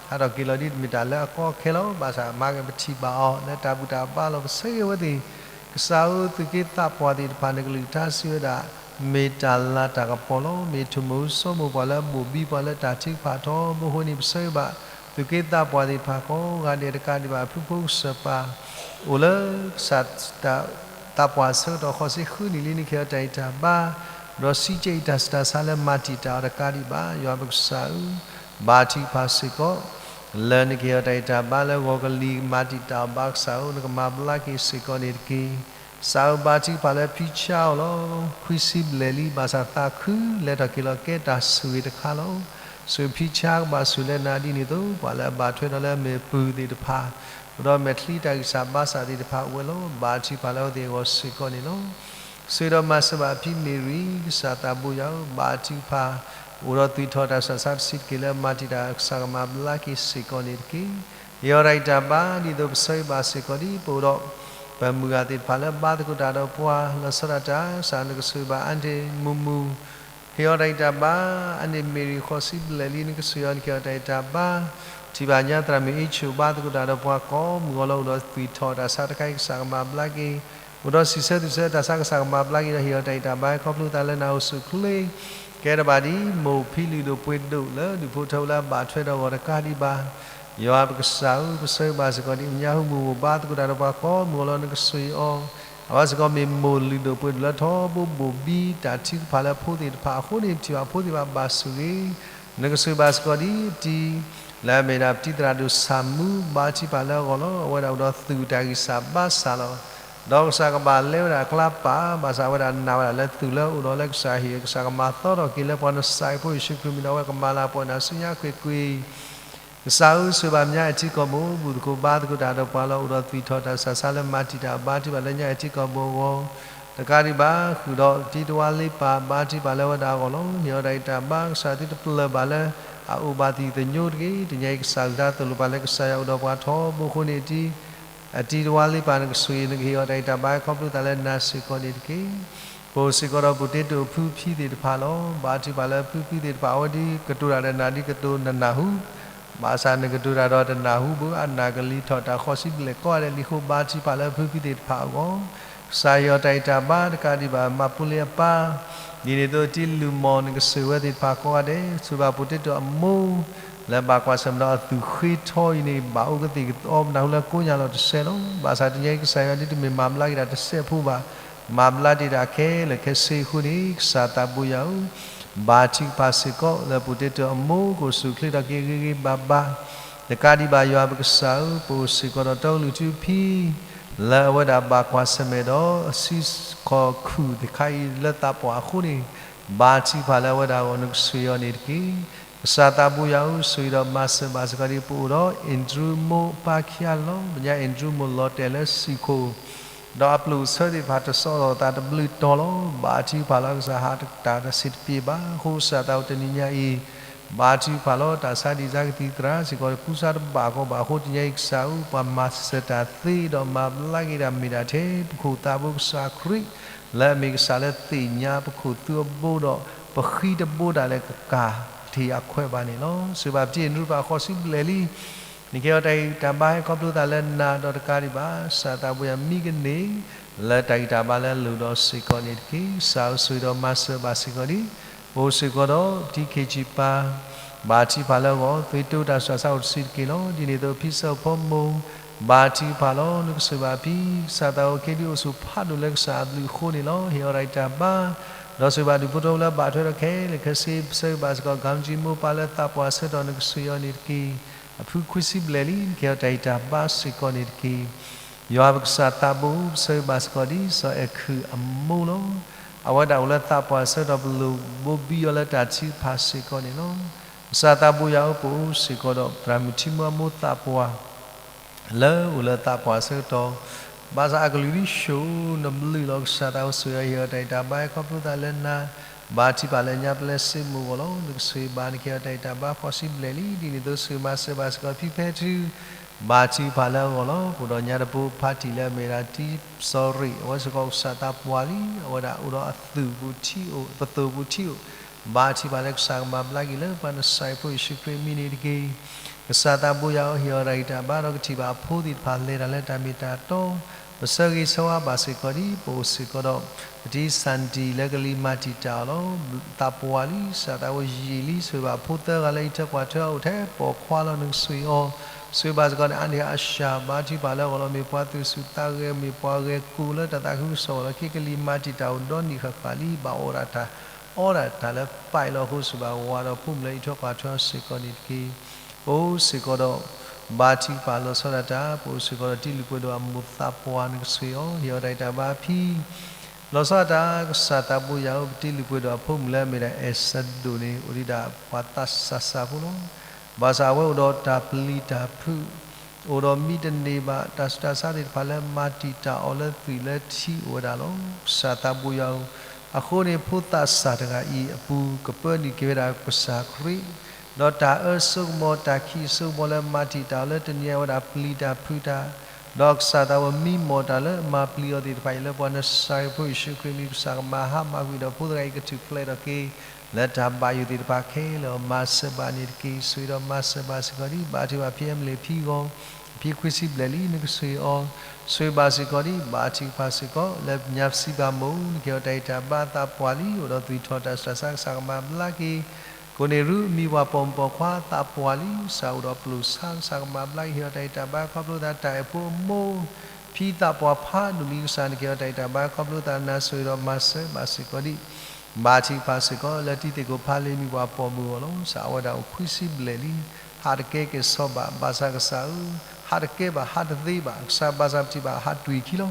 ဟးထီၣ်က့ၤလီၤဒ်တမ့ၢ်တၢ်လၢအကီအခဲလီၤ. ဘၣ်ဆၣ်မၤက့ၤပထံၣ်ဘၣ်အီၤ လၢတၢ်ဘူၣ်တၢ်ဘါလီၤ. ပဆၢဂ့ၤဝဲသ့ၣ် ကစၢ်ဧၢ, သုးက့သးပှၢ်သ့ၣ်တဖၣ် နကလုၢ်ကထါစံးဝဲဒၣ်, မ့ၢ်တၢ်လၤတၢ်ကပီၤလီၤ. မ့ၢ်ထိၣ်မိၣ်စိမိၣ်ပှၤလၢအဘိၣ်ဘံပှၤလၢတၢ်ထုကဖၣ်ထီဘိအဃိန့ၣ် ပဆၢဂ့ၤဘၣ် သုးက့သးပှၢ်သ့ၣ်တဖၣ်ကိးဂၤဒဲးတကးဒံးဘၣ် အဖုဖိကစၢၢ်ပၢ် အိၣ်လၢကစၢ်တၢ် သးပှၢ်ဆၢကတီၢ်ဃိးဆံဃုနံၣ်လံ နကဟ့ၣ်အီၤတၢ်ဂံၢ်တၢ်ဘါ, ဒီးစံးကဲအံၤတၢ်ဆူးတၢ်ဆါလၢမၤတံာ်တာ်အီၤတကးဒံးဘၣ် ယွၤပကစၢ်ဧၢ, ဘါထုကဖၣ်စ့ၢ်ကီး လၢနကဟ့ၣ်အီၤတၢ်ဂံၢ်တၢ်ဘါလၢဂီၤကလံၤ မၤတံာ်တာ်အီၤဘၣ်ကစၢ်ဧၢ, နကမၤဘျါက့ၤစ့ၢ်ကီးန့ၣ်တက့ၢ်. ကစၢ်ဧၢ, ဘါထုကဖၣ်လၢဖံဆါအီၤလီၤ. ခွံဆံဘျဲၣ်လံ ဘၣ်ဆၣ်သးခု လဲၤထီၣ်က့ၤလီၤကဲတၢ်ဆိၣ်ဂ့ၤတခါလီၤ. ဆိၣ်ဖံဆါကဘၣ်ဆိၣ်လၢနၤဒ်န့ၣ်အသိး ပှၤလၢအဘၣ်ထွဲဒီးလၢအမဲာ်ပုၢ်သ့ၣ်တဖၣ် အိၣ်ဒီးမဲာ်ချံတၢ်ဂံၢ်စၢ်ဘါစၢ်သ့ၣ်တဖၣ်အိၣ်ဝဲလီၤ. ဘါထုကဖၣ်လၢအဝဲသ့ၣ်အဂီၢ်စ့ၢ်ကီးန့ၣ်လီၤ. ဆိၣ်ဂ့ၤဒီးမၤစၢၤဘၣ်ဖံမ့ၢ်ရံ, ကစၢ်သးဘိယွၤဧၢ, ဘါထုကဖၣ် အိၣ်ဒီးသွံၣ်ထီၣ်တၢ်ဆူးတၢ်ဆါတဆံးတက့ၢ်လၢမၤတံာ်တာ် ကစၢ်ကမၤဘျါက့ၤစ့ၢ်ကီးန့ၣ်တက့ၢ်. ဟ့ၣ်အီၤတၢ်ဂံၢ်တၢ်ဘါ ဒ်သိးပဆၢဂ့ၤဘၣ်စ့ၢ်ကီးဒ် ပအိၣ်ဒီး ပမုၢ်ဂၤသ့ၣ်တဖၣ်လၢဘါသကိးတၢ်ဒီးပှၤ လီၤဆီဒၣ်တၢ် ကစၢ်နကဆိၣ်ဂ့ၤဘၣ် အါန့ၢ်မုၢ်မုၢ် ဟ့ၣ်အီၤတၢ်ဂံၢ်တၢ်ဘါ, အါန့ၢ်မ့ၢ်ရံ ဃိးဆံဘျဲၣ်လံ နကဆိၣ်ဂ့ၤအီၤ နကဟ့ၣ်အီၤတၢ်ဂံၢ်တၢ်ဘါ, ထံၣ်ဘၣ်ညါသရၣ်မုၣ်အ့ဆိၣ် ဘါသကိးတၢ်ဒီးပှၤကိးမုၢ်ဂီၤလီၤ အိၣ်ဒီးသွံၣ်ထီၣ်တၢ်ဆါတခါအံၤ ကစၢ်ကမၤဘျါက့ၤ, အိၣ်ဒီးစံးဆၢသွံၣ်ဆၢတၢ်ဆါ ကစၢ်ကမၤဘျါက့ၤဒီး ဟ့ၣ်အီၤတၢ်ဂံၢ်တၢ်ဘါ ခီဖျိသးလၢနၤအိၣ်ဆူၣ်အိၣ်ချ့ ကဲထီၣ်ဘၣ်ဒ် မိၢ်ဖံလုၢ်ဒိၣ်ပှ့ၤဒိၣ်လၢဒူၣ်ဖိထၢဖိလၢအဘၣ်ထွဲဒီးအဂီၢ်တကးဒံးဘၣ် ယွၤပကစၢ်ဧၢ, ပဆၢဂ့ၤဘၣ်စ့ၢ်ကီးဒ် မဲာ်ညါဟူမုၢ်အိၣ် ဘါသကိးတၢ်ဒီးပှၤကိးမုၢ်ဂီၤလီၤ နကဆိၣ်ဂ့ၤအီၤ, အဝဲစ့ၢ်ကီးမ့ၢ်မိၢ်လုၢ်ဒိၣ်ပှ့ၤဒိၣ်လၢထီဘိဘိၣ်ဘံတၢ်ထုကဖၣ်လၢအဖိသ့ၣ်တဖၣ်အဃိန့ၣ် ထံၣ်ဘၣ်ဖိသ့ၣ်တဖၣ်ဘၣ်ဆိၣ်ဂ့ၤ, နကဆိၣ်ဂ့ၤဘၣ်စ့ၢ်ကီးဒ်အတံၤ လၢအမ့ၢ်ဒၣ်ပတံၤသရၣ်ဒိၣ်ဆၣ်မူ ဘါထုကဖၣ်လၢအဂီၢ်လီၤ. အဝဲဒၣ်အိၣ်ဒီးသွံၣ်တၢ်ဂံၢ်စၢ်ဘါစၢ်လီၤ. ဒီးကစၢ်ကဘၣ်လဲဝဲဒၣ်အကျါပာ် ဘၣ်ဆၣ်အဝဲဒၣ်နာ်ဝဲဒၣ်လၢသွံၣ်လၢအအိၣ်ဒီးလၢကစၢ်ဟ့ၣ် ကစၢ်ကမၤသီထီၣ်က့ၤလၢပှၤနစၢ်ဖိယ့ၣ်ၡူးခရံာ်မံၤဒီး အဝဲကမၤလၤပှီၢ်နၤဆူညါကွ့ၢ်ကွ့ၢ် ကစၢ်ဧၢ, ဆိၣ်ဂ့ၤဘၣ်မဲာ်ညါအဲၣ်ထံကီၢ်ဘိ ဘူၣ်သကိးဘါသကိးတၢ်ဒီးပှၤလီၤ အိၣ်ဒီးသွံၣ်ထီၣ်တၢ်ဆူးတၢ်ဆါလၢမၤတံာ်တာ် ဘါထုကဖၣ်လၢညါအဲၣ်ထံကီၢ်ဘိအဂီၢ် တကးဒံးဘၣ် ဃုာ်ဒီးတံၤတဝါလ့ပာ် ဘါထုကဖၣ်လၢအဝဲဒၣ်အဂီၢ်လီၤ. ဟ့ၣ်အီၤတၢ်ဂံၢ်တၢ်ဘါ ကစၢ်သုတပျၢၢ်ဘၣ်လၢ အအိၣ်ဘၣ်သံၣ်သညိတဂ့ၤ. တနံၤအံၤ ကစၢ်အကလုၢ်ကထါသိၣ်လိပာ်လၢ ကစၢ်ယွၤအိၣ်ဒီးပှၤထီဘိအဃိန့ၣ် တံၤ အတံၤတဝါလ့ပာ် နကဆိၣ်ဂ့ၤ နကဟ့ၣ်အီၤတၢ်ဂံၢ်တၢ်ဘါ ခီဖျိသးလၢနၤစ့ၢ်ကီးန့ၣ်တက့ၢ်. ပအိၣ်စ့ၢ်ကီးဒီး ပူၤတ့တိာ်အဖုဖံသ့ၣ်တဖၣ်လီၤ. ဘါထုကဖၣ်လၢအဖုဖံသ့ၣ်တဖၣ် အဝဲဒ်ကတိၤတၢ်ဒီးနၤဒ်ကတိၤနနၢ်ဟူ ဘၣ်ဆၣ်နကတိၤတၢ်ဒီးတနၢ်ဟူဘၣ် အနၢ်ကလံၤထီၣ်တၢ်ဃိးဆံဘျဲၣ်ကိးဂၤဒဲးလံအဃိ ဘါထုကဖၣ်လၢအဖုဖံသ့ၣ်တဖၣ်အဂီၢ် ကစၢ်ဟ့ၣ်အီၤတၢ်ဂံၢ်တၢ်ဘါတကးဒံးဘၣ် မၤပူၤလ့ၤအပၢ် ဒ်န့ၣ်အသိး တံၤလုၢ်မီၢ် နကဆိၣ်ဂ့ၤဝဲသ့ၣ်တဖၣ်ကိးဂၤဒဲး ဆိၣ်ဂ့ၤဘၣ်ပူၤတ့တိာ်အမိၢ် လၢဘၣ်ကွၢ်ဆၢၣ်မဲာ်ဒီးအသူၣ်ဃ့ထီအံၤန့ၣ် ဘၣ်အိၣ်ကသ့ၣ်ကသီ ပနၢ်ဟူလၢကိညါလီၤတစဲးလီၤ. ဘၣ်ဆၣ်တနံၤအံၤ ကစၢ်ယွၤဒ်တမ့ၢ်မၤဘျါက့ၤတၢ်တစဲးဖိဘၣ် မၤဘျါတ့ၢ်တၢ်ခဲလၢာ်ခဲဆ့အဃိန့ၣ် ကစၢ်သးဘိယွၤဧၢ ဘါထုကဖၣ်စ့ၢ်ကီးလၢပူၤတ့တိာ်အမိၢ် ကအိၣ်ဆူၣ်အိၣ်ချ့ထီၣ်က့ၤဂ့ၤဂ့ၤဘၣ်ဘၣ် တကးဒံးဘၣ် ယွၤပကစၢ်ဧၢ, ပအိၣ်စ့ၢ်ကီးဒီးတီကလုာ်ထူဖံ လၢအဝဲဒၣ်ဘၣ်ကွၢ်ဆၢၣ်မဲာ်ဒီးအစုခီၣ်ခူၣ်သ့ၣ်တခါအံၤလၢသးပှၢ်အဃိန့ၣ် ဘါထုကဖၣ်လၢအဝဲဒၣ်အဂီၢ် နကဆိၣ်ဂ့ၤအီၤန့ၣ်တက့ၢ်. ကစၢ်သးဘိယွၤဧၢ, ဆိၣ်ဂ့ၤဒီးမၤစၢၤဘၣ်စ့ၢ်ကီးဒ် ပအိၣ်ဒီး Andrew မိၢ်ပၢ်ခံဂၤလီၤ. မဲာ်ညါ Andrew မိၢ်လီၤတဲာ်လၢစံၣ်ခိၣ် ဒီးအပျိၢ်အဆၢသ့ၣ်တဖၣ်တစီၣ်လီၤသးတဘျုးတီၤလီၤ. ဘါထုကဖၣ်လၢ ကစၢ်ဟးတၢ်တဆံးတပျ့ၤဘၣ်အဃိ ကစၢ်သးအိၣ်တနံၤညါအံၤ ဘါထုကဖၣ်လီၤ တၢ်ဆါဒံးစါကသံၣ်သရၣ်စ့ၢ်ကီး ကူစါတဘၣ်ကီဘၣ်အဃိ တနံၤညါအံၤ ကစၢ်ဧၢ, ပှၤမၤစၢၤတၢ်သ့ဒီးမၤဘျါက့ၤတၢ်မ့ၢ်ဒၣ်ထဲ ပခိၣ်သးဘိကစၢ်ခရံာ် လၢအမ့ၢ်ကစၢ်လၢသ့ၣ်ညါပခိၣ်သူအဘိဒီး ပဃံတဘိဒၣ်လဲာ်ကကၢ်ထံးအခွဲးဘၣ်န့ၣ်လီၤ. ဆိၣ်ဂ့ၤဘၣ်ပတံၤ Andrew တဖၣ်ဃိးဆံဘျဲၣ်လံ နကဟ့ၣ်အီၤတၢ်ဂံၢ်တၢ်ဘါ ဟဲခီဖျိသးလၢနၤဒီးတကးဒံးဘၣ် ကစၢ်သးဘိယွၤမံကန့ၢ် လၢတၢ်ဂံၢ်တၢ်ဘါလၢအလိၣ်ဒီးစ့ၢ်ကီးန့ၣ်တက့ၢ်. ကစၢ်ဧၢ ဆိၣ်ဂ့ၤဒီးမၤစၢၤဘၣ်စ့ၢ်ကီးဒ် ပအိၣ်စ့ၢ်ကီးဒီး တံၤခ့ၣ်ဆံၣ်ပၢ် ဘါထုကဖၣ်လၢအဂီၢ် သွံၣ်တိာ်တၢ်ဆူးတၢ်ဆါအိၣ်တဆံးတက့ၢ်လီၤ. ဒ်န့ၣ်အသိး ဖံစၢဖိမိၢ် ဘါထုကဖၣ်လီၤ နကဆိၣ်ဂ့ၤဘၣ်ဖံ ကစၢ်သးအိၣ်က့ၤဒ်အိၣ်ဆူၣ်ဖးဒိၣ်လၢကစၢ်အဘျုးအဃိန့ၣ်လီၤ. ဟ့ၣ်အီၤတၢ်ဂံၢ်တၢ်ဘါ ဒီးဆိၣ်ဂ့ၤဘၣ်ဒူၣ်ဖိထၢဖိလၢအဘၣ်ထွဲဒီးခဲလၢာ်ခဲဆ့ ပဆၢဂ့ၤဘၣ်စ့ၢ်ကီး ကၣ်ကၠံမိၢ်ပၢ်လၢသးပှၢ်ဆၢကတီၢ် နကဆိၣ်ဂ့ၤအီၤန့ၣ်တက့ၢ်. အဖုခွံဆံဘျဲၣ်လံ နကဟ့ၣ်အီၤတၢ်ဂံၢ်တၢ်ဘါစ့ၢ်ကီးန့ၣ်တက့ၢ်. ယွၤပကစၢ်သးဘိ ပဆၢဂ့ၤဘၣ်စ့ၢ်ကီးဒ် စီၤအဲၣ်ခုၣ်အမိၢ်လီၤ. အဝဲဒၣ်အိၣ်လၢသးပှၢ်ဆၢကတီၢ် ပလိၣ်ဘိဘံအီၤလၢတၢ်ထုကဖၣ်စ့ၢ်ကီးန့ၣ်လီၤ. ကစၢ်သးဘိယွၤဧၢ ပအိၣ်စ့ၢ်ကီးဒီး သရၣ်မုၣ်ထံမူအမိၢ်သးပှၢ် လၢအိၣ်လၢသးပှၢ်ဆၢကတီၢ် ဘၣ်ဆၣ်အကလုၢ်ဒ်ဆိၣ်နဘျုးလီၤ. ကစၢ်သးဘိ ဆိၣ်ဂ့ၤအီၤ ဟ့ၣ်အီၤတၢ်ဂံၢ်တၢ်ဘါ ဟဲခီဖျိသးလၢနၤ ဘါထုကဖၣ်လၢညါပလဲစ့မိၢ်အဂီၢ်လီၤ. နကဆိၣ်ဂ့ၤဘၣ် နကဟ့ၣ်အီၤတၢ်ဂံၢ်တၢ်ဘါ ဃိးဆံဘျဲၣ်လံ. ဒ်န့ၣ်အသိး ဆိၣ်ဂ့ၤမၤစၢၤဘၣ်စ့ၢ်ကီး ဖံဖဲထု ဘါထုကဖၣ်လၢအဂီၢ်လီၤ. ပအိၣ်ဒီးညါတပူၤ ဖါတံၢ်လၢအမ့ၢ်ဒၣ်တံၤစီၤရ့ၣ် အဝဲစ့ၢ်ကီးကစၢ်သးပှၢ်လံ. အဝဲဒၣ်အိၣ်ဒီးအသူၣ်ပူၤထံအိၣ် ပသိၣ်ပူၤထံအိၣ် ဘါထုကဖၣ်လၢကစၢ်ကမၤဘျါက့ၤလၢပှၤနစၢ်ဖိယ့ၣ်ၡူးခရံာ်အမံၤန့ၣ်တက့ၢ်. ကစၢ်သးဘိယွၤဧၢ ဟ့ၣ်အီၤတၢ်ဂံၢ်တၢ်ဘါဒီးကထံၣ်ဘၣ်အဖိသ့ၣ်တဖၣ်လဲၤတၢ်လၢတၢ်မ့ၢ်တၢ်တီ ပဆၢဂ့ၤဆၢဝါဘၣ်စ့ၢ်ကီးဒ် ပအိၣ်စ့ၢ်ကီးဒီး ပတံၤ Sandy လၢကလံၤမၤတံာ်တာ်အီၤလီၤ. သးပှၢ်လံ ကစၢ်သးဝဲယံာ်လံ ဆိၣ်ဂ့ၤဘၣ်ဖိသၢဂၤလၢအံးထွဲကွၢ်ထွဲအီၤ အိၣ်ထဲပိာ်ခွါလီၤ နကဆိၣ်ဂ့ၤအီၤ, ဆိၣ်ဂ့ၤဘၣ်စ့ၢ်ကီးန့ၣ် အါန့ၢ်အါရှၢၣ် ဘါထုကဖၣ်လၢအဂီၢ်လီၤ မ့ၢ်ပှၤသူၣ်ဆူၣ်သးဂဲၤ မ့ၢ်ပှၤဂဲၤကိၢ်လၢတၢ်သးခုကစီၣ်အဂီၢ်လီၤ ကလံၤမၤတံာ်တာ်အိၣ်ဒီနံၣ်ဃၣ်ဃၣ်လံ ဘၣ်အီၣ်ဒၣ်တၢ် အီဒၣ်တၢ်လၢပၢ်အံၤလီၤအဃိ ဆိၣ်ဂ့ၤဘၣ်ဝၤဒီးဖိမုၣ်လၢအံးထွဲကွၢ်ထွဲအီၤစ့ၢ်ကီးန့ၣ်တက့ၢ်. ပအိၣ်စ့ၢ်ကီးဒီး ဘါထုကဖၣ်လီၤဆီဒၣ်တၢ် ပအိၣ်စ့ၢ်ကီးဒီးတံၤလုၢ်ပှဲၤဒိၣ်အမိၢ်သးပှၢ် နကဆိၣ်ဂ့ၤအီၤ ဟ့ၣ်အီၤတၢ်ဂံၢ်တၢ်ဘါအဖံ လီၤဆီဒၣ်တၢ် ကစၢ်သးဘိယွၤဧၢ ပတံၤလုၢ်ပှဲၤဒိၣ်အဖိမုၣ်လၢအမ့ၢ်ဒၣ် အဲၣ်စဒိၣ်န့ၣ် အိၣ်ဒံးဒၣ်ပှၤသးစၢ်စၢ်ဖိလီၤ. ဘၣ်ဆၣ်အဝဲအိၣ်ဒီးတၢ်ပျံၤတၢ်ဖုး အိၣ်ဒီးမံတန့ၢ်ဘၣ် တၢ်ဆူးတၢ်ဆါသ့ၣ်တဖၣ်လၢမၤတံာ်တာ်အီၤလၢသွံၣ်လၢထံအိၣ်ဝဲဒၣ်လီၤ. ကစၢ်သးဘိယွၤဧၢ, အဃိန့ၣ် ဖိသၣ်စၢ်တဂၤအံၤအပူၤ ကပၢနုာ်က့ၤဝဲဒၣ်ကစၢ်ခရံာ်, ဒီးတၢ်အၢစိကမီၤ တၢ်ခံးစိကမီၤလၢမၤတံာ်တာ်အီၤလၢတနံၤအံၤဝဲဒၣ်ပျံၤတၢ်ဖုးတၢ်, ဒီးကစၢ်သးဝဲမံမီၢ်တၢ်လၢမၤပျံၤအီၤသ့ၣ်တဖၣ်အံၤ လၢပှၤနစၤရ့းဖိယ့ၣ်ၡူးခရံာ်မံၤ ကစၢ်ကမၤဟါမၢ်ကွံာ်ဒီးဖိသၣ်အံၤကထူၣ်ဖျဲးထီၣ်က့ၤ လၢတၢ်ဘၣ်ယိၣ်သ့ၣ်တဖၣ်ခဲလၢာ်အီၤ မၤစၢၤဘၣ်န့ၣ်တက့ၢ်. ဆိၣ်ဂ့ၤဒီးမၤစၢၤဘၣ်စ့ၢ်ကီးဒ် ဘါထုကဖၣ်ဖံအဲမလ့းဖံအဂီၢ်, အဖံခွံဆံဘျဲၣ်လံ နကဆိၣ်ဂ့ၤအီၤ, ဆိၣ်ဂ့ၤဘၣ်စ့ၢ်ကီးဒ် ဘါထုကဖၣ်စ့ၢ်ကီး လၢညါပစံးဘၣ်မိၢ် နကဟ့ၣ်အီၤတၢ်ဂံၢ်တၢ်ဘါ သးပှၢ်လံ အိၣ်ဒီးသွံၣ်ထီၣ်တၢ်ဆူးတၢ်ဆါ ကစၢ်ကမၤဘျါက့ၤ ကိးန့ၢ်ရူၢ် မံၤပှၢ်ပိာ်မုၣ်ပိာ်ခွါ သးပှၢ်လံ ကစၢ်အိၣ်ဒီးပျိာ်ဆါ ကစၢ်ကမၤဘျါက့ၤ ဟ့ၣ်အီၤတၢ်ဂံၢ်တၢ်ဘါ ခီဖျိသးတၢ်အဲၣ်ဖိအမိၢ် ဖံသးပှၢ်ဖးဒိၣ်လံ ကစၢ်နကဟ့ၣ်အီၤတၢ်ဂံၢ်တၢ်ဘါ ခီဖျိသးနၤ ဆိၣ်ဂ့ၤဒီးမၤစၢၤဘၣ်စ့ၢ်ကီးဒ် ဘါထုကဖၣ်စ့ၢ်ကီး လၢတံၤသကိးဖးလ့ၣ် မံၤပှၢ်ပိာ်မုၣ်အဂီၢ်လီၤ. ကစၢ်အဝဲဒၣ်အိၣ်ခွံဆံဘျဲၣ်လံ ဟးတကဲကဲၤဆီဘၣ် ဘၣ်ဆၣ်ကစၢ်ဧၢ, ဟးတကဲဘၣ် ဟးတသ့ဘၣ် ကစၢ်ဘၣ်ဆၣ်ပထံၣ်ဘၣ်ဟးတွံၢ်ခံလီၤ.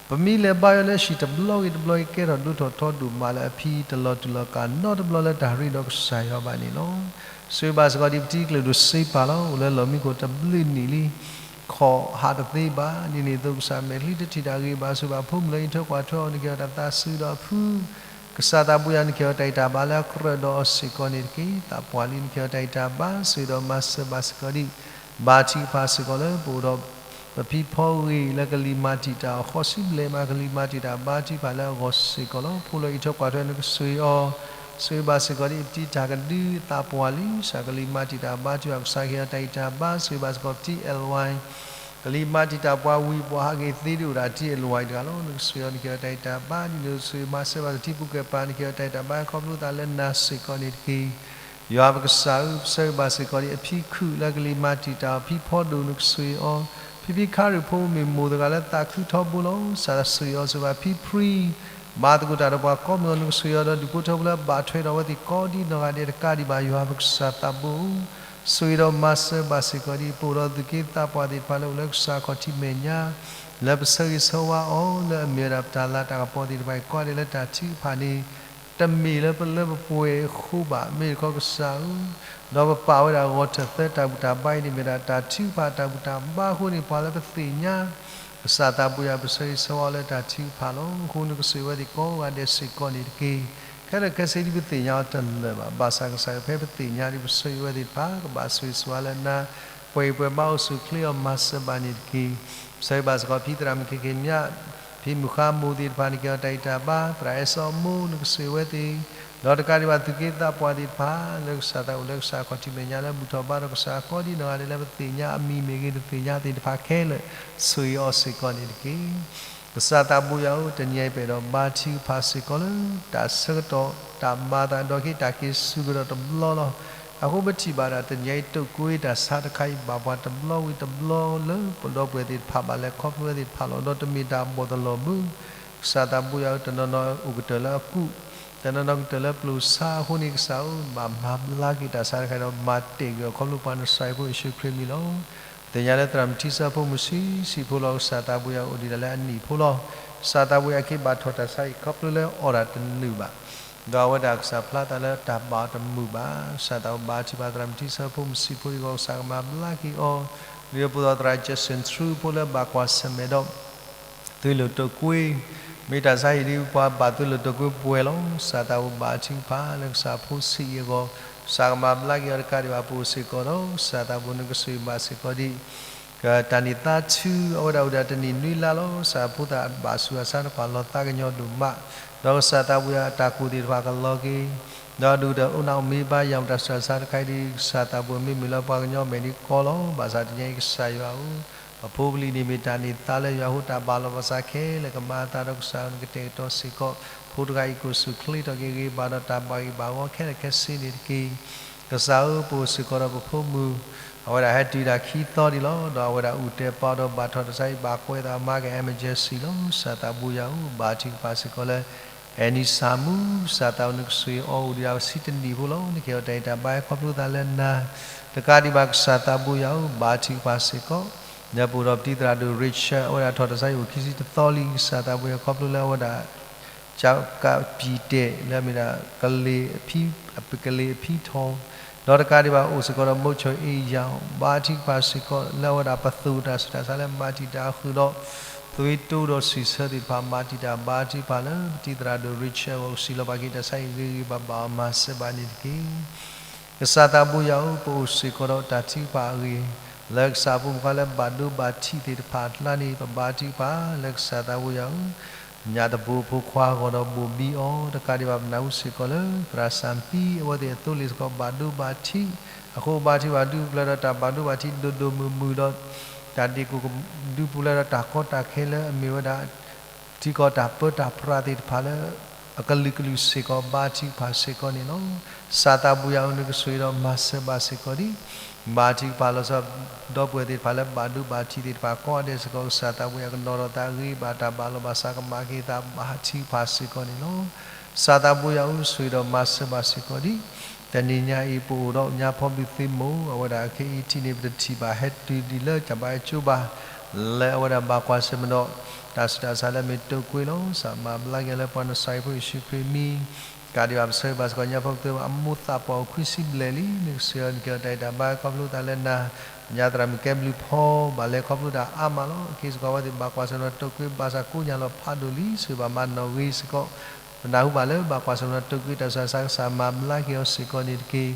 ပမ့ၢ်လဲၤဘါယွၤလၢဟံၣ်တဘျီဂ့ၤတဘျီဂ့ၤ ကဲထီၣ်ဒိၣ်ထီၣ်ထီဒိၣ်မးလၢအဖံတလီၤတူာ်လီၤကာ်နီတဘျီလၢတၢ်ရ့ဒီးကစၢ်ယွၤဘၣ်န့ၣ်လီၤ. ဆိၣ်ဂ့ၤဘၣ်စ့ၢ်ကီးဒ်ပတံၤကျၢၤဒိၣ်စ့ပၤလီၤ အိၣ်လၢလီၢ်မံခိၣ်တဘျုးနံၣ်လံ ခီၣ်ဟးတသ့ဘၣ် ဒ်န့ၣ်အသိးကစၢ်မဲာ်ချံတထံၣ်တၢ်ဂ့ၤဘၣ် ဆိၣ်ဂ့ၤဘၣ်ဖိမုၣ်လၢအံးထွဲကွၢ်ထွဲအီၤ နကဟ့ၣ်အီၤတၢ်သးစူၤဒီးအဖု ကစၢ်သးဘိယွၤ နကဟ့ၣ်အီၤတၢ်ဂံၢ်တၢ်ဘါလၢအကြၢးဒီးအီၤစ့ၢ်ကီးန့ၣ်တက့ၢ်. သးပှၢ်လံ နကဟ့ၣ်အီၤတၢ်ဂံၢ်တၢ်ဘါ ဆိၣ်ဂ့ၤဒီးမၤစၢၤဘၣ်စ့ၢ်ကီးဒ် ဘါထုကဖၣ်စ့ၢ်ကီးလၢပအိၣ်ဒီး ပဖံဖီဂ့ၤလၢကလံၤမၤတံာ်တာ်အီၤ ဃိးဆံဘျဲၣ်မး ကလံၤမၤတံာ်တာ်ဘါထုကဖၣ်လၢအဂီၢ်စ့ၢ်ကီးလီၤ. ဖိလၢအံးထွဲကွၢ်ထွဲ နကဆိၣ်ဂ့ၤအီၤ ဆိၣ်ဂ့ၤဘၣ်စ့ၢ်ကီးဒ်ပတံၤတၢ်ကဒု သးပှၢ်လံ ကစၢ်ကလံၤမၤတံာ်တာ်ဘါထုကဖၣ် ကစၢ်ကဟ့ၣ်အီၤတၢ်ဂံၢ်တၢ်ဘါ ဆိၣ်ဂ့ၤဘၣ်စ့ၢ်ကီးပတံၤ L Y ကလံၤမၤတံာ်တာ်ပှၤဝံၤပှၤဟးက့ၤသ့ဒ်အိၣ်ဒၣ်တံၤ L Y တဂၤလီၤ. နကဆိၣ်ဂ့ၤအီၤ နကဟ့ၣ်အီၤတၢ်ဂံၢ်တၢ်ဘါ ဒ်န့ၣ်အသိး ဆိၣ်ဂ့ၤမၤစၢၤဘၣ်စ့ၢ်ကီးပတံၤပူၤကွဲးပၤ နကဟ့ၣ်အီၤတၢ်ဂံၢ်တၢ်ဘါ ခီဖျိသးလၢနၤစ့ၢ်ကီးန့ၣ်တက့ၢ်. ယွၤပကစၢ်ဧၢ, ပဆၢဂ့ၤဘၣ်စ့ၢ်ကီးဒ် အဖံခုၣ်လၢကလံၤမၤတံာ်တာ်အီၤ ဖံဖီဒိၣ် နကဆိၣ်ဂ့ၤအီၤ, ဖံဖံခါရံၣ်ဖိမ့ၢ်မိၢ်တဂၤလၢသးခုထီဘိလီၤ. ကစၢ်ဆိၣ်ဂ့ၤအီၤ ဆိၣ်ဂ့ၤဘၣ်ဖံဖှံ ဘါသကိးတၢ်ဒီးပှၤကိးမုၢ်အီၤ နကဆိၣ်ဂ့ၤအီၤ ဒီးဒူၣ်ဖိထၢဖိလၢဘၣ်ထွဲဒီးအဝဲသ့ၣ်ကိးဒ်နီၢ်ဂၤဒဲးတကးဒံးဘၣ် ယွၤပကစၢ်သးဘိဧၢ, ဆိၣ်ဂ့ၤဒီးမၤစၢၤဘၣ်စ့ၢ်ကီးဒ် ပအိၣ်ဒီးသူၣ်က့သးပှၢ်သ့ၣ်တဖၣ်လၢအိၣ်လၢကစၢ်ခီၣ်ထံးမဲာ်ညါ လၢပဆၢဂ့ၤဆၢဝါအီၤ လၢအမ့ၢ်ဝဲဒၣ်ပတၢ်လၤတၢ်ကပီၤသ့ၣ်တဖၣ်အံၤ ကိးဂၤဒဲးလၢတၢ်ထုကဖၣ်န့ၣ် တမ့ၢ်လၢပလၢပပှဲၤအဃိဘၣ် မ့ၢ်တခီကစၢ်ဧၢ, ဒီးပပာ်ဝဲဒၣ်ဂီၤထၢၣ်သၢတၢ်ဘူၣ်တၢ်ဘါအံၤန့ၣ် မ့ၢ်ဒၣ်တၢ်ထုကဖၣ်တၢ်ဘူၣ်တၢ်ဘါအဃိန့ၣ် ပှၤလၢပသ့ၣ်ညါ ကစၢ်သးဘိယွၤ ပဆၢဂ့ၤဆၢဝါအီၤလၢတၢ်ထုကဖၣ်လီၤ. အဃိနကဆိၣ်ဂ့ၤဝဲသ့ၣ်ကိးဂၤဒဲးစ့ၢ်ကီးန့ၣ်တက့ၢ်. ခဲလၢာ်ခဲဆ့ဒ်ပသ့ၣ်ညါအီၤတလၢာ်ဘၣ်, ဘၣ်ဆၣ်ကစၢ်ယွၤ ဖဲပသ့ၣ်ညါဒ်ပဆၢဂ့ၤဝဲသ့ၣ်တဖၣ် ကဘၣ်ဆိၣ်ဂ့ၤဆိၣ်ဝါလၢနၤ, ပှဲၤအံၤပှဲၤဘါအိၣ်ဆူၣ်အိၣ်ချ့အီၤ မၤစၢၤဘၣ်န့ၣ်တက့ၢ်. ပဆၢဂ့ၤဘၣ်စ့ၢ်ကီးဖံသရၣ်မုၣ် ခ့ခ့မၠး, ဖံမုၢ်ဃါမိၢ်သ့ၣ်တဖၣ် နကဟ့ၣ်အီၤတၢ်ဂံၢ်တၢ်ဘါ, သရၣ်အဲၣ်စီအမိၢ် နကဆိၣ်ဂ့ၤဝဲသ့ၣ်, ဒီးတကးဒံးဘၣ်သူၣ်က့သးပှၢ်သ့ၣ်တဖၣ် လၢကစၢ်သးအိၣ်လၢကစၢ်ခီၣ်ထံးမဲာ်ညါ လၢဘူၣ်ထီၣ်ဘါထီၣ်ကစၢ် ကိးဒ်နီၢ်ဂၤဒဲးလၢပသ့ၣ်ညါအမံၤမ့ၢ်ဂ့ၤ တသ့ၣ်ညါသ့ၣ်တဖၣ်ခဲလၢာ် ဆိၣ်ဂ့ၤအီၤစ့ၢ်ကီးန့ၣ်တက့ၢ်. ကစၢ်သးဘိယွၤဧၢ, တနံၤအံၤပအဲၣ်ဒိးဘါထုကဖၣ်စ့ၢ်ကီးလၢ တၢ်ဆၢကတီၢ် တၢ်ဘၣ်သးဒီးက့ၤတၢ်က့ၤဆူကဒီးတဘျီလီၤ. အဃိပထံၣ်ဘၣ်ဒၣ်တနံၤအံၤ တိာ်ကွံာ်တၢ်ဆါတခါအံၤ ဘၣ်ပှၤတဘျီဝံၤတဘျီလၢပဒီပုၢ်ဝဲၢ်သ့ၣ်တဖၣ်ဘၣ်လဲၤခီဖျိဝဲသ့ၣ်တဖၣ်လီၤ. ဒီးတမ့ၢ်တၢ်ဘီၣ်တလီၢ်ဘၣ်. ကစၢ်သးဘိယွၤဧၢ, တနီၤနီၤအိၣ်ကတၢၢ်လၢအကူး, တနီၤနီၤကတၢၢ်လၢပျိာ်ဆါအဃိန့ၣ် ကစၢ်ဧၢ, ဘၣ်မၤဘျါက့ၤတၢ်ဆါတခါဒီး မၤတ့ၢ်ကွံာ်အီၤခီဖျိပှၤနစၤရ့းဖိယ့ၣ်ၡူးခရံာ်မံၤလီၤ. သ့ၣ်ညါလၢသရၣ်မုၣ်ထံဆၢဖိမုၢ်ဆံးဆံးဖိလီၤ. ကစၢ်သးဘိယွၤအိၣ်ဒံးဒၣ်လၢအနံၣ်ဖိလီၤ. ကစၢ်သးဘိယွၤက့ၤဘၣ်ထီၣ်တၢ်ဆါအံၤ ခီဖျိလၢအီၣ်တၢ်တနုာ်ဘၣ် ဒီးအဝဲဒၣ်ကစၢ်ဖျါသးလၢတၢ်ဘၣ်အီၤတမုာ်ဘၣ်. ကစၢ်သးဘိဘါထုကဖၣ်သရၣ်မုၣ်ထံဆၢဖိမုၢ်ဆံးဖိအံၤအဂီၢ် ကစၢ်ကမၤဘျါက့ၤအီၤ, ဒ်သိးပသရၣ် Jackson True ဖိလၢဘၣ်ကွၢ်ဆၢၣ်မဲာ်ဒီး သုးလိာ်တိာ်ကွံာ်, မ့ၢ်တၢ်ဆါဟံၣ်ဒ်ပှၤဘၣ်သုးလိာ်တိာ်ကွံာ်ပှဲၤလီၤ. ကစၢ်သးဘိဘါထုကဖၣ်လၢကစၢ်ဖိဆံးအံၤအဂီၢ်, ကစၢ်ကမၤဘျါက့ၤအီၤတကးဒံးဘၣ် ပအိၣ်စ့ၢ်ကီးဒီး ကစၢ်သးဘိနကဆိၣ်ဂ့ၤဘၣ်စ့ၢ်ကီးဒ် တၢ်န့ၢ်သါထု အဝဲဒၣ်အိၣ်ဒံးတနံၣ်နွံလါလီၤ. ကစၢ်ဖိသၣ်ဘၣ်ဆူးဘၣ်ဆါ နကွၢ်လီၤသးကညီၤဒိၣ်မး, ဒီးကစၢ်သးဘိယွၤအတၢ်ကူၣ်သ့ၣ်တဖၣ်ကလီၤက့ၤ, ဒီးဒုၣ်ဒါအိၣ်နၢ်အိၣ်မ့ၢ်ဘါယွၤ တၢ်ဆူးတၢ်ဆါတခါအံၤဒ် ကစၢ်သးဘိမ့မ့ၢ်လၢပှၤကညီမဲာ်ဒ်ကီလီၤ. ဘၣ်ဆၣ်တနံၤအံၤကစၢ်ယွၤဧၢ, ပ အဖိပလံၤန့ၣ်မ့ၢ်တၢ်န့ၢ်သါလၢယွၤအဃိ တၢ်ဘၣ်လီၤဘၣ်စးခဲလၢာ် ကမၤအသးဒီးကစၢ်နကတဲာ်ကတီၤစ့ၢ်ကီး ဖိတဂၤအံၤကိၣ်ဆူၣ်ချ့ထီၣ်က့ၤဂ့ၤဘၣ်ဒီးတၢ်ဘၣ်ဂံၢ်ဘၣ်ဂီၤခဲလၢာ်ခဲဆ့န့ၣ်တက့ၢ်. ကစၢ်ဧၢ ပအိၣ်စ့ၢ်ကီးဒီးပဖိမုၣ် အဝဲဒၣ်ဟဲတုၤဒၣ်ခံသီဒံးလီၤ. ဒီးအဝဲဒၣ်အုၣ်တဲာ်ပာ်ဒီးဘၣ်ထီၣ်တၢ်ဆါအံၤ ဘၣ်ကွဲးအသးမၤက့ၤ emergency လီၤ. ကစၢ်သးဘိယွၤဧၢ ဘါထုကဖၣ်စ့ၢ်ကီးလၢ အဲၣ်နံၣ်ဆၣ်မူ ကစၢ်သးဘိယွၤ နကဆိၣ်ဂ့ၤအီၤအိၣ်ဒံးဒၣ်ဆံတနံၣ်ဖိလီၤ. နကဟ့ၣ်အီၤတၢ်ဂံၢ်တၢ်ဘါ ဟဲခီဖျိသးလၢနၤ တကးဒံးဘၣ် ကစၢ်သးဘိယွၤဧၢ ဘါထုကဖၣ်စ့ၢ်ကီး လၢပအိၣ်ဒီးပတံၤသရၣ်ဒိၣ် Richard အဝဲဒၣ်ထီၣ်တၢ်ဆါအံၤအိၣ်ခံဆံတသီလံ. ကစၢ်သးဘိယွၤ ခီဖျိလၢအဝဲဒၣ် ကးကးပံၣ်တဲာ်လၢအမ့ၢ်ဒၣ် ကလ့ၤအဖံ ကလ့ၤအဖံထီၣ် ဒီးတကးဒံးဘၣ် အိၣ်စ့ၢ်ကီးဒီး မိးဆိၣ်အ့ယၢ် ဘါထုကဖၣ်စ့ၢ်ကီး လၢအဝဲဒၣ်ပသူၣ်တၢ်ဆူးတၢ်ဆါလၢမၤတံာ်တာ်အဃုာ်ဒီး သွံၣ်တိဒီးစံးဆၢသ့ၣ်တဖၣ် မၤတံာ်တာ် ဘါထုကဖၣ်လၢပတံၤသရၣ်ဒိၣ် Richard အဂီၢ် ကစံးလီၤဘၣ်က့ၤတၢ်ဆါအံၤဂ့ၤဂ့ၤဘၣ်ဘၣ်အီၤ မၤစၢၤဘၣ်န့ၣ်တက့ၢ်. ကစၢ်သးဘိယွၤဧၢ ပအိၣ်စ့ၢ်ကီးဒီးတၢ်ထုကဖၣ်အဂ့ၢ် လၢကစၢ်ဖိမုၣ်ခွါလၢဘၣ်ဒိဘၣ်ထံးသ့ၣ်တဖၣ်အကျါန့ၣ် ပဘါထုကဖၣ်လၢကစၢ်သးဘိယွၤဧၢ ညၣ်တဘိဖိခွါအဂီၢ်ဒီးဘိၣ်ဘံအီၤ တကးဒံးဘၣ် ပနၢ်ဟူစ့ၢ်ကီးလၢ သရၣ်စၣ်ပံ အဝဲသ့ၣ်အသိလ့ၣ်စ့ၢ်ကီး ဘၣ်ဒိဘၣ်ထံး အဃိဘါထုကဖၣ်ဒုးပူၤဖျဲးဒီးတၢ်ဘၣ်ဒိဘၣ်ထံးဒိၣ်ဒိၣ်မုၢ်မုၢ်ဒီး တၢ်ဒ့ၣ်ကိၣ်ကဒုးပူၤဖျဲးဒီးတၢ်ကီတၢ်ခဲလၢအမ့ၢ်ဝဲဒၣ် ထံကီၢ်တၢ်ပၢတၢ်ပြးသ့ၣ်တဖၣ်လၢ အကလုာ်ကလုာ်စ့ၢ်ကီး ဘါထုကဖၣ်စ့ၢ်ကီးန့ၣ်လီၤ. ကစၢ်သးဘိယွၤဧၢ နကဆိၣ်ဂ့ၤဒီးမၤစၢၤဘၣ်စ့ၢ်ကီးဒံး ဘါထုကဖၣ်လီၤဆီ ဒီပုၢ်ဝဲၢ်သ့ၣ်တဖၣ်လၢဘၣ်ဒိဘၣ်ထံးသ့ၣ်တဖၣ်ကိးဂၤဒဲးစ့ၢ်ကီး ကစၢ်သးဘိယွၤ ကနီၤထီၣ်သးဂ့ၤဘၣ်တၢ်ဘၣ်လီၤဘၣ်စး ကမၤက့ၤသး ဘါထုကဖၣ်စ့ၢ်ကီးန့ၣ်လီၤ. ကစၢ်သးဘိယွၤဧၢ ဆိၣ်ဂ့ၤဒီးမၤစၢၤဘၣ်စ့ၢ်ကီးဒံး တနံၤညါအံၤ ပအိၣ်ဒီးညါဖီဘုးသ့ၣ်မိၢ် အဝဲဒၣ်ခဲအံၤထံးန့ၣ် ပတထံၣ်ဘၣ်ဟဲတုၤဒံးလၢတၢ်ဘါအကၠိဘၣ် လၢအဝဲဒၣ်ဘၣ်ကွၢ်ဆၢၣ်မဲာ်ဒီး တၢ်ဆူးတၢ်ဆါလၢမ့ၢ်တိာ်ကွံာ်လီၤ. ကစၢ်မၤဘျါက့ၤလၢပှၤနစၤရ့းဖိယ့ၣ်ၡူးခရံာ်အမံၤ တကးဒံးဘၣ် ပဆၢဂ့ၤဘၣ်စ့ၢ်ကီးညါဖီဘုးသ့ၣ်မိၢ် အမိၢ်သးပှၢ်အိၣ်ခွံဆံဘျဲၣ်လံ နကဆိၣ်ဂ့ၤအီၤ နကဟ့ၣ်အီၤတၢ်ဂံၢ်တၢ်ဘါ ခီဖျိသးလၢနၤ ညါသရၣ်မုၣ်ကဲဘျုးဖီ ဘၣ်လဲၤခီဖျိတၢ်အါမးလီၤ. အခဲစ့ၢ်ကီး အဝဲသ့ၣ်ဘၣ်ကွၢ်ဆၢၣ်မဲာ်ဒီးတိာ်ကွံာ် ဘၣ်ဆၣ်ကိးညါလီၤဖးဒိၣ်လံ ဆိၣ်ဂ့ၤဘၣ်မၤနီၣ်ဂံၢ်စ့ၢ်ကီး ပနၢ်ဟူဘၣ်လၢဘၣ်ကွၢ်ဆၢၣ်မဲာ်ဒီးတိာ်ကွံာ်တၢ်ဆူးတၢ်ဆါ ကစၢ်မၤဘျါက့ၤအီၤစ့ၢ်ကီးန့ၣ်တက့ၢ်.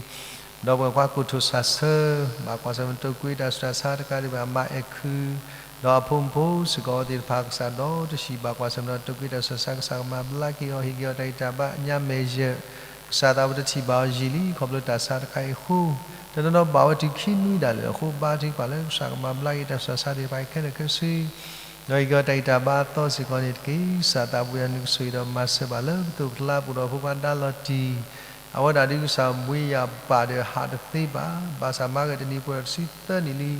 ဒီပုၢ်ဝဲၢ်ခွါကိးထူၣ်စၢ်ဆၢ ဘၣ်ကွၢ်ဆၢၣ်မဲာ်ဒီးတိာ်ကွံာ်တၢ်ဆူးတၢ်ဆါ တကးဒံးဘၣ် မါအဲၣ်ခု ဒီးအဖိမုၣ်ဖိစ့ၢ်ကီးသ့ၣ်တဖၣ် ကစၢ်ဒီတဆံး ဘၣ်ကွၢ်ဆၢၣ်မဲာ်ဒီးတိာ်ကွံာ်တၢ်ဆူးတၢ်ဆါ ကစၢ်ကမၤဘျါက့ၤအီၤ ဟ့ၣ်က့ၤအီၤတၢ်ဂံၢ်တၢ်ဘါ ညါမဲာ်ယဲၢ် ကစၢ်သးဘိတထံၣ်ဘၣ်အီၤယံာ်လံ ခီဖျိတၢ်ဆါတခါအံၤအဃိ တနီၤနီၤဘၣ်ဝဲတုၤခံနွံဒၣ်လဲာ်အဃိ ဘါထုကဖၣ်လၢကစၢ်ကမၤဘျါက့ၤတၢ်ဆူးတၢ်ဆါသ့ၣ်တဖၣ်အံၤခဲလၢာ်ခဲဆ့ ဒီးဟ့ၣ်က့ၤအီၤတၢ်ဂံၢ်တၢ်ဘါအသီစ့ၢ်ကီးန့ၣ်တက့ၢ်. ကစၢ်သးဘိယွၤ နကဆိၣ်ဂ့ၤဒီးမၤစၢၤဘၣ်လၢပသိးပကျါ ပအိၣ်ဒီးဖိခွါဒါလီၤတံၢ် အဝဲဒၣ်ဒ်ကစၢ်ဘှံးယၤပာ်ဒီးဟးတသ့ဘၣ် ဘၣ်ဆၣ်မၤဂ့ၤတနံၤပှဲၤဒီးတဆံသၢနံၣ်လံ.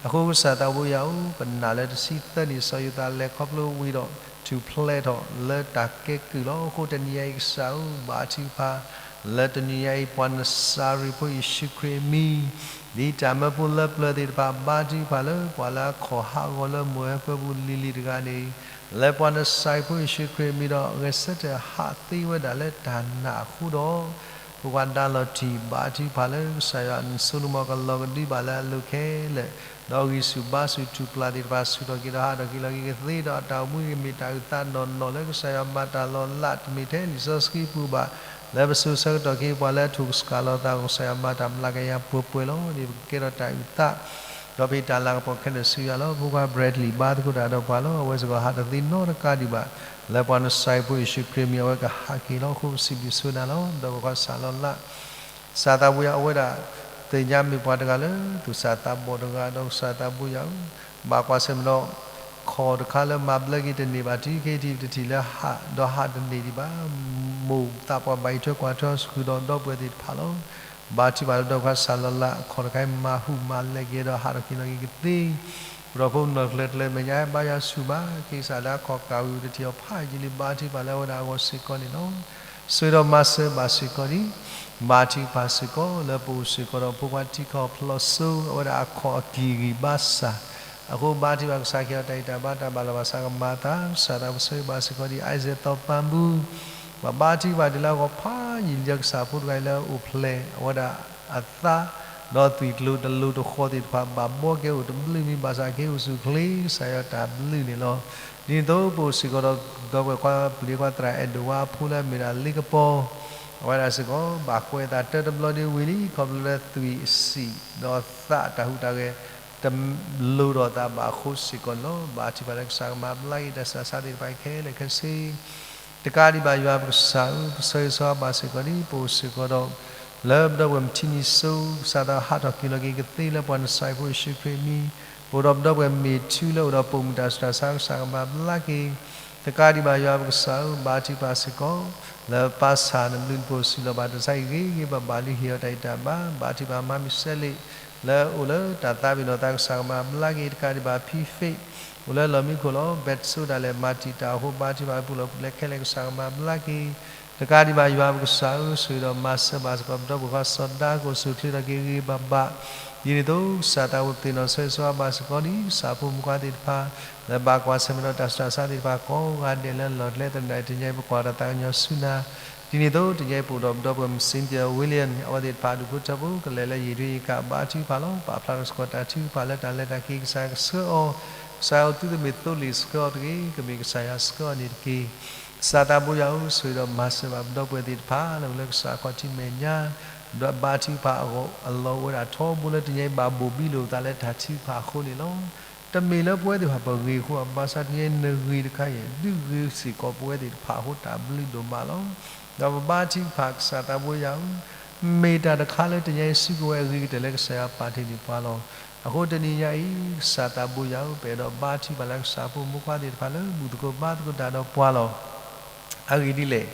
အဃိကစၢ်သးဘိယွၤဧၢ ပနာ်လၢတဆံသၢနံၣ် စီၤယိၤသးလဲၤခီဖျိဝံၤဒီး ထူၣ်ဖျဲးထီၣ်လၢတၢ်ကဲကုၢ်လီၤ. အဃိတနံၤညါအံၤကစၢ်ဧၢ ဘါထုကဖၣ် လၢတနံၤညါအံၤ ပှၤနစၤရ့းဖိယ့ၣ်ၡူးခရံာ်အမံၤ ဒ်တၢ်မၢဖိလၢပျၢၤသ့ၣ်တဖၣ် ဘါထုကဖၣ်လၢပှၤလၢအခီၣ်ဟးဂီၤလၢမိၢ်ဝဲပၢၤပူၤလံၤလံၤတဂၤန့ၣ် လၢပှၤနစၤရ့းဖိယ့ၣ်ၡူးခရံာ်အမံၤဒီး ဂဲၤဆၢထၢၣ်ဟးသ့ဝဲဒၣ်လၢတၢ်နာ်အဃိဒီး ဖိခွါဒါလီၤတံၢ် ဘါထုကဖၣ်လၢကစၢ်ယွၤနစိနမီၤကလီၤကဒုဘၣ်လၢအလိၤခဲလၢာ် ဒီးဂံၢ်ဆူၣ်ဘါဆူၣ်ထူၣ်ပျၢ်သ့ၣ်တဖၣ် ဆူၣ်ထီၣ်က့ၤဒီးဟးထီၣ်က့ၤလီၤက့ၤကသ့ဒီး အတၢ်အိၣ်မူကမ့ၢ်တၢ်အုၣ်သးနီၢ်နီၢ်လၢကစၢ်ယွၤမၤတၢ်လီၤလး တမ့ၢ်ထဲလံာ်စီဆှံပူၤဘၣ် လၢပစိၤဆၢကတီၢ်က့ၤပှၤလၢအထိၣ်ကစှၤလီၤသးအဂီၢ် ကစၢ်ယွၤမၤတၢ်မျးကယၤပှဲၤပှဲၤလီၤ. ဒ်ပကကဲထီၣ်တၢ်အုၣ်သး ဒီးပဟ့ၣ်တၢ်လၤကပီၤခဲလၢာ်ဆူယွၤလီၤ. ဖိခွါ Bradley ဘါသကိးတၢ်ဒီးပှၤလီၤ. အဝဲစ့ၢ်ကီးဟးတသ့နီတကးဒံးဘၣ် လၢပှၤနစၤရ့းဖိယ့ၣ်ၡူးခရံာ်အမံၤ အဝဲကဟးက့ၤလီၤ. အဃိပစံးဘျုးဆိနၤလီၤ. ဒီးပကွၢ်ဆၣ်လီၤလး ကစၢ်သးဘိယွၤ အဝဲဒၣ် သ့ၣ်ညါမ့ၢ်ပှၤတဂၤလၢ သူၣ်စၢ်သးဘီၣ်တဂၤ ဒီးကစၢ်သးဘိယွၤဧၢ ဘၣ်ကွၢ်ဆၢၣ်မဲာ်ဒီး ခီၣ်တခါလၢမၤဘျါက့ၤတန့ၢ်ဘၣ် တုၤခဲအံၤထံးပတထံၣ်လၢဟး ဒီးဟးတန့ၢ်ဒံးဘၣ် မိၢ်သးပှၢ်ဘၣ်အံးထွဲကွၢ်ထွဲအီၤ ဆူၣ်ဃုာ်ဒီးဒီပုၢ်ဝဲၢ်သ့ၣ်တဖၣ်လီၤ. ဘါထုကဖၣ်လၢဒီးပကွၢ်ဆၣ်လီၤလး ခီၣ်တခါအံၤမၤဟူးမၤလဲၤက့ၤဒီးဟးထီၣ်က့ၤလီၤက့ၤကသ့ ပဒီးဖိနီၢ်ကျၢၤကျၢၤမဲာ်ညါ ဘါယွၤဆူၣ်မး က့ၤကစၢ်လၢအခီၣ်ကၢ်ဝံၤ ပတထံၣ်အီၤဖးယံာ်လံ ဘါထုကဖၣ်လၢအဝဲဒၣ်အဂီၢ်စ့ၢ်ကီးန့ၣ်လီၤ. ဆိၣ်ဂ့ၤဒီးမၤစၢၤဘၣ်စ့ၢ်ကီးဒံး ဘါထုကဖၣ်စ့ၢ်ကီး လၢပအိၣ်စ့ၢ်ကီးဒီးဖိခွါထံကီၢ်ဖျီစိ အဝဲဒၣ်အခီၣ်အကံၢ်ဂံၢ်ဘါစၢ် အဃိဘါထုကဖၣ်ကစၢ်က့ၤအီၤတၢ်ဂံၢ်တၢ်ဘါတၢ်ဘၣ်လီၤဘၣ်စးကမၤအသး ကစၢ်သးဘိဆိၣ်ဂ့ၤဘၣ်စ့ၢ်ကီးဒံး Isaac သီပၤဘူ ပဘါထုကဖၣ်တုၤလၢအဂီၢ်ဖးယံာ်လံ ကစၢ်ဖိတဂၤအံၤလၢအအိၣ်ဖျဲၣ် အဝဲဒၣ်အသး ဒီးသွံၣ်ကျိၤတလိၤတဃီၤသ့ၣ်တဖၣ် ဘၣ်ဘှီကဲအိၣ်တဘျုးမံၤ ဘၣ်ဆၣ်က့ၤအိၣ်ဆူၣ်ချ့ ကစၢ်ယွၤတၢ်ဘျုးန့ၣ်လီၤ. ဒ်သိးပအိၣ်စ့ၢ်ကီးဒီး ဒီပုၢ်ဝဲၢ်ခွါပျံၤခွါသရၣ်အဲၣ်ဒိးဝါအဖိလၢအမ့ၢ်ဒၣ်လ့ကပီၤ အဝဲဒၣ်စ့ၢ်ကီး ဘၣ်ကွဲးအသးတၢတဘျီဒ်ဝံၤလံ ခီဖျိလၢသွံၣ်အဆံး ဒီးသးအတၢ်ဟူးတၢ်ဂဲၤ တလိၤဒီးသးဘၣ်အဃိစ့ၢ်ကီးန့ၣ်လီၤ. ဘါထုကဖၣ်လၢကစၢ်ကမၤဘျါက့ၤတၢ်ဆူးတၢ်ဆါသ့ၣ်တဖၣ်ခဲလၢာ်ခဲဆ့ တကးဒံးဘၣ်ယွၤပကစၢ်ဧၢ ပဆၢဂ့ၤဆၢဝါဘၣ်စ့ၢ်ကီးဒံး ပအိၣ်စ့ၢ်ကီးဒီး လၢပဒီပုၢ်ဝဲၢ်မုၣ်ထံနံၤစိ ကစၢ်သးဟးထီၣ်က့ၤလီၤက့ၤကသ့လၢပှၤနစၤရ့းဖိယ့ၣ်ၡူးခရံာ်အမံၤ ပအိၣ်ဒီးပဒီပုၢ်ဝဲၢ်မ့ၢ်ထူလၢအိၣ်ဒီးပိာ်မုၣ်တၢ်ဆူးတၢ်ဆါ ကစၢ်ကမၤဘျါက့ၤ, တကးဒံးဘၣ်ယွၤပကစၢ်ဧၢ ဘါထုကဖၣ်စ့ၢ်ကီး, လၢပၢ်ဆၣ်နဘျုးနဖှိၣ်စံးလီၤဘၣ်တၢ်ဆါအံၤဂ့ၤဂ့ၤဘၣ်ဘၣ်လၢဟ့ၣ်အီၤတၢ်ဂံၢ်တၢ်ဘါ, ဘါထုကဖၣ်မၤမုၢ်စဲလ့ၣ်, လၢအိၣ်လၢတၢ်သးပ့ၤနီၣ်သး ကစၢ်ကမၤဘျါက့ၤ, တကးဒံးဘၣ်ဖံဖ့ၣ် အိၣ်လၢလီၢ်မံခိၣ်လီၤ ဘဲးတစိဒၣ်လဲာ် မၤတံာ်တာ်အဃိ ဘါထုကဖၣ်ပူၤလီၢ်ပူၤလဲခဲလၢာ် ကစၢ်ကမၤဘျါက့ၤ, တကးဒံးဘၣ်ယွၤပကစၢ်ဧၢ ဆိၣ်ဂ့ၤဒီးမၤစၢၤဘၣ်စ့ၢ်ကီး ပဒီပုၢ်ဝဲၢ်ခွါစီၤဒၤကိၣ် စိၣ်ချုးထီၣ်က့ၤဂ့ၤဂ့ၤဘၣ်ဘၣ်, ဒ်န့ၣ်အသိး ကစၢ်သးဘိယွၤ ပသ့ၣ်နီၣ်ဆိၣ်ဂ့ၤဆိၣ်ဝါဘၣ်စ့ၢ်ကီး ဒ်ကစၢ်ဖိမုၣ်ဖိခွါသ့ၣ်တဖၣ် လၢဘၣ်ကွၢ်ဆၢၣ်မဲာ်ဒီးတၢ်ဆူးတၢ်ဆါသ့ၣ်တဖၣ်ကိးဂၤဒဲးလၢလီၢ်ကျဲသရၣ် တနံၤညါအံၤ ပကွၢ်တၢ်သးကညီၤဆူနၤ, ဒ်န့ၣ်အသိး တနံၤညါအံၤပအိၣ်ဒီးပဒီပုၢ်ဝဲၢ် Cynthia William အဝဲသ့ၣ်တဖၣ်အဒူၣ်ဖိထၢဖိ ကလဲၤလၢယံာ်ဒွံယံာ်ကၣ် ဘါထုကဖၣ်လီၤ ပာ်ဖျါထီၣ်စ့ၢ်ကီးတၢ်ထုကဖၣ်လၢတၢ်လဲၤတၢ်က့ၤ ကစၢ်ယွၤကဆှၢအီၤ, ကစၢ်ယွၤအိၣ်သုတမ့ၢ်သိလ့ၣ်ဆှၢအီၤတဂ့ၤ ကမ့ၢ်ကစၢ်ယွၤဆှၢအီၤန့ၣ်တက့ၢ်. ကစၢ်သးဘိယွၤဧၢ ဆိၣ်ဂ့ၤဒီးမၤစၢၤဘၣ်ပဒီပုၢ်ဝဲၢ်သ့ၣ်တဖၣ် လၢအိၣ်လၢကစၢ်အခီၣ်ထံးမဲာ်ညါ, ဒီးဘါထုကဖၣ်အဂီၢ်အလီၢ်အိၣ်ဝဲဒၣ်ထီဘိလၢတနံၤညါအံၤ ဘၣ်ဘိၣ်ဘံလိာ်ပသးလၢတၢ်ထုကဖၣ်အဃိန့ၣ်လီၤ. တမ့ၢ်လၢပဝဲသ့ၣ်တဖၣ်ပဂ့ၤအဃိဘၣ်, ဘၣ်ဆၣ်တနံၤညါအံၤ နဂ့ၤတခါအံၤ ဒုးဂ့ၤစ့ၢ်ကီးပဝဲသ့ၣ်တဖၣ်အဃိ တၢ်ဘျုးဒိၣ်မးလီၤ. ဒီးပဘါထုကဖၣ်ကစၢ်သးဘိယွၤဧၢ, မ့ၢ်တၢ်တခါလၢတနံၤညါအံၤ စူးကဝဲၤအဂ့ၤကတၢၢ်လၢကစၢ်ယွၤပာ်တ့ၢ်န့ၢ်ပှၤလီၤ. အဃိတနံၤညါအံၤ ကစၢ်သးဘိယွၤဧၢ ပအဲၣ်ဒိးဘါထုကဖၣ်လၢကစၢ်ဖိမုၣ်ဖိခွါသ့ၣ်တဖၣ်လၢ ဘူၣ်သကိးဘါသကိးတၢ်ဒီးပှၤလီၤ. အဂ့ၢ်ဒ်လဲၣ်,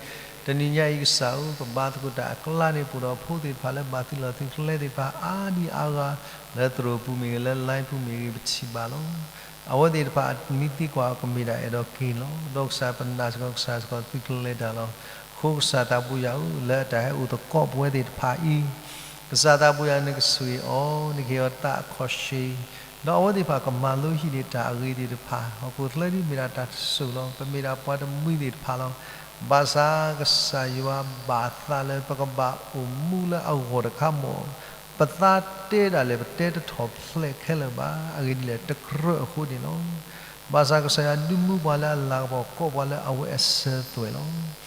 တနံၤညါအံၤကစၢ်ဧၢ ပဘါသကိးတၢ်အကျါန့ၣ် ပအိၣ်ဒီးဖိသ့ၣ်တဖၣ်လၢဘၣ်သုးလီၢ်သုးကျဲသ့ၣ်တဖၣ် အါဒံအါဂၤ လၢသရိာ်ပူၤမ့ၢ်ဂ့ၤ လၢ line ပူၤမ့ၢ်ဂ့ၤ ပထံၣ်ဘၣ်လီၤ. အဝဲသ့ၣ်တဖၣ်မ့ၢ်သံကွၢ်ကမ့ၢ်ဒၣ်အဲၣ်ဒိးက့ၤလီၤ. ဒီးကစၢ်ပနာ်စ့ၢ်ကီး ကစၢ်စ့ၢ်ကီးသုးကျဲၤတၢ်လီၤ. အဃိကစၢ်သးဘိယွၤဧၢ လၢတၢ်ဟဲအိၣ်သကိးပဝဲသ့ၣ်တဖၣ်အံၤ ကစၢ်သးဘိယွၤ နကဆိၣ်ဂ့ၤအီၤ, နကဟ့ၣ်အီၤသးအခီၣ်ဆ့, ဒီးအဝဲသ့ၣ်တဖၣ်ကမၤလိဟံးန့ၢ်တၢ်အဂ့ၤသ့ၣ်တဖၣ်, ဟီၣ်ခိၣ်ချၢဒ်မ့ၢ်ဒၣ်တၢ်တစိၢ်လီၤ. ပမ့ၢ်ဒၣ်ပှၤတမှံၤသ့ၣ်တဖၣ်လီၤ. ဘၣ်ဆၣ်ကစၢ်ယွၤဘၣ်သးလၢပကဘၣ်အိၣ်မူလၢအဂီၢ်တခါမ့ၢ် ပသးတဲဒၣ်လဲာ် ပတဲတထီၣ်ဖျဲးခဲလၢာ်ဘၣ်. အဂ့ၢ်ဒ်လဲၣ် တကြၢးအဃိန့ၣ်လီၤ. ဘၣ်ဆၣ်ကစၢ်ယွၤဒုးမူပှၤလၢအလၤကပီၤ ကိးပှၤလၢအဝဲအစၢၤသွဲၣ်လီၤ.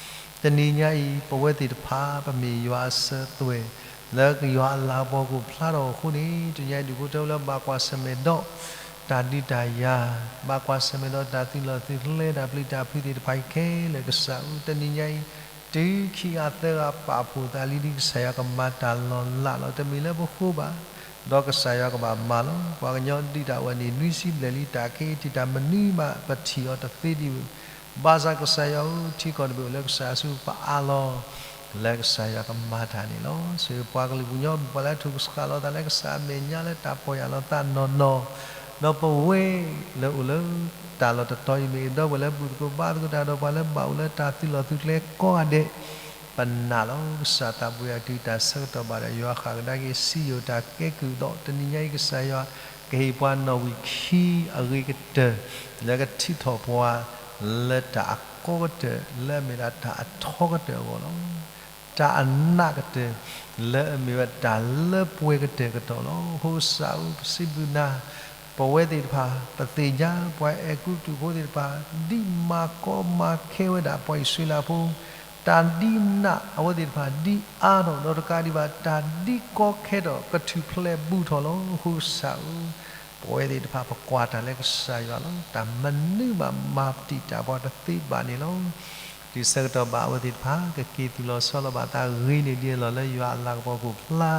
တနံၤညါအံၤ ပဝဲသ့ၣ်တဖၣ် ပမ့ၢ်ယွၤအစၢၤသွဲၣ် လၢယွၤအလၤကပီၤကအိၣ်ဖျါထီၣ်အဃိန့ၣ် တနံၤညါအံၤ ဒူၣ်ဖိထၢဖိလၢဘၣ်ကွၢ်ဆၢၣ်မဲာ်ဒီး တၢ်ဒုးတၢ်ယၤ, ဘၣ်ကွၢ်ဆၢၣ်မဲာ်ဒီးတၢ်သုးလီၢ်သုးကျဲ တၢ်ပျံၤတၢ်ဖုးသ့ၣ်တဖၣ်အံၤခဲလၢာ် ကစၢ်ဧၢ တနံၤညါအံၤ တုၤခံဂၤသၢဂၤပာ်ဖှိၣ်သးလံဒီး ကစၢ်ယွၤကမၤတၢ်လီၤလးလီၤ. တမ့ၢ်လၢပဃိဘၣ်, ဒီးကစၢ်ယွၤကဘၣ်မၤလီၤ. ပှၤကညီဒုးတၢ်ဝဲန့ၣ် နွံဆံဘျဲၣ်လံ တၢ်က့ၤတံာ်တာ်မနုၤမး ပထံၣ်အီၤတသ့ဒံးဘၣ်. ဘၣ်ဆၣ်ကစၢ်ယွၤဧၢ ထံကီၢ်တဘ့ၣ်အိၣ်လၢကစၢ်အစုပူၤ ပအးလီၤ လၢကစၢ်ယွၤကမၤတၢ်န့ၣ်လီၤ. ဆိၣ်ဂ့ၤပှၤကလုာ်ပှၤကညီ မ့ၢ်ပှၤလၢအထုးကဆှၣ်လီၤသးလၢကစၢ်အမဲာ်ညါလၢတၢ်ပီၢ်ယၢ်လီၤသးနီၢ်နီၢ်, ဒီးပဝဲလၢအိၣ်လၢတၢ်လီၢ်တတီၤအံၤမ့ၢ်ဂ့ၤ ဒီပုၢ်ဝဲၢ်လၢဘူၣ်သကိးဘါသကိးတၢ်ဒီးပှၤလၢဘၣ်အိၣ်လၢတၢ်သုးလီၢ်သုးကျဲကိးဂၤဒဲး ပနာ်လီၤ. ကစၢ်သးဘိယွၤ တုၤတၢ်ဆၢကတီၢ်ဘၣ်ဒီး ယွၤဃၣ်ကဒါက့ၤစံယိၣ်တၢ်ကဲကုၢ်ဒီး တနံၤညါအံၤ ကစၢ်ယွၤကဟ့ၣ်ပှၤနီၣ်ဝံာ်ခံအဂ့ၤကတၢၢ် လၢကထံၣ်ထီၣ်ပှၤ လၢတၢ်အကီကတၢၢ် လၢအမ့ၢ်ဒၣ်တၢ်အထီကတၢၢ်အဂီၢ်လီၤ. တၢ်အနးကတၢၢ် လၢအမ့ၢ်ဝဲတၢ်လၢပှဲၤကတၢၢ်ကတီၢ်လီၤ. အဃိကစၢ်ဧၢ ပစံးဘျုးနၤ ပဝဲသ့ၣ်တဖၣ် ပသ့ၣ်ညါ ပှၤအဲၤကူပတူးဖိသ့ၣ်တဖၣ် ဒ်မၤကီမၤခဲဝဲဒၣ်ပှၤအံၣ်စရ့လးဖိ, တၢ်ဒ်နးအဝဲသ့ၣ်တဖၣ် ဒ်အါထီၣ် ဒီးတကးဒံးဘၣ် တၢ်ဒ်ကီခဲထီၣ် ကထူၣ်ဖျဲးဘူးထီၣ်လီၤ. အဃိကစၢ်ဧၢ ပဝဲသ့ၣ်တဖၣ် ပကွၢ်တၢ်လၢကစၢ်ယွၤလီၤ. တၢ်မနုၤမး မၤတံာ်တာ်ပှၤတသ့ဘၣ်န့ၣ်လီၤ. တုၤဆၢကတီၢ်ဘၣ်အဝဲသ့ၣ်တဖၣ် ကက့ၤသူၣ်လီၤဆီလီၤဘၣ်သးဂ့ၤန့ၢ်ဒံးအလီၢ် လၢယွၤအလၤကပီၤကအိၣ်ဖျါ,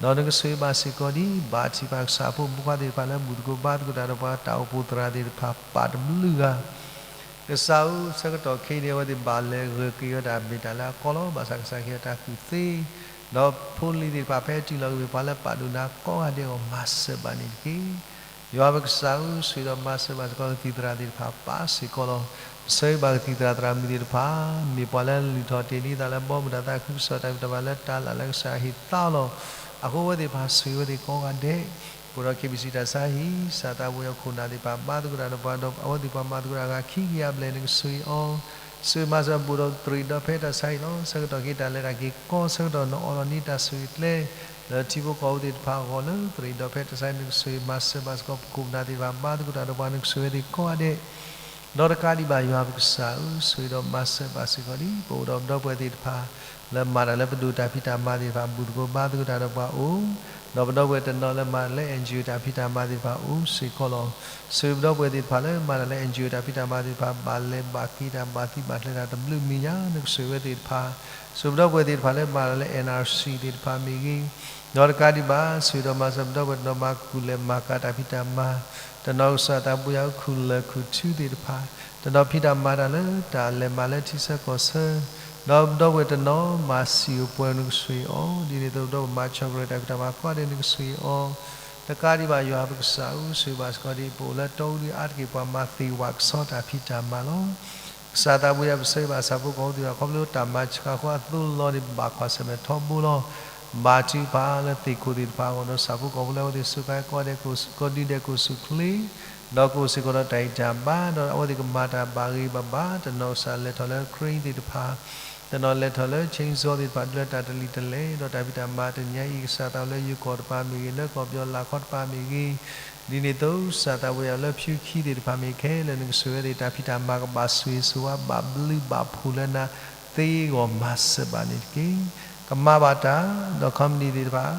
ဒီးနကဆိၣ်ဂ့ၤဘၣ်စ့ၢ်ကီးဒ် ဘါထုကဖၣ်ကစၢ်ဖိမုၣ်ဖိခွါသ့ၣ်တဖၣ်လၢ ဘူၣ်သကိးဘါသကိးတၢ်ဒီးပှၤ တၢ်အိၣ်ဖှိၣ်သရၣ်သ့ၣ်တဖၣ် ပာ်တဘျုးဂၤ ကစၢ်ဧၢ ဆၢကတီၢ်ခဲအံၤန့ၣ် အဝဲသ့ၣ်ဘၣ်လဲၤဂၢၢ်က့ၤဝဲဒၣ် မ့ၢ်တၢ်လၢအကီလီၤ. ဘၣ်ဆၣ်ကစၢ်ကဟ့ၣ်အီၤတၢ်ကူၣ်သ့, ဒီးဖိလံၤသ့ၣ်တဖၣ် ဖဲတုၤလီၤကမ့ၢ်ပှၤလၢပာ်ဒိၣ်နၤကိးဂၤဒဲးအဂီၢ် မၤစၢၤဘၣ်န့ၣ်တက့ၢ်. ယွၤပကစၢ်ဧၢ ဆိၣ်ဂ့ၤဒီးမၤစၢၤဘၣ်စ့ၢ်ကီး ကသံၣ်သရၣ်သ့ၣ်တဖၣ် ပာ်စ့ၢ်ကီးလီၤ. ပဆၢဂ့ၤဘၣ်ကသံၣ်သရၣ်သရၣ်မုၣ်သ့ၣ်တဖၣ် မ့ၢ်ပှၤလၢလုၢ်ထီၣ်တ့ၢ်လံသးလၢ ဘီမုၢ်တၢ်သးခုကစီၣ်တၢ်ဖံးတၢ်မၤလၢ တၢ်လၢ်လၢကစၢ်ဟ့ၣ်သါအီၤလီၤ. အဃိအဝဲသ့ၣ်တဖၣ် ဆိၣ်ဂ့ၤအဝဲသ့ၣ်ကိးဂၤဒဲး, ပအိၣ်ဒီး KBC တၢ်ဆါဟံၣ် ကစၢ်သးဘိယွၤခိၣ်နၢ်သ့ၣ်တဖၣ် ဘါသကိးတၢ်ဒီးပှၤဒီး အဝဲသ့ၣ်ပှၤမၤသကိးတၢ်အဂၤခံကယၤဘျဲၣ် နကဆိၣ်ဂ့ၤအီၤ, ဆိၣ်ဂ့ၤမၤစၢၤဘူးဒီးသရံးဒီဖျၢၣ်တၢ်ဆါဟံၣ်လီၤ. ဆၢကတီၢ်ခဲအံၤ တၢ်လဲၤတၢ်က့ၤကီ ဆၢကတီၢ် နအိးထီၣ်န့ၢ်တၢ်ဆိၣ်ဂ့ၤကျဲ လၢထံဖိကီၢ်ဖိသ့ၣ်တဖၣ်အဂီၢ် လၢသရံးဒီဖျၢၣ်တၢ်ဆါဟံၣ် နကဆိၣ်ဂ့ၤမၤစၢၤဘၣ်စ့ၢ်ကီး ပခိၣ်ပနၢ်သ့ၣ်တဖၣ် ဘါသကိးတၢ်ဒီးပှၤ နကဆိၣ်ဂ့ၤအဝဲသ့ၣ်ကိးဂၤဒဲး ဒီးတကးဒံးဘၣ်ယွၤပကစၢ်ဧၢ, ဆိၣ်ဂ့ၤဒီးမၤစၢၤဘၣ်စ့ၢ်ကီးဒံး ပအိၣ်ဒီးပဒီပုၢ်ဝဲၢ်သ့ၣ်တဖၣ် လၢမၤတၢ်လၢပဒိၣ်တၢ်ဖံးတၢ်မၤသ့ၣ်တဖၣ် ဘူၣ်သကိးဘါသကိးတၢ်ဒီးပှၤအိၣ်, ဒီးပဒီပုၢ်ဝဲၢ်တနီၤလၢမၤတၢ်လၢ N G O တၢ်ဖံးတၢ်မၤသ့ၣ်တဖၣ်အိၣ်စ့ၢ်ကီးလီၤ. ဆိၣ်ဂ့ၤပဒီပုၢ်ဝဲၢ်သ့ၣ်တဖၣ်လၢမၤတၢ်လၢ N G O တၢ်ဖံးတၢ်မၤသ့ၣ်တဖၣ် ဘၣ်လဲၤဘၣ်က့ၤတၢ် ဘၣ်သံဘၣ်ကျဲၤတၢ်တဘျုးမံၤညါ နကဆိၣ်ဂ့ၤဝဲသ့ၣ်တဖၣ်, ဆိၣ်ဂ့ၤပဒီပုၢ်ဝဲၢ်သ့ၣ်တဖၣ်လၢမၤတၢ်လၢ N R C သ့ၣ်တဖၣ်မ့ၢ်ဂ့ၤ, ဒီးတကးဒံးဘၣ် ဆိၣ်ဂ့ၤဒီးမၤစၢၤပဒီပုၢ်ဝဲၢ်တနီၤမၤကူၣ်လဲၤမၤကၤတၢ်ဖံးတၢ်မၤ, တနီၤကစၢ်သးပူၤယၤအိၣ်ခူၣ်လၢၢ်ခူၣ်ထူသ့ၣ်တဖၣ်, တနီၤဖံးတၢ်မၤတၢ်လၢတၢ်လဲၤမးလၢထံဆၢကီၢ်ဆၢ, ဒီးပဒီပုၢ်ဝဲၢ်တနီၤမၤစံာ်အိၣ်ပှဲၤနကဆိၣ်ဂ့ၤအီၤ, ဒ်န့ၣ်အသိးပဒီပုၢ်ဝဲၢ်မၤဆီၣ်ကရၢတၢ်ဖံးတၢ်မၤကိးဂၤဒဲး နကဆိၣ်ဂ့ၤအီၤ, တကးဒံးဘၣ်ယွၤပကစၢ်ဧၢ, ဆိၣ်ဂ့ၤဘၣ်စ့ၢ်ကီးဒံး ပအိၣ်လၢတီအူဒံးအါတက့ၢ် ပှၤမၤသ့ၣ်ဝးကဆီတၢ်ဖံးတၢ်မၤလီၤ. ကစၢ်သးပူၤယၤပဆၢဂ့ၤဘၣ်ဆၣ်ဖိကီၢ်ဖိသ့ၣ်တဖၣ် ခီဖျိတၢ်မၤဆှးဃီအသိလီၤန့ၣ် ဘၣ်ကွၢ်ဆၢၣ်မဲာ်ထီဘိလီၤ. ဘါထုကဖၣ်လၢသ့ၣ်ခိၣ်သ့ၣ်တဖၣ်အဂီၢ် ဒီးဆၣ်ဖိကီၢ်ဖိလၢအဝဲသ့ၣ်စူးကါကိးဂၤဒဲး ကိးဒံးဒဲးကိးဆူၣ်ချ့, ဒီးကအိၣ်စ့ၢ်ကီးဒီးတၢ်ဂံၢ်တၢ်ဘါ, ဒီးအဝဲသ့ၣ်ကမၤတၢ်ဘၣ်ဂ့ၤဘၣ်ဘၣ်, တနီၤကစၢ်လဲၤထီၣ်လၢ crane သ့ၣ်တဖၣ်, တနီၤလဲၤထီၣ်လၢ chainsaw သ့ၣ်တဖၣ် ဒုးလၢတၢ်တလံၤတလဲၣ်, ဒီးတၢ်ဖံးတၢ်မၤတနံၤညါအံၤ ကစၢ်သးလၢယိၤကီၢ်တပၤမ့ၢ်ဂ့ၤ, လၢကီၢ်ပယီၤလၤခီတပၤမ့ၢ်ဂ့ၤ, ဒ်န့ၣ်အသိး ကစၢ်သးပူၤယၤလၢဖၠူခံသ့ၣ်တဖၣ်မ့ၢ်ခဲလၢာ် နကဆိၣ်ဂ့ၤဝဲသ့ၣ် တၢ်ဖံးတၢ်မၤကဘၣ်ဆိၣ်ဂ့ၤဆိၣ်ဝါ ဘၣ်ဘျုးဘၣ်ဖှိၣ်လၢနၤသ့အဂီၢ် မၤစၢၤဘၣ်န့ၣ်တက့ၢ်. ကမၤဘၣ်တၢ်, ဒီး company သ့ၣ်တဖၣ်,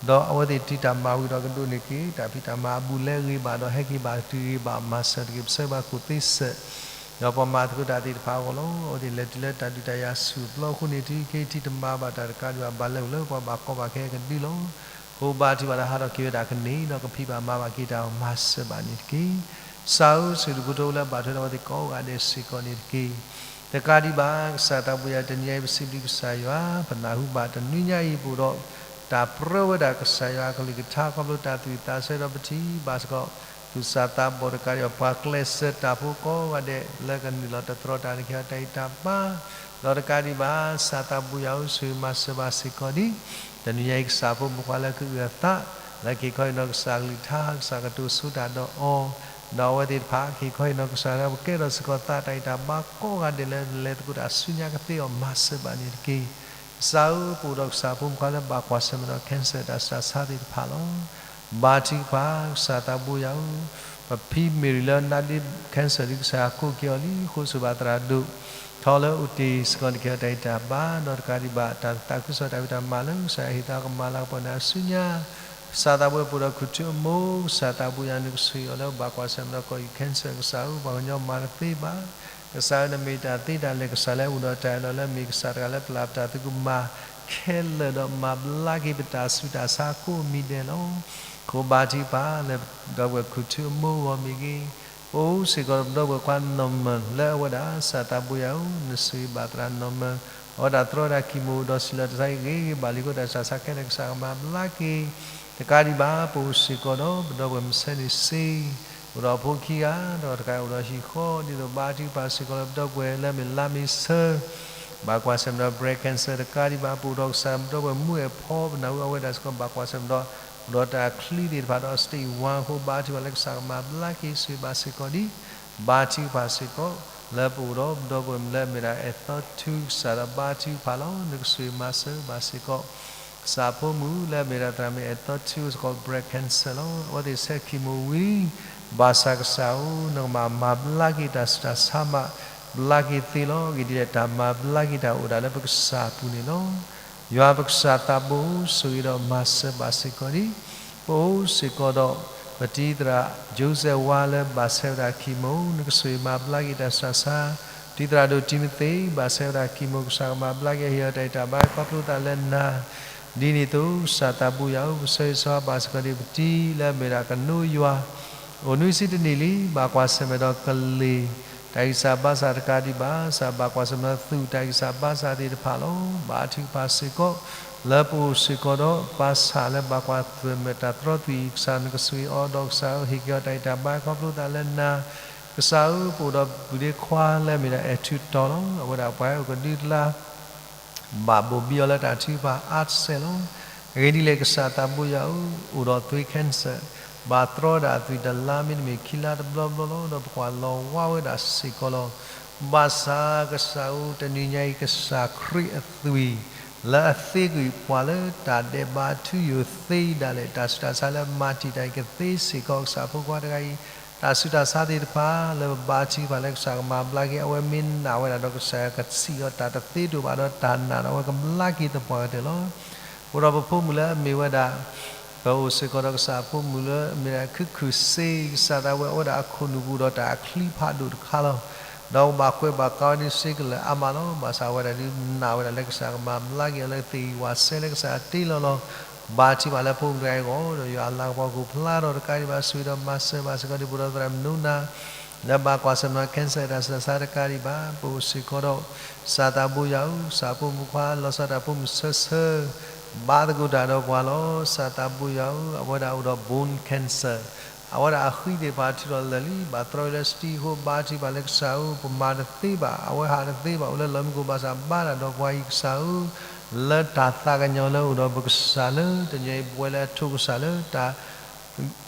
ဒီးအဝဲသ့ၣ်တုၤတၢ်မၤဝံၤဒီးကဒိးန့ၢ်က့ၤ တၢ်ဖံးတၢ်မၤအဘူးအလဲဂ့ၤဘၣ် ဒီးဟဲက့ၤဘၣ်တုၤဂ့ၤဘၣ် မၤစၢၤတက့ၢ်. ပဆၢဂ့ၤဘၣ်ကိၣ်သ့စဲး ဒီးပှၤမၤသကိးတၢ်သ့ၣ်တဖၣ်အဂီၢ်လီၤ. အဝဲသ့ၣ်လဲၤတုၤလၢတၢ်ဒုးတၢ်ယၤဆူၣ်အပျီအဃိန့ၣ် တုၤခဲအံၤထံၣ်တမၤဘၣ်တၢ်တကးဒံးဘၣ် ဘၣ်လဲၤအိၣ်လၢပှၤဘၣ်ကီဘၣ်ခဲကဒုလီၤ. ဃိဘါထုကဖၣ်ဒီးဟးထီၣ်က့ၤဝဲဒၣ်ကန့ၢ် ဒီးကဖံးဘၣ်မၤဘၣ်က့ၤတၢ်အဂီၢ် မၤစၢၤဘၣ်န့ၣ်တက့ၢ်. ကစၢ်ဧၢ, ဆိၣ်ဂ့ၤဒူၣ်ဖိထၢဖိလၢအဘၣ်ထွဲဒီးအဝဲသ့ၣ်ကိးဂၤဒဲးစ့ၢ်ကီးန့ၣ်တက့ၢ်. တကးဒံးဘၣ် ကစၢ်သးပူၤယၤ တနံၤညါအံၤ ပစံးဘျုးကစၢ်ယွၤ, ပနၢ်ဟူဘၣ်တနွံညါအံၤ ပအိၣ်ဒီးတၢ်ပြၢဝဲဒၣ်ကစၢ်ယွၤအကလုၢ်ကထါ ခီဖျိတၢ်သူၣ်ဝံၣ်သးဆၢဒီးပထံၣ်ဘၣ်စ့ၢ်ကီး သူၣ်စၢ်သးဘီၣ်တကးဒံးဘၣ် ပှၤကျဲးစၢးတၢ်ဖိကိးဂၤဒဲး လၢကနုာ်လီၤတသရီတၢ်န့ၣ် ကဟ့ၣ်အီၤတၢ်ဂံၢ်တၢ်ဘါ, ဒီးတကးဒံးဘၣ် ကစၢ်သးပူၤယၤဧၢ, ဆိၣ်ဂ့ၤမၤစၢၤဘၣ်စ့ၢ်ကီးဒံး တနံၤညါအံၤ ကစၢ်ဖိမုၣ်ခွါလၢကအုၣ်အသး လၢကဟ့ၣ်ခီဟ့ၣ်နီၤကစၢ်ကလုၢ်ကထါ ကစၢ်ကတိၤဆိတၢ်ဒီးအီၤ, ဒီးအဝဲသ့ၣ်တဖၣ် ကဟ့ၣ်ခီဟ့ၣ်နီၤကစၢ်လၢပကဲထီၣ်စ့ၢ်ကီးသးတၢ်ဂံၢ်တၢ်ဘါကိးဂၤဒဲးလၢလဲၤသကိးတၢ်ဆူညါကသ့အီၤ မၤစၢၤဘၣ်န့ၣ်တက့ၢ်. ကစၢ်ဧၢ, ပအိၣ်ဒီးကစၢ်ဖိမုၣ်ခွါလၢဘၣ်ကွၢ်ဆၢၣ်မဲာ်ဒီး cancer တၢ်ဆူးတၢ်ဆါသ့ၣ်တဖၣ်လီၤ. ဘါထုကဖၣ် ကစၢ်သးပူၤယၤဧၢ, ပဖံမ့ၢ်ရံၤလၢနါဒ့ cancer ဒ်ကစၢ်ယွၤကိးက့ၤအီၤလံ, ဃိဆိၣ်ဘၣ်သရၣ်ဒိၣ် ထီလၢအိၣ်တ့ၢ်စ့ၢ်ကီးန့ၣ် ကဟ့ၣ်အီၤတၢ်ဂံၢ်တၢ်ဘါ, ဒီးတကးဒံးဘၣ် တၢ်သးခုကစီၣ်တၢ်ဖံးတၢ်မၤလၢကစၢ်ယွၤဟ့ၣ်သးကမၤလၤကပီၤန့ၣ်အစုညါ ကစၢ်သးပူၤပအိၣ်ဒီးခူၣ်ထူအမိၢ်, ကစၢ်သးပူၤယၤ နကဆိၣ်ဂ့ၤအီၤလၢဘၣ်ကွၢ်ဆၢၣ်မဲာ်ဒီးကီၢ်အံၤ cancer ကစၢ်ဧၢ, ပှၤကညီမၤတသ့ဘၣ်. ကစၢ်ဧၢ, နမ့ၢ်တၢ်သ့တၢ်လဲၢ်ကစၢ်လၢအိၣ်ဒီးတၢ်အၢၣ်လီၤလၢ မ့ၢ်ကစၢ်တဂၤလၢပလၢ်ပတၢ်သးကမၤခဲလၢာ်ဒီးမၤဘျါက့ၤပတၢ်ဆူးတၢ်ဆါကိးမံၤဒဲးလီၤ. ဃိဘါထုကဖၣ်လၢပဒီပုၢ်ဝဲၢ်ခူၣ်ထူအမိၢ်အဂီၢ်မ့ၢ်ဂ့ၤ, ပအိၣ်စ့ၢ်ကီးဒီးပဒီပုၢ်ဝဲၢ်ခွါ Norman လၢအဝဲဒၣ် ကစၢ်သးပူၤယၤဧၢ, နဆိၣ်ဂ့ၤဘၣ်သရၣ် Norman အဝဲဒၣ်သရီတၢ် chemo ဒီးစံးလီၤတၢ်ဆါအံၤဂ့ၤဂ့ၤဘၣ်လံအဃိ တၢ်ဆူးတၢ်ဆါခဲလၢာ်ကစၢ်ကမၤဘျါက့ၤ တကးဒံးဘၣ် ပအိၣ်စ့ၢ်ကီးဒီးပဒီပုၢ်ဝဲၢ်မုၣ်ဆဲန့ၣ်စ့, အိၣ်ဒီးအဖိခံဂၤ, ဒီးတကးအိၣ်ဒီးဟံၣ်ဃီ, ဒ်သိးဘါထုကဖၣ်စ့ၢ်ကီးလၢပဒီပုၢ်ဝဲၢ်လၢအမ့ၢ်လါမ့ၤဆၢ, ဘၣ်ကွၢ်ဆၢၣ်မဲာ်ဒီး breast cancer တကးဒံးဘၣ် ပအိၣ်ဒီးကစၢ်ပဒီပုၢ်ဝဲၢ်မုၣ်အဲၣ်ဖီ ပနၢ်ဟူအဝဲဒၣ်စ့ၢ်ကီး ဘၣ်ကွၢ်ဆၢၣ်မဲာ်ဒီး အိၣ်ဒီးတၢ်ချံသ့ၣ်တဖၣ်ဒီး stage one အဃိ ဘါထုကဖၣ်လၢကစၢ်ကမၤဘျါက့ၤ ဆိၣ်ဂ့ၤဘၣ်စ့ၢ်ကီးဒံး ဘါထုကဖၣ်စ့ၢ်ကီး လၢပအိၣ်ဒီးပဒီပုၢ်ဝဲၢ်မုၣ်လၢအမ့ၢ်ဒၣ်အဲၣ်သီထူ ကစၢ်ဒီးဘါထုကဖၣ်လီၤ. နကဆိၣ်ဂ့ၤမၤစၢၤဘၣ်စ့ၢ်ကီး ကစၢ်ဖိမုၣ်လၢအမ့ၢ်ဒၣ်သရၣ်မုၣ်အဲၣ်သီထူစ့ၢ်ကီး breast cancer လီၤ. အဝဲသ့ၣ်ဆဲး chemo ဝံၤ ဘၣ်ဆၣ်ကစၢ်ဧၢ, နကဘၣ်မၤဘျါက့ၤတၢ်ဆူးတၢ်ဆါ မၤဘျါက့ၤသ့လီၤ. အဂ့ၢ်ဒ်လဲၣ် တၢ်မၤဘျါက့ၤတၢ်အိၣ်ဒၣ်လၢပကစၢ်အပူၤန့ၣ်လီၤ. ယွၤပကစၢ်သးဘိ, ဆိၣ်ဂ့ၤဒီးမၤစၢၤဘၣ်စ့ၢ်ကီးဒံး ပအိၣ်စ့ၢ်ကီးဒီး ပတံၤသရၣ် Joseph ဝါလၢဘၣ်ဆဲးဝဲဒၣ် chemo, နကဆိၣ်ဂ့ၤမၤဘျါက့ၤတၢ်ဆူးတၢ်ဆါ, တံၤသရၣ်ဒိၣ် Timothy ဘၣ်ဆဲးဝဲဒၣ် chemo ကစၢ်ကမၤဘျါက့ၤ ဟ့ၣ်အီၤတၢ်ဂံၢ်တၢ်ဘါခီဖျိသးလၢနၤ, ဒ်န့ၣ်အသိး ကစၢ်သးဘိယၤဧၢ, ပဆၢဂ့ၤဆၢဝါဘၣ်စ့ၢ်ကီးဒံးပတံၤလၢအမ့ၢ်ဒၣ်ကနိယွၤ အိၣ်နွံဆံတနံၣ်လံ, ဘၣ်ကွၢ်ဆၢၣ်မဲာ်ဒီးကလ့ၢ် တၢ်ဂံၢ်စၢ်ဘါစၢ်တကးဒံးဘၣ်, ကစၢ်ဘၣ်ကွၢ်ဆၢၣ်မဲာ်ဒီးသူၣ်တၢ်ဂံၢ်စၢ်ဘါစၢ်သ့ၣ်တဖၣ်လီၤ. ဘါထုကဖၣ်စ့ၢ်ကီး လၢပအိၣ်စ့ၢ်ကီးဒီး ပၢ်ဆၣ်လၢဘၣ်ကွၢ်ဆၢၣ်မဲာ်တၢ်တြီသွံၣ်အံၤ, ကစၢ်နကဆိၣ်ဂ့ၤအီၤဒီးကစၢ်ဧၢ, ဟ့ၣ်က့ၤအီၤတၢ်ဂံၢ်တၢ်ဘါခီဖျိသးလၢနၤ, ကစၢ်ဧၢ, ပအိၣ်ဒီးပုၢ်ဒ့ခွါလၢအမ့ၢ်ဒၣ်အဲၣ်ထူးတီၤလီၤ. အဝဲဒၣ်ပှၤဟဲအိၣ်ကဒုတလါ ဘၣ်ဘိၣ်ဘံအီၤလၢတၢ်ထုကဖၣ်အါတစဲးလီၤ. အဂ့ၢ်ဒ်လဲၣ် ကစၢ်သးဘိယၤဧၢ, အိၣ်ဒီးသွံၣ် cancer, ဘၣ်တြီဒၣ်အသွံၣ်တလါမ့တမ့ၢ်ခံလါတဘျီဘျီလီၤ. ဒီးပကွၢ်လီၤဝါဝဲဒၣ်စ့ၢ်ကီးလီၤ. ဘၣ်ဆၣ်ကစၢ်ဧၢ, တနံၤညါအံၤ ကစၢ်ခရံာ်အသွံၣ် လၢအသ့ကွံာ်ပှၤလၢတၢ်ဒဲးဘးထူယိာ်သ့ဒၣ်လဲာ်, တၢ်ဆူးတၢ်ဆါလၢမၤတံာ်တာ်အံၤကသ့စ့ၢ်ကီး, ကစၢ်ဖိခွါတဂၤအံၤ တၢ်ဆူးတၢ်ဆါသ့ၣ်တဖၣ်လၢပဘါထုကဖၣ်လၢကစၢ်ကမၤဘျါက့ၤ အဝဲမ့ၢ်နာ်ဝဲဒၣ်ဒီးကစၢ်ယွၤကစံးအီၤတၢ်တသ့တအိၣ်ဘၣ်ဒီးတၢ်နာ်ဒီးအဝဲကဘျါက့ၤသပှၢ်ကတၢၢ်လီၤ. အိၣ်ဒီးပဖိမုၣ်လၢအမ့ၢ်ဝဲဒၣ် ပအိၣ်စ့ၢ်ကီးဒီးကစၢ်အဖိမုၣ်လၢအမ့ၢ်ဒၣ်ခုၣ်ခုၣ်စ့ ကစၢ်သးဝဲအိၣ်ဝဲဒၣ်အခိၣ်နူာ်ပူၤဒီးတၢ်အချံဖးဒိၣ်တခါလီၤ. ဒီးကဘၣ်ကွဲးဘၣ်ကးဝဲဒၣ်စ့ကလၢာ်အါမးလီၤ. ဘၣ်ဆၣ်ဝဲဒၣ်ဒုးနာ်ဝဲဒၣ်လၢကစၢ်ကမၤဘျါက့ၤအီၤလၢသ့ၣ်ဂံၢ်ဝၣ်စဲလၢကစၢ်တ့လီၤလီၤ. ဘါထုကဖၣ်လၢဖိမုၣ်တဂၤအံၤအဂီၢ် ဒီးယွၤအလၤကပီၤကအိၣ်ဖျါထီၣ်တကးဒံးဘၣ် ဆိၣ်ဂ့ၤဒီးမၤစၢၤဘၣ်စ့ၢ်ကီးဒံး ပဒိၣ်သရၣ်မုၣ်နူနၤ လၢဘၣ်ကွၢ်ဆၢၣ်မဲာ် cancer တၢ်ဆူးတၢ်ဆါတကးဒံးဘၣ် ပအိၣ်စ့ၢ်ကီးဒီး ကစၢ်သးဘိယွၤဧၢ, ကစၢ်ဖိမုၣ်ခွါ လီၤဆီဒၣ်တၢ်ဖိမုၣ်ဆၢဆၢ ဘါသကိးတၢ်ဒီးပှၤလီၤ. ကစၢ်သးဘိယွၤဧၢ, အဝဲဒၣ်အိၣ်ဒီး bone cancer အဝဲဒၣ်အဃံသ့ၣ်တဖၣ်ထုးထီၣ်လၢာ်လံ, ဘၣ်တြီအံၤလၢစတံအဃိ ဘါထုကဖၣ်လၢကစၢ်ဧၢ, ပမၤတသ့ဘၣ်, အဝဲဟးတသ့ဘၣ်, အိၣ်လၢလီၢ်မံခိၣ် ဘၣ်ဆၣ်ဘါတၢ်ဒီးပှၤအံၤကစၢ်ဧၢ, လၢတၢ်သးကညီၤလၢအိၣ်ဒီးပကစၢ်လၢ တနံၤအံၤပဝဲလၢအထိးကစၢ်လၢ တၢ်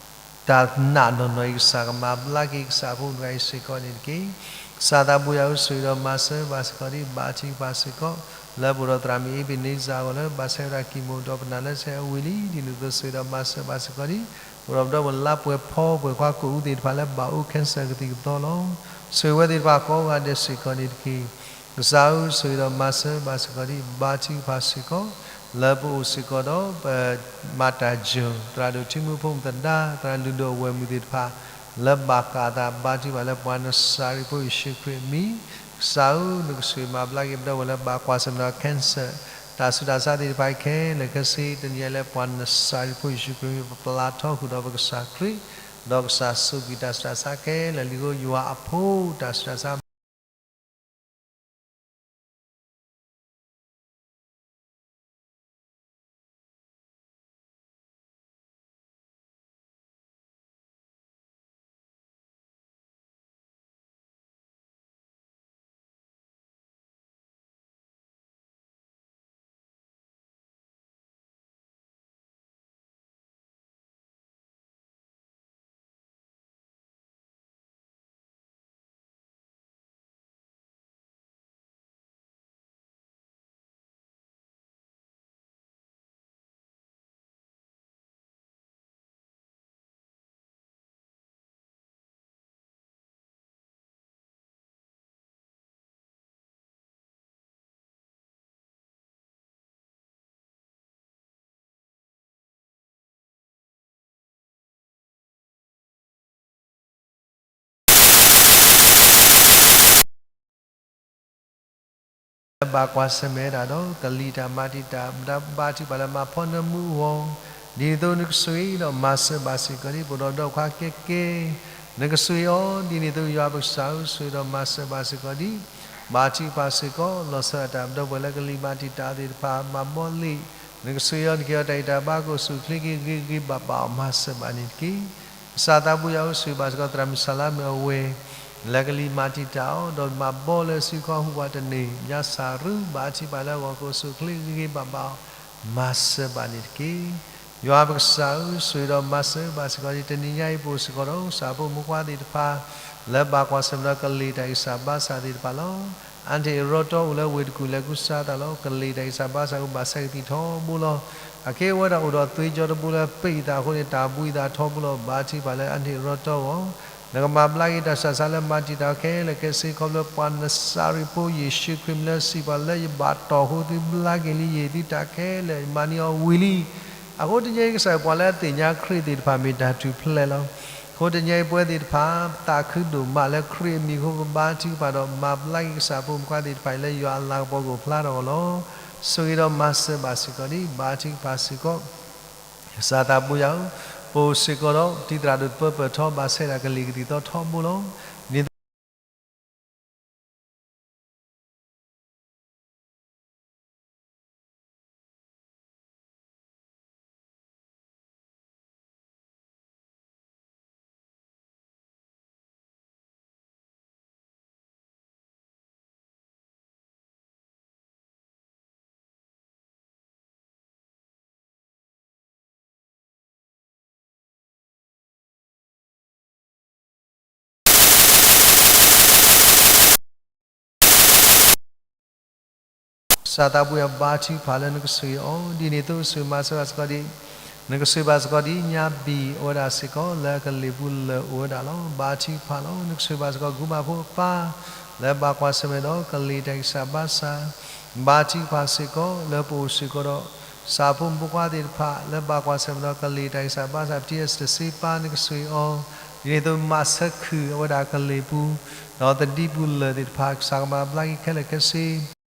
နာ်နီၢ်နီၢ်အံၤ ကစၢ်ကမၤဘျါက့ၤကစၢ်ဖိမုၣ်တဂၤအံၤစ့ၢ်ကီးန့ၣ်တက့ၢ်. ကစၢ်သးဘိယွၤဧၢ, ဆိၣ်ဂ့ၤဒီးမၤစၢၤဘၣ်စ့ၢ်ကီးဒံး ဘါထုကဖၣ်စ့ၢ်ကီး လၢပဒိၣ်သရၣ်မုၣ် Ebenezer အဂီၢ်လၢ ဘၣ်ဆဲးဝဲဒၣ် chemo ဒီးပနာ်လၢဆဲးအဝံၤလံ, ဒ်န့ၣ်အသိးဆိၣ်ဂ့ၤဒီးမၤစၢၤဘၣ်စ့ၢ်ကီးဒံး ပဒိၣ်ဒီးပလါပှဲၤဖီ ပှဲၤခွါကိာ်အူသ့ၣ်တဖၣ်လၢဘၣ်အိၣ် cancer ကသံၣ်ကသီလီၤ. ဆိၣ်ဂ့ၤဝဲသ့ၣ်တဖၣ်ကိးဂၤဒဲးစ့ၢ်ကီးန့ၣ်တက့ၢ်. ကစၢ်ဧၢ, ဆိၣ်ဂ့ၤဒီးမၤစၢၤဘၣ်စ့ၢ်ကီးဒံး ဘါထုကဖၣ်စ့ၢ်ကီး လၢပအိၣ်စ့ၢ်ကီးဒီး ပမၤတၢ်ယိၤ သရၣ်ဒိၣ်ထံမူဖိမုၣ်သဒါ သရၣ်လုၢ်ဒိၣ်အဝဲၢ်မုၣ်သ့ၣ်တဖၣ် လၢဘၣ်ဃးအသးဘါထုကဖၣ်လၢပှၤနစၤရ့းဖိယ့ၣ်ၡူးခရံာ်အမံၤ, ကစၢ်ဧၢ, နကဆိၣ်ဂ့ၤမၤဘျါက့ၤပဒီပုၢ်ဝဲၢ်လၢဘၣ်ကွၢ်ဆၢၣ်မဲာ်ဒီး cancer တၢ်ဆူးတၢ်ဆါသ့ၣ်တဖၣ်ခဲလၢာ်ခဲဆ့ တနံၤအံၤလၢပှၤနစၤရ့းဖိယ့ၣ်ၡူးခရံာ်အမံၤ ပပျၢ်ထီဃုာ်ဒီးပကစၢ်ခရံာ်, ဒီးကစၢ်စူးကွံာ်တၢ်ဆူးတၢ်ဆါခဲလၢာ်လံအဃိ ယွၤအဖိတၢ်ဆူးတၢ်ဆါ လၢဘၣ်ကွၢ်ဆၢၣ်မဲာ်တၢ်ဒီး ကလံၤတၢ်မၤတံာ်တာ် ဘါထုကဖၣ်လၢမၤဖီနၢမူအဂီၢ်, ဒ်န့ၣ်အသိးနကဆိၣ်ဂ့ၤဒီးမၤစၢၤဘၣ်စ့ၢ်ကီးဒံး ပဒိၣ်ဒီးပှၤခဲကဲ, နကဆိၣ်ဂ့ၤအီၤ ဒ်န့ၣ်အသိးယွၤပကစၢ်ဧၢ, ဆိၣ်ဂ့ၤဒီးမၤစၢၤဘၣ်စ့ၢ်ကီးဒံး ဘါထုကဖၣ်စ့ၢ်ကီး လီၤဆီဒၣ်တၢ် ပဒီပုၢ်ဝဲၢ်လၢကလံၤမၤတံာ်တာ်သ့ၣ်တဖၣ် မၤဘီလ့ၣ်, နကဆိၣ်ဂ့ၤအီၤ နကဟ့ၣ်အီၤတၢ်အံးတၢ်ဘါ ကအိၣ်ဆူၣ်အိၣ်ချ့က့ၤဂ့ၤဂ့ၤဘၣ်ဘၣ်အီၤ မၤစၢၤဘၣ်န့ၣ်တက့ၢ်. ကစၢ်သးဘိယွၤဧၢ, ဆိၣ်ဂ့ၤဘၣ်စ့ၢ်ကီးသရၣ်မုၣ်စၤလါမုၣ်အဝဲၢ် လၢကလံၤမၤတံာ်တာ်အီၤ ဒီးမၤဘီလၢစုခီဟူးဝးတန့ၢ် ညါစၢ်ရူဘၣ်ထုကဖၣ်လၢအဂီၢ် ကအိၣ်ဆူၣ်အိၣ်ချ့ဂ့ၤဂ့ၤဘၣ်ဘၣ်အီၤ မၤစၢၤဘၣ်န့ၣ်တက့ၢ်. ယွၤပကစၢ်ဧၢ, ဆိၣ်ဂ့ၤဒီးမၤစၢၤဘၣ်စ့ၢ်ကီးဒံး တနံၤညါအံၤ ပအိၣ်စ့ၢ်ကီးဒီး ကစၢ်ဖိမုၣ်ခွါသ့ၣ်တဖၣ် လၢဘၣ်ကွၢ်ဆၢၣ်မဲာ်ဒီးကလ့ၢ်တၢ်ဂံၢ်စၢ်ဘါစၢ်သ့ၣ်တဖၣ်လီၤ. အါတ့ၢ်အရီတီအိၣ်လၢဝ့ၢ်တကူၣ်လၢကူစါသးလီၤ. ကလ့ၢ်တၢ်ဂံၢ်စၢ်ဘါစၢ်ကဘၣ်ဆဲးကသံၣ်ထီဘိလီၤ. အခဲအံၤဝဲဒၣ်အိၣ်ဒီးသွေးကြောတဘိလၢပံးသးအဃိန့ၣ် တၢ်ဘှံးသးထီဘိလီၤ. ဘါထုကဖၣ်လၢအါတ့ၢ်အရီတီအဂီၢ် နကမၤဘျါက့ၤတၢ်ဆူးတၢ်ဆါလၢမၤတံာ်တာ်အီၤခဲလၢာ်ခဲဆ့ ခီဖျိပှၤနစၤရ့းဖိယ့ၣ်ၡူးခရံာ်မံၤလၢစံးပှၤလၢယဘၣ်တီၢ်ဃိသုဘျါက့ၤလံ ယဟ့ၣ်သုတၢ်ခဲလၢာ် ယမၤန့ၢ်အီၤဝံၤလံ. အဃိတနံၤအံၤကစၢ်ယွၤ ပှၤလၢအသ့ၣ်ညါခရံာ်သ့ၣ်တဖၣ်မ့ၢ်တၢ်ထူၣ်ဖျဲးလီၤ. အဃိတနံၤအံၤပဝဲသ့ၣ်တဖၣ် ပသးခုဒိၣ်မးလၢခရံာ်အမံၤအဃိ ပဘါထုကဖၣ်ဒီးမၤဘျါက့ၤကစၢ်ဖိမုၣ်ခွါသ့ၣ်တဖၣ်အံၤလၢယွၤအလၤကပီၤကအိၣ်ဖျါထီၣ်အဂီၢ်လီၤ. ဆိၣ်ဂ့ၤဒီးမၤစၢၤဘၣ်စ့ၢ်ကီးဒံး ဘါထုကဖၣ်စ့ၢ်ကီး ကစၢ်သးဘိယွၤဧၢ, ပအိၣ်စ့ၢ်ကီးဒီး တံၤသရၣ်ဒိၣ်တပၢပၢၢ်ထီ ဘၣ်ဆဲးဒၣ်ကလ့ၢ်ကသံၣ်သီထီဘိလီၤ. ဒ်န့ၣ်အသိး ကစၢ်သးဘိယွၤ ဘါထုကဖၣ်လၢနကဆိၣ်ဂ့ၤအီၤ ဒ်န့ၣ်အသိးဆိၣ်ဂ့ၤမၤစၢၤဘၣ်စ့ၢ်ကီးဒံး နကဆိၣ်ဂ့ၤဘၣ်စ့ၢ်ကီးဒ်ညါဘံၣ်အိၣ်ဝဲဒၣ်စ့ၢ်ကီး လၢအကလံၣ်ပူၤလၢာ်အိၣ်ဝဲဒၣ်လီၤ. ဘါထုကဖၣ်လီၤ. နကဆိၣ်ဂ့ၤဘၣ်စ့ၢ်ကီး ကူမၤဖိအပၢ် လၢဘၣ်ကွၢ်ဆၢၣ်မဲာ်ဒီးကလံၤတၢ်ဂံၢ်စၢ်ဘါစၢ်, ဘါထုကဖၣ်စ့ၢ်ကီး လၢပအိၣ်စ့ၢ်ကီးဒီး ကစၢ်ဖိမုၣ်ဖိခွါသ့ၣ်တဖၣ် လၢဘၣ်ကွၢ်ဆၢၣ်မဲာ်ဒီးကလံၤတၢ်ဂံၢ်စၢ်ဘါစၢ် ပတံအစတစ့ပၢ် နကဆိၣ်ဂ့ၤအီၤ, ဒ်န့ၣ်အသိးမၤစၢၤခုၣ်အဝဲဒၣ်ကလံၣ်ပူၤ ဒီးသဒံပူၤလၢာ်သ့ၣ်တဖၣ် ကစၢ်ကမၤဘျါက့ၤခဲလၢာ်ခဲဆ့ ယၤ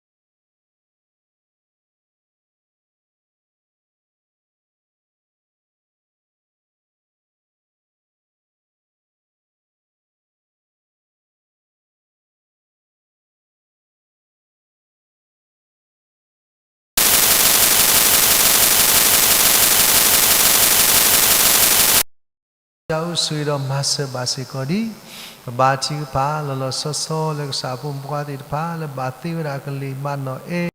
ဧၢ, ဆိၣ်ဂ့ၤဒီးမၤစၢၤဘၣ်စ့ၢ်ကီးဒ် ပဘါထုကဖၣ်လီၤလီၤဆီဆီလၢကစၢ်ဖိမုၣ်ဖိခွါသ့ၣ်တဖၣ် လၢဘၣ်သ့ဝဲဒၣ်ကလံၤမၤနီၣ်အဲ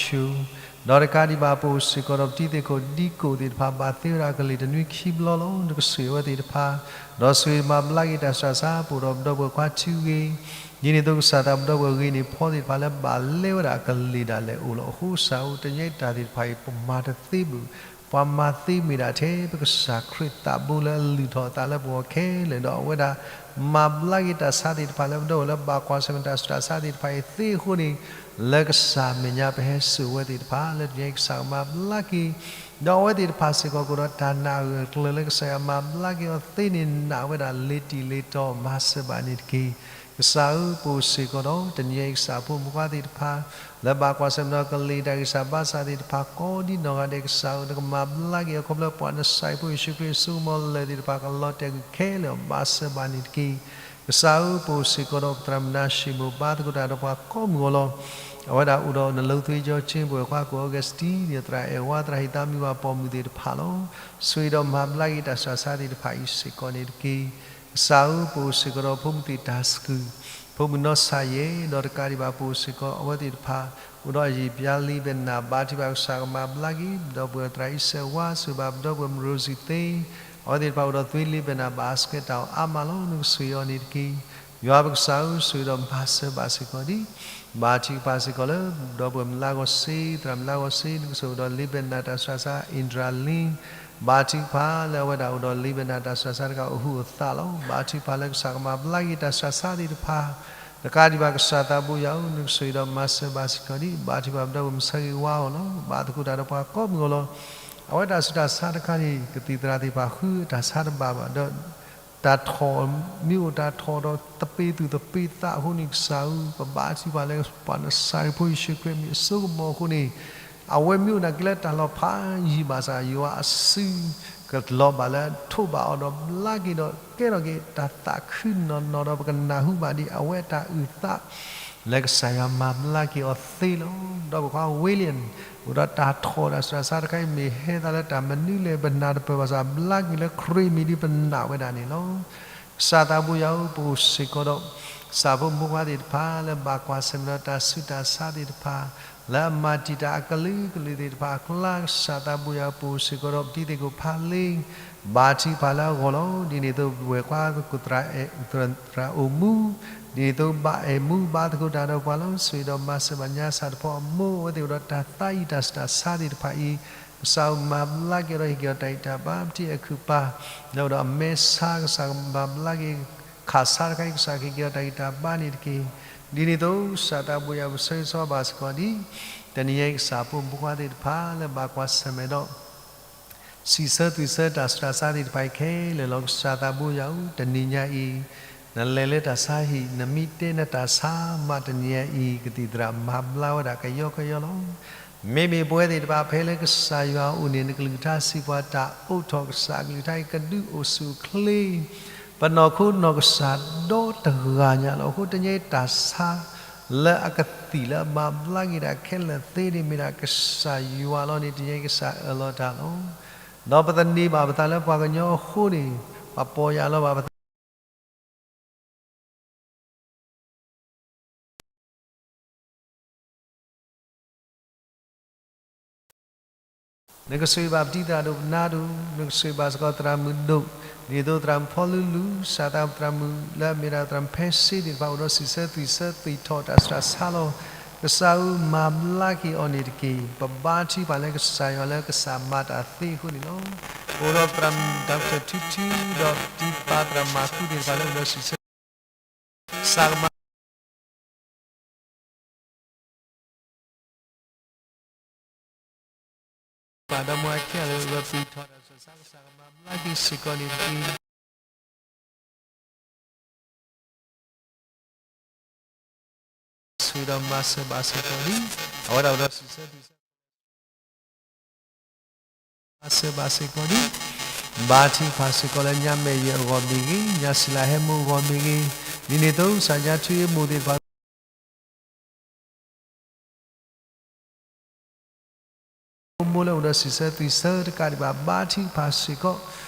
ဆူ, ဒီးတကးဒံးဘၣ် ပအိၣ်စ့ၢ်ကီးဒီးပတံၤသကိးဒံကိးသ့ၣ်တဖၣ် ဘၣ်သ့ဝဲဒၣ်ကလံၤတနွံခံဘျီလီၤ. နကဆိၣ်ဂ့ၤအဝဲသ့ၣ်တဖၣ်, ဒီးဆိၣ်ဂ့ၤမၤဘျါက့ၤတၢ်စှၤစၢ် ပအိၣ်ဒီးပဒီပုၢ်ဝဲၢ်ခွါထံဂ့ၤ, ဒ်န့ၣ်အသိးကစၢ်သးပဒီပုၢ်ဝဲၢ်ဂ့ၤန့ၣ်ဖီသ့ၣ်တဖၣ်လၢဘၣ်လဲဝဲဒၣ်ကလံၤဒၣ်လဲာ်အိၣ်လီၤ. အဃိကစၢ်ဧၢ, တနံၤအံၤတၢ်သ့ၣ်တဖၣ်အံၤ ပမၤတသ့ဘၣ် ပှၤမၤသ့မ့ၢ်ဒၣ်ထဲ ပကစၢ်ခရံာ်သးဘိလၢအလုၢ်ထီၣ်အသးလၢပဂီၢ်ခဲလၢာ် ဒီးအဝဲဒၣ်မၤဘျါက့ၤတၢ်ဆါသ့ၣ်တဖၣ် လၢပဒီပုၢ်ဝဲၢ်လၢဘၣ်ကွၢ်ဆၢၣ်မဲာ်တၢ်ဆူးတၢ်ဆါသ့ၣ်တဖၣ်အံၤသ့အဃိန့ၣ်, လၢကစၢ်မဲာ်ညါပဟဲစိာ်ဝဲသ့ၣ်တဖၣ် လၢတနံၤအံၤကစၢ်ကမၤဘျါက့ၤ, ဒီးအဝဲသ့ၣ်တဖၣ်စ့ၢ်ကီးကအိၣ်ဒီးတၢ်နာ်အဂၢၢ်အကျၢၤ လၢကစၢ်ယွၤမၤဘျါက့ၤအီၤသ့န့ၣ် နာ်ဝဲဒၣ်လ့ၤတံၢ်လ့ၤတီၤ မၤစၢၤဘၣ်န့ၣ်တက့ၢ်. ကစၢ်ဧၢ, ပအိၣ်စ့ၢ်ကီးဒီး တနံၤအံၤကစၢ်ဖိမုၣ်ဖိခွါသ့ၣ်တဖၣ် လၢဘၣ်ကွၢ်ဆၢၣ်မဲာ်ဒီးကလံၤတၢ်ဂံၢ်စၢ်ဘါစၢ်သ့ၣ်တဖၣ် ကိးဒ်နီၢ်ဂၤဒဲး ကစၢ်ဧၢ, နကမၤဘျါက့ၤအီၤခီဖျိပှၤနကစၢ်အဖိယ့ၣ်ၡူးခရံာ်အစိကမီၤလၢာ်သ့ၣ်တဖၣ် ကလီၤတဲာ်ကွံာ်ခဲလၢာ် မၤစၢၤဘၣ်န့ၣ်တက့ၢ်. ကစၢ်ဧၢ, ပအိၣ်စ့ၢ်ကီးဒီးပသရၣ်မုၣ်နါၡ့ၣ်မိၣ် ဘါသကိးတၢ်ဒီးပှၤကိးမုၢ်ဂီၤလီၤ. အဝဲဒၣ်အိၣ်ဒီးနလိၤသွ့ကၠီဆ့ ပဝဲၢ်ခွါကီၢ်အီကူးစတံ ဒီးသရၣ်အဲၣ်ဝါ သရၣ်ဟ့ၣ်သးမံဝၤပိာ်မုၣ်သ့ၣ်တဖၣ်လီၤ. ဆိၣ်ဂ့ၤဒီးမၤဘျါက့ၤတၢ်စှၤစၢ်သ့ၣ်တဖၣ်အံၤစ့ၢ်ကီးန့ၣ်တက့ၢ်. ကစၢ်ဧၢ, ပအိၣ်စ့ၢ်ကီးဒီးဖိမုၣ်သ့ၣ်တၢ်စကူၣ်, ဖိမုၣ်နီၢ်ဆၣ်ယဲၢ်, ဒီးတကးဒံးဘၣ် ပအိၣ်စ့ၢ်ကီးအဝဲသ့ၣ်တဖၣ် အိၣ်ဒီးအယံာ်ပျါလံဘဲနၢ် ဘါထုကဖၣ်ကစၢ်ကမၤဘျါက့ၤ ပဒီပုၢ်ဝဲၢ်သရၣ်အံၤစဲးဝါ ဆိၣ်ဂ့ၤဘၣ်ပဒီပုၢ်ဝဲၢ်မုၢ်ရိစံသ့, အဝဲသ့ၣ်တဖၣ်အိၣ်ဒီးသွ့လံဘဲနၢ် ဘၣ်အဆှဲးတၢ်အီၣ်အါမးလီၤ. နကဆိၣ်ဂ့ၤအီၤန့ၣ်တက့ၢ်. ယွၤပကစၢ်ဧၢ, ဆိၣ်ဂ့ၤဒီးမၤစၢၤဘၣ်စ့ၢ်ကီးဒ် ဘါထုကဖၣ်စ့ၢ်ကီးလၢ ပဒီပုၢ်ဝဲၢ်မုၢ်လါဂီၢ်စ့, သရၣ်မုၢ်လါဂီၢ်စ့, နကဆိၣ်ဂ့ၤဒီးလံဘဲနၢ်တၢ်စှၤစၢ် အ့ဒြၤလံ, ဘါထုကဖၣ်လၢအဝဲဒၣ်အိၣ်ဒီးလံဘဲနၢ်တၢ်စှၤစၢ်တခါ အိၣ်ဟုၣ်အိၣ်သးလီၤ. ဘါထုကဖၣ်လၢကစၢ်ကမၤဘျါက့ၤတၢ်စှၤစၢ်သ့ၣ်တဖၣ် တကးဒံးဘၣ်ကစၢ်သးဘိယွၤဧၢ, နကဆိၣ်ဂ့ၤဒီးမၤစၢၤဘၣ်စ့ၢ်ကီးဒ် ဘါထုကဖၣ်ပဒီပုၢ်ဝဲၢ်မုၢ်ဆၢဂ့ၤဝါအီၤလီၤ. ဘါသကိးတၢ်ဒီးပှၤကိးမုၢ်ဂီၤလီၤ. အဝဲတၢ်ဆူးတၢ်ဆါတခါန့ၣ် ကသံၣ်သရၣ်သ့ၣ်တဖၣ်ဃုတၢ်ဆါတဘၣ်ဘၣ်ဒီး တၢ်ထီၣ်မ့ၢ်အိၣ်တၢ်ထီၣ်ဒီး သပ့ၤသူၣ်သပ့ၤသးအဃိန့ၣ် ကစၢ်ဧၢ, ပဘါထုကဖၣ်လၢပှၤနစၢ်ဖိယ့ၣ်ၡူးခရံာ်မ့ၢ်အစိကမီၤအဃိန့ၣ် အဝဲမ့ၢ်အိၣ်နာ်က့လၢတၢ်လီၤဖးယံာ်ဘၣ်ဆၣ် ယွၤအစုကလီၤဘၣ်လၢထိးဘၣ်အီၤဒီးဘျါက့ၤဒီးကဲထီၣ်က့ၤတၢ်သးခုနီၢ်နီၢ်ဒီး ပကနၢ်ဟူဘၣ်ဒ်အဝဲအတၢ်အုၣ်သး လၢကစၢ်ယွၤမၤဘျါက့ၤအီၤသ့လီၤ. ဒီပုၢ်ဝဲၢ်ခွါ William အိၣ်ဒီးတၢ်ထီၣ်တၢ်ဆူးတၢ်ဆါတခါအံၤ မ့ၢ်ဟဲသးလၢတၢ်မနုၤလဲၣ် ပနၢ်တပၢၢ်ဘၣ်ဆၣ် ဘျါက့ၤလၢခရံာ်မံၤဒ်ပနာ်ဝဲဒၣ်န့ၣ်လီၤ. ကစၢ်သးဘိယွၤဧၢ, ပအိၣ်စ့ၢ်ကီးဒီး ကစၢ်ဖိမုၣ်ဖိခွါသ့ၣ်တဖၣ် လၢဘၣ်ကွၢ်ဆၢၣ်မဲာ်ဒီးတၢ်ဆူးတၢ်ဆါသ့ၣ်တဖၣ် လၢအမၤတံာ်တာ်အကလုာ်ကလုာ်သ့ၣ်တဖၣ်အကျါ ကစၢ်သးဘိယွၤဧၢ, ပအိၣ်စ့ၢ်ကီးဒီးပတံၤသကိးဖးလ့ ဘါထုကဖၣ်လၢအဂီၢ်လီၤ. ဒ်န့ၣ်အသိးပဝဲၢ်ခွါသကိးသရၣ်အဲၣ်, သရၣ်အိၣ်မူ, ဒ်န့ၣ်အသိးဘၣ်အဲၣ်မူဘါသကိးတၢ်ဒီးပှၤလီၤ. ဆိၣ်ဂ့ၤဒီးမၤစၢၤဘၣ်ညါစၢ်တဖီအမိၢ် အဝဲသ့ၣ်အိၣ်ဒီးတၢ်သးအံၤတၢ်ဆူးတၢ်ဆါသ့ၣ်တဖၣ်အံၤ ကစၢ်ဧၢ မၤဘျါက့ၤဒီးဟ့ၣ်က့ၤအီၤတၢ်ဂံၢ်တၢ်ဘါ ပထံၣ်အဲၣ်ခုၣ်ပၢ် လၢအိၣ်ဒီးအမဲဆါ ကစၢ်ကဘၣ်ဘျါက့ၤ ခးဆါတခါအံၤ ကစၢ်ကဟ့ၣ်က့ၤအီၤတၢ်ဂံၢ်တၢ်ဘါန့ၣ်တက့ၢ်. ဒ်န့ၣ်အသိး ကစၢ်သးဘိယွၤဧၢ ပဆၢဂ့ၤဆၢဝါဘၣ်စ့ၢ်ကီးဒ် တနံၤအံၤကစၢ်ဖိမုၣ်ဖိခွါသ့ၣ်တဖၣ်လၢဘၣ်ကွၢ်ဆၢၣ်မဲာ်ဒီး စံးဆၢသွံၣ်ဆၢတၢ်ဆူးတၢ်ဆါသ့ၣ်တဖၣ်အံၤခဲလၢာ်လီၤ. ကစၢ်သးဘိယွၤဧၢ တနံၤညါအံၤ နလဲၤလၢတၢ်ဆါဟံၣ် နမ့ၢ်တဲနတၢ်ဆါမး တနံၤညါအံၤ ကသံၣ်သရၣ်မၤဘျါဝဲဒၣ်ကယီကယီလီၤ. မ့မ့ၢ်ပဝဲသ့ၣ်တဖၣ်ဖဲလၢကစၢ်ယွၤအအိၣ်န့ၣ် နကလုၢ်ကထါစံးပှၤတၢ်အိးထီၣ် ကစၢ်အကလုၢ်ကထါအံၤ ကဒုးအိၣ်ဆူၣ်အိၣ်ချ့ ပနီၢ်ခိနီၢ်ကစၢ်ဒီတဂၤညါလီၤ. အဃိတနံၤအံၤတၢ်ဆါ လၢအကသံၣ်လၢအမၤဘျါက့ၤဒၣ်ခဲလၢာ်သ့န့ၣ် မ့ၢ်ဒၣ်ကစၢ်ယွၤလီၤန့ၣ် တနံၤအံၤကစၢ်အၢၣ်လီၤတၢ်လီၤ. ဒီးပသန့ၤဘၣ်ပသးလၢပှၤကညီအဃိန့ၣ် ပှၤပီၢ်ယၢ်လီၤဘၣ်ပသး နကဆိၣ်ဂ့ၤဘၣ်ပတံၤသရၣ်ဒိၣ်ပနါဒိၣ်, နကဆိၣ်ဂ့ၤဘၣ်စ့ၢ်ကီးသရၣ်မုၣ်ဒိၣ်, ဒ်သိးသရၣ်မုၣ်ဖီလူလူ, စးသးသရၣ်မုၣ်လၢအမ့ၢ်ဒၣ်သရၣ်မုၣ်ဖဲစ့ဒံးတဖၣ်အိၣ်ဒီးစံးဆၢသွံၣ်ဆၢသွံၣ်ထီၣ်တၢ်ဆူးတၢ်ဆါလီၤ. ကစၢ်ဧၢ မၤဘျါက့ၤအီၤန့ၣ်တက့ၢ်. ပဘါထုကဖၣ်လၢကစၢ်ယွၤလၢကစၢ်မၤတၢ်သ့အဃိန့၁ၣ်လီၤ. အိၣ်ဒီးသရၣ်မုၣ် doctor ထူထူ, ဒီးပတံၤပၢ်သရၣ်မၤခူသ့ၣ်တဖၣ်လၢအိၣ်ဒီးစံးဆၢ ကစၢ်ကမၤ ပှၤဒီမါဝၤခဲလၢာ်လၢသွံၣ်ထီၣ်တၢ်ဆူးတၢ်ဆါ ကစၢ်ကမၤဘျါက့ၤစ့ၢ်ကီးန့ၣ်တက့ၢ်. ဆိၣ်ဂ့ၤဒီးမၤစၢၤဘၣ်စ့ၢ်ကီးလံ. အဝဲဒၣ်အိၣ်ဒီးစံးဆၢသွံၣ်ဆၢ မၤစၢၤဘၣ်စ့ၢ်ကီးလံ. ဘါထုကဖၣ်စ့ၢ်ကီးလၢညါမဲာ်ယဲၢ်အဂီၢ်မ့ၢ်ဂ့ၤ, ညါစံလၤဟဲမူအဂီၢ်မ့ၢ်ဂ့ၤ, ဒ်န့ၣ်အသိး ကစၢ်ညါထွံအမိၢ်သ့ၣ်တဖၣ် မိၢ်လၢအိၣ်ဒီးစံးဆၢသွံၣ်ဆၢတကးဒံးဘၣ် ဘါထုကဖၣ်စ့ၢ်ကီး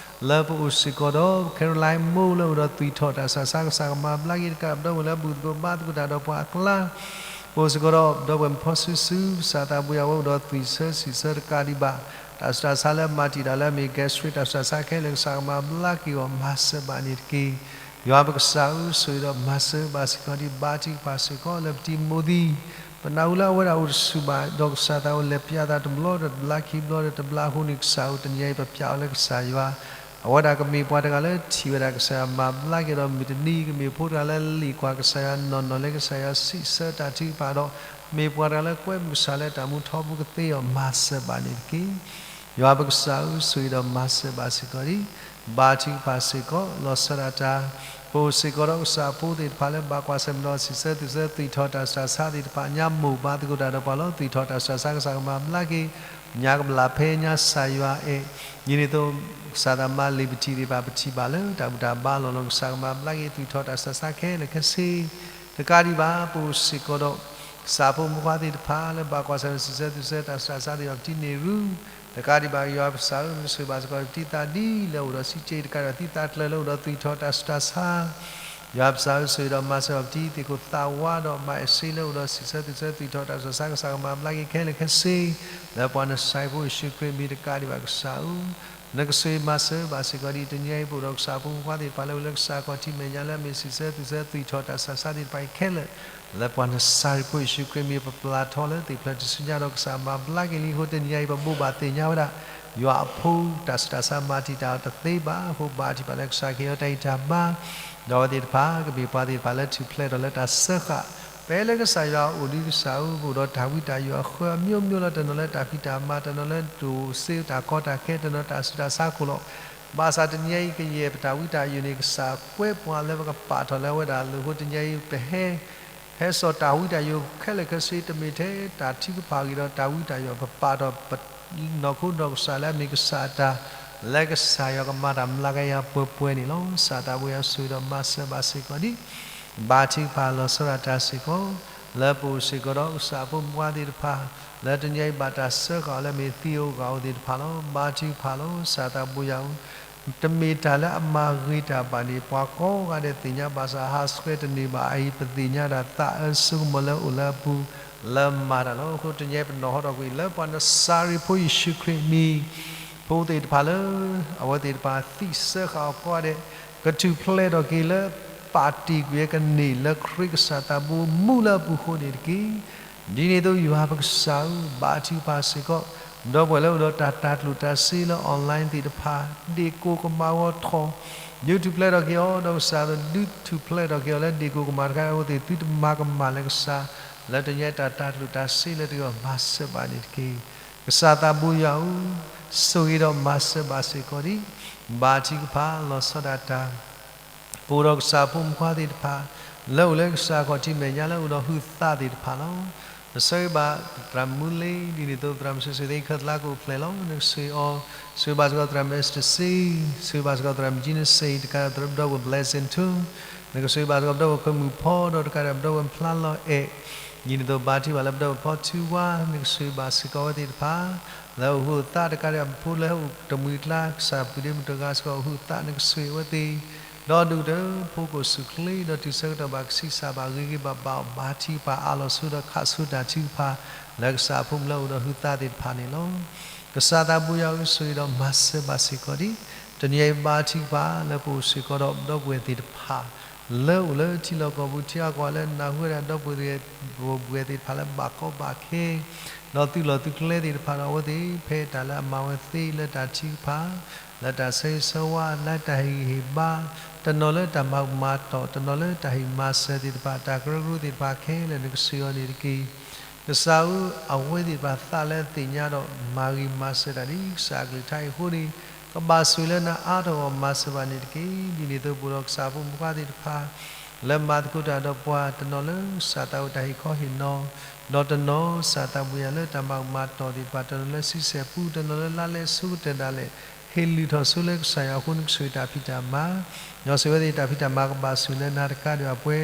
လၢပအိၣ်စ့ၢ်ကီးဒီး Caroline မိၢ်လၢအိၣ်ဒီးသွံၣ်ထီၣ်တၢ်ဆူးတၢ်ဆါ ကစၢ်ကမၤဘျါက့ၤတကးဒံးဘၣ် ဒီပုၢ်ဝဲၢ်လၢဘူၣ်သကိးဘါသကိးတၢ်ဒီးပှၤအကျါ ပအိၣ်စ့ၢ်ကီးဒီး ဒီပုၢ်ဝဲၢ်မုၣ်ဖီစုစု ကစၢ်သးဘိယွၤဝဲအိၣ်ဒီးသွံၣ်ဆၢစံးဆၢတကးဒံးဘၣ် တၢ်ဆူးတၢ်ဆါလၢမၤတံာ်တာ်လၢအမ့ၢ် gastric တၢ်ဆူးတၢ်ဆါခဲလၢာ် ကစၢ်ကမၤဘျါက့ၤအီၤ မၤစၢၤဘၣ်န့ၣ်တက့ၢ်. ယွၤပကစၢ်ဧၢ ဆိၣ်ဂ့ၤဒီးမၤစၢၤဘၣ်စ့ၢ်ကီးဒံး ဘါထုကဖၣ်စ့ၢ်ကီးလၢပတံၤမူးသံ ပနၢ်ဟူလၢအဝဲဒၣ်အိၣ်တဆူၣ်ဘၣ် ဒီးကစၢ်သးအိၣ်လဲၤပၠးသးတဘျီဒီးတဘျီခံဘျီဒီးတဘျီအဃိန့ၣ် ကစၢ်ဧၢ တနံၤအံၤပပၠးအီၤလၢကစၢ်ယွၤ အဝဲဒၣ်ကမ့ၢ်ပှၤတဂၤလၢထံၣ်ဝဲဒၣ်ကစၢ်ယွၤမၤဘျါက့ၤဒီးမုၢ်တနံၤ ကမ့ၢ်ဖိတဂၤလၢလံာ်ကွၢ်ကစၢ်ယွၤနီၢ်နီၢ် လၢကစၢ်ယွၤစံးဆၢတၢ်ထုကဖၣ်ဒီး မ့ၢ်ပှၤတဂၤလၢကွဲမုာ်ကစၢ်လၢတၢ်မူထီဘိကသ့အီၤ မၤစၢၤဘၣ်န့ၣ်တက့ၢ်. ယွၤပကစၢ်ဧၢ ဆိၣ်ဂ့ၤဒီးမၤစၢၤဘၣ်စ့ၢ်ကီးဒံး ဘါထုကဖၣ်စ့ၢ်ကီး လီၤဆီဒၣ်တၢ် ပအိၣ်စ့ၢ်ကီးဒီးကစၢ်ဖိသ့ၣ်တဖၣ်လၢဘၣ်ကွၢ်ဆၢၣ်မဲာ်ဒီးစံးဆၢသွံၣ်ဆၢသွံၣ်ထီၣ်တၢ်ဆူးတၢ်ဆါသ့ၣ်တဖၣ် ညါမိၢ်ဘါသကိးတၢ်ဒီးပှၤလီၤ သွံၣ်ထီၣ်တၢ်ဆူးတၢ်ဆါ ကစၢ်ကမၤဘျါက့ၤ ညါကဘျၣ်ဖဲညါကစၢ်ယွၤအဲၣ် ဒ်န့ၣ်အသိး ကစၢ်သးမါလံာ်ပထံၣ်သ့ၣ်တဖၣ် ပထံၣ်ဘၣ်လၢတၢ်ဘူၣ်တၢ်ဘါလီၤလီၤ ကစၢ်ကမၤဘျါက့ၤသွံၣ်ထီၣ်တၢ်ဆူးတၢ်ဆါခဲလၢာ်ခဲဆ့ တကးဒံးဘၣ် ပအိၣ်စ့ၢ်ကီးဒီး ကစၢ်ဖိမုၣ်ဖိခွါသ့ၣ်တဖၣ်လၢဘၣ်ကွၢ်ဆၢၣ်မဲာ်စံးဆၢသွံၣ်ဆၢတၢ်ဆူးတၢ်ဆါသ့ၣ်တဖၣ် ပတံၤန့ၣ်ရူ တကးဒံးဘၣ် ယွၤပကစၢ်ဧၢ နကဆိၣ်ဂ့ၤဘၣ်စ့ၢ်ကီးပတံၤသးဒ်လၢအိၣ်ဒီးစံးက့ တကးဒံးဘၣ်သံသးကျၢၤလၢအိၣ်ဒီးသွံၣ်ထီၣ်တၢ်ဆူးတၢ်ဆါ ယွၤပကစၢ်ဧၢ ဆိၣ်ဂ့ၤဒီးမၤစၢၤပတံၤသ့ၣ်ခိၣ်သးဝါဒီးမၤအ့ၣ်စ့လၢအိၣ်ဒီးစံးဆၢသွံၣ်ဆၢသွံၣ်ထီၣ်တၢ်ဆူးတၢ်ဆါ ကစၢ်ကမၤဘျါက့ၤခဲလၢာ်ခဲဆ့ လၢပှၤနစၤရ့းဖိယ့ၣ်ၡူးခရံာ်မံၤတကးဒံးဘၣ်ကစၢ်ဧၢ နကဆိၣ်ဂ့ၤမၤစၢၤဘၣ်စ့ၢ်ကီးဒံး တနံၤအံၤပအိၣ်ဒီးကစၢ်ဖိမုၣ်ဖိခွါသ့ၣ်တဖၣ်လၢအိၣ်လၢကစၢ်ခီၣ်ထံးမဲာ်ညါလၢအမ့ၢ်စံးဆၢသွံၣ်ဆၢသွံၣ်ထီၣ်တၢ်ဆူးတၢ်ဆါသ့ၣ်တဖၣ်အံၤခဲလၢာ် လၢပှၤနစၤရ့းဖိယ့ၣ်ၡူးခရံာ်မံၤ ပပျၢ်ထီၣ်လၢသ့ၣ်ဖျၢၣ်ထူၣ်စုညါဒီးကစၢ်မၤဘျါက့ၤလံအဃိ တနံၤအံၤပဘိးဘၣ်သ့ၣ်ညါဝဲဒၣ် ယွၤအဖိတၢ်ဆူးတၢ်ဆါမၤတံာ်တာ်အီၤတသ့ဘၣ်အဃိ ဘါထုကဖၣ်လၢကစၢ်ကဟ့ၣ်အီၤတၢ်ဂံၢ်တၢ်ဘါ ဒီးအဝဲသ့ၣ်တဖၣ်ကမ့ၢ်ပှၤသ့ၣ်တဖၣ်လၢထူၣ်ဖျဲးထီၣ်လၢတၢ်စၢဃာ် ဖဲလၢကစၢ်ယွၤအအိၣ်ဒီးကစၢ်ဧၢ ပအိၣ်ဒီးတၢ်ဝံတၢ်ယိာ်အဃၢအမျိုးမျိုးလီၤ တနီၤလၢတၢ်ဖံးတၢ်မၤ တနီၤလၢဒိၣ်စ့တၢ်ကီတၢ်ခဲ တနီၤတၢ်ဆူးတၢ်ဆါခိၣ်လီၤ ဘၣ်ဆၣ်တနံၤအံၤကယဲၢ်ပတၢ်ဝံတၢ်ယိာ်န့ၣ် ကစၢ်ကွဲပှၤလၢပကပာ်ထီၣ်လၢအဝဲဒၣ်အလိၤအဃိ တနံၤအံၤပဟဲ ဟဲစိာ်တၢ်ဝံတၢ်ယိာ်ခဲလၢာ်ခဲဆ့ တမ့ၢ်ထဲတၢ်ထုကဖၣ်ဂ့ၤဒီးတၢ်ဝံတၢ်ယိာ် ပပာ်ထီၣ်ပနီၢ်ခိဒီးကစၢ်လၢအမ့ၢ်ကစၢ်အတၢ် လၢကစၢ်ယွၤကမၤတၢ်မျးကယၤပှဲၤပှဲၤန့ၣ်လီၤ. ကစၢ်သးဘိယွၤဆိၣ်ဂ့ၤဒီးမၤစၢၤဘၣ်စ့ၢ်ကီးဒံး ဘါထုကဖၣ်လီၤဆီဒၣ်တၢ်စ့ၢ်ကီး လၢပအိၣ်စ့ၢ်ကီးဒီးကစၢ်ဖိမုၣ်ဖိခွါသ့ၣ်တဖၣ် လၢတနံၤအံၤဘၣ်တၢ်စၢဃာ်အီၤလၢအမ့ၢ်သံဧိၤဂာ်ဧိၤသ့ၣ်တဖၣ်လီၤ. ဘါထုကဖၣ်လီၤ. ကစၢ်သးဘိယွၤဧၢ တမ့ၢ်တၢ်လၢအမၤဂ့ၤတၢ်ဘၣ်န့ၣ် ပှၤကိးဂၤဒဲးသ့ၣ်ညါဘၣ်ဆၣ် ဟးဆှဲးတန့ၢ်ဘၣ်အအံၤ ပသ့ၣ်ညါဒၣ်သးအၢစိကမီၤလၢအအိၣ်လၢအပူၤ လၢမၤတၢ်လီၤ. အဃိတနံၤအံၤပနီၣ်ဟီထီၣ်ကွံာ်လၢပှၤနစၤရ့းဖိယ့ၣ်ၡူးခရံာ်မံၤ ဖိသ့ၣ်တဖၣ်လၢ အဝဲသ့ၣ်တဖၣ်သံဆၢဃာ်အီၤကိးဂၤဒဲး ကထူၣ်ဖျဲးထီၣ်က့ၤလၢ ပာ်တ့ၢ်ကွံာ်အကန့ၢ်လၢခရံာ်ကစၢ်သးဘိမူလၢအပူၤအဃိန့ၣ်တက့ၢ်. ဒ်န့ၣ်အသိးယွၤပကစၢ်ဧၢ ဘါထုကဖၣ်စ့ၢ်ကီး ဒီပုၢ်ဝဲၢ်လၢအိၣ်ဒီးတၢ်တၤကျိၣ်တၤစ့လၢ online သ့ၣ်တဖၣ် ဒ့ၣ်ကိၢ်ကမၣ်ဂီၤထီၣ် ဒုးထူၣ်ဖျဲးထီၣ်က့ၤအီၤ ဒီးကစၢ်ဒုးထူၣ်ဖျဲးထီၣ်က့ၤအီၤလၢဒ့ၣ်ကိၢ်ကမၣ်တခါအံၤအဃိသ့ၣ် သုတမၤကမၣ်လၢကစၢ် လၢတနံၤအံၤတၢ်တၤကျိၣ်တၤစ့လၢတဂ့ၤ မၤစၢၤဘၣ်န့ၣ်တက့ၢ်. ကစၢ်သးဘိယွၤဧၢ ဆိၣ်ဂ့ၤဒီးမၤစၢၤဘၣ်စ့ၢ်ကီးဒံး ဘါထုကဖၣ်လီၤဆီဒၣ်တၢ် ပအိၣ်ဒီးကစၢ်ဖိမုၣ်ဖိခွါသ့ၣ်တဖၣ် လၢအိၣ်လၢကစၢ်ခီၣ်ထံးမဲာ်ညါလၢအိၣ်ဒီးဟုးသးသ့ၣ်တဖၣ်လီၤ. ပဆၢဂ့ၤဘၣ်သရၣ်မူလ့ ဒ်န့ၣ်အသိးသရၣ်မုၣ်ဆိၣ်ဂ့ၤသ့ခဲသလါကအိၣ်ဖျဲၣ်လီၤ. နကဆိၣ်ဂ့ၤအီၤ ဆိၣ်ဂ့ၤဘၣ်စ့ၢ်ကီးသရၣ်မုၣ် Esther စ့, ဆိၣ်ဂ့ၤဘၣ်စ့ၢ်ကီးသရၣ်မုၣ် Gina စ့ တကးဒီးသရၣ်ဒီပုၢ်ဝဲၢ် Blessing ထူ, နကဆိၣ်ဂ့ၤဘၣ်စ့ၢ်ကီးဒီပုၢ်ဝဲၢ်ခွဲမုၣ်ဖီ ဒီးတကးဒီးဒီပုၢ်ဝဲၢ်ဖျါလီၤအဲၣ် ဒ်န့ၣ်အသိး ဘါထုကဖၣ်လၢပဒီပုၢ်ဝဲၢ်ဖီထူဝါ နကဆိၣ်ဂ့ၤဘၣ်စ့ၢ်ကီးအဝဲသ့ၣ်တဖၣ် လၢအိၣ်ဟုးအသးတကးဒံး ဖိလၢဟဲအိၣ်တမှံၤကျါ ကစၢ်ပှၤဒ့မုၣ်တဂၤစ့ၢ်ကီး အိၣ်ဟုးအသး နကဆိၣ်ဂ့ၤအဝဲသ့ၣ် ဒီးဒိၣ်ကတၢၢ် ဖိကအိၣ်ဆူၣ်ချ့ ဒီးတုၤဆၢကတီၢ်ဘၣ်ကဆံးစၢ်ဘၣ်ဂ့ၤဂ့ၤဘၣ်ဘၣ်အီၤ ဘါထုကဖၣ်အးလီၤဆိဒီးခးဆိတၢ်ထုကဖၣ် လၢကစၢ်အဖိမုၣ်လၢအိၣ်ဒီးဟုးသးသ့ၣ်တဖၣ်န့ၣ်လီၤ. ကစၢ်သးဘိယွၤဧၢ ဆိၣ်ဂ့ၤဒီးမၤစၢၤဘၣ်စ့ၢ်ကီးဒံး တနံၤအံၤဘါထုကဖၣ်လၢပအိၣ်စ့ၢ်ကီးဒီးဒီပုၢ်ဝဲၢ်သ့ၣ်တဖၣ် လၢအိၣ်လၢထံလီၢ်ကီၢ်ပူၤ ထံအကီၢ်လၢနၢ်ဟူဝဲဒၣ် ဒီပုၢ်ဝဲၢ်သ့ၣ်တဖၣ်လၢဘၣ်ကီဘၣ်ခဲ ဒီးသုးလီၢ်သုးကျဲသ့ၣ်တဖၣ်ဒီးအဝဲသ့ၣ် ဖဲတၢ်လၢအမၤဝဲသ့လၢတၢ်ထုကဖၣ် လၢတၢ်ဆၢဂ့ၤဆၢဝါ လၢတၢ်ဟ့ၣ်ဂံၢ်ဟ့ၣ်ဘါ တနီၤလၢတၢ်မၤဘူၣ်မၤတီၢ် တနီၤလၢတၢ်ဟ့ၣ်မၤစၢၤသ့ၣ်တဖၣ် တၢ်ကရၢကရိသ့ၣ်တဖၣ်ခဲလၢာ် နကဆိၣ်ဂ့ၤအီၤန့ၣ်တက့ၢ်. ကစၢ်ဧၢ အဝဲသ့ၣ်တဖၣ်သးလၢသ့ၣ်ညါဒီး မၤဂ့ၤမၤစၢၤတၢ်ဒ်ကစၢ်အကလုၢ်ကထါအံၤအဃိန့ၣ် ကဘၣ်ဆိၣ်ဂ့ၤလၢနၤအါထီၣ်အဂီၢ် မၤစၢၤဘၣ်န့ၣ်တက့ၢ်. ဒ်န့ၣ်အသိး ပအိၣ်ဒီးကစၢ်ဖိမုၣ်ဖိခွါသ့ၣ်တဖၣ် လၢမၤသကိးတၢ်ဒီးပှၤ တနီၤလၢကစၢ်သးအိၣ်တၢ်ဟ့ၣ်ခီဟ့ၣ်နီၤ ဒီးတနီၤကစၢ်သးဘိယွၤလၢတၢ်မၤဘူၣ်မၤတီၢ်သ့ၣ်တဖၣ် တနီၤလၢဆံဆဲၣ်ပူ တနီၤလၢလါလဲစိကတၢၢ်ဒၣ်လဲာ် ဟ့ၣ်လုၢ်ထီၣ်ဆိလၢကစၢ်ယွၤအဃိ နကဆိၣ်ဂ့ၤတၢ်ဖံးတၢ်မၤ ဒီးဆိၣ်ဂ့ၤအဝဲသ့ၣ်တၢ်ဖံးတၢ်မၤကဘၣ်ဆိၣ်ဂ့ၤလၢနၤတကးဒံးဘၣ်ပှဲၤ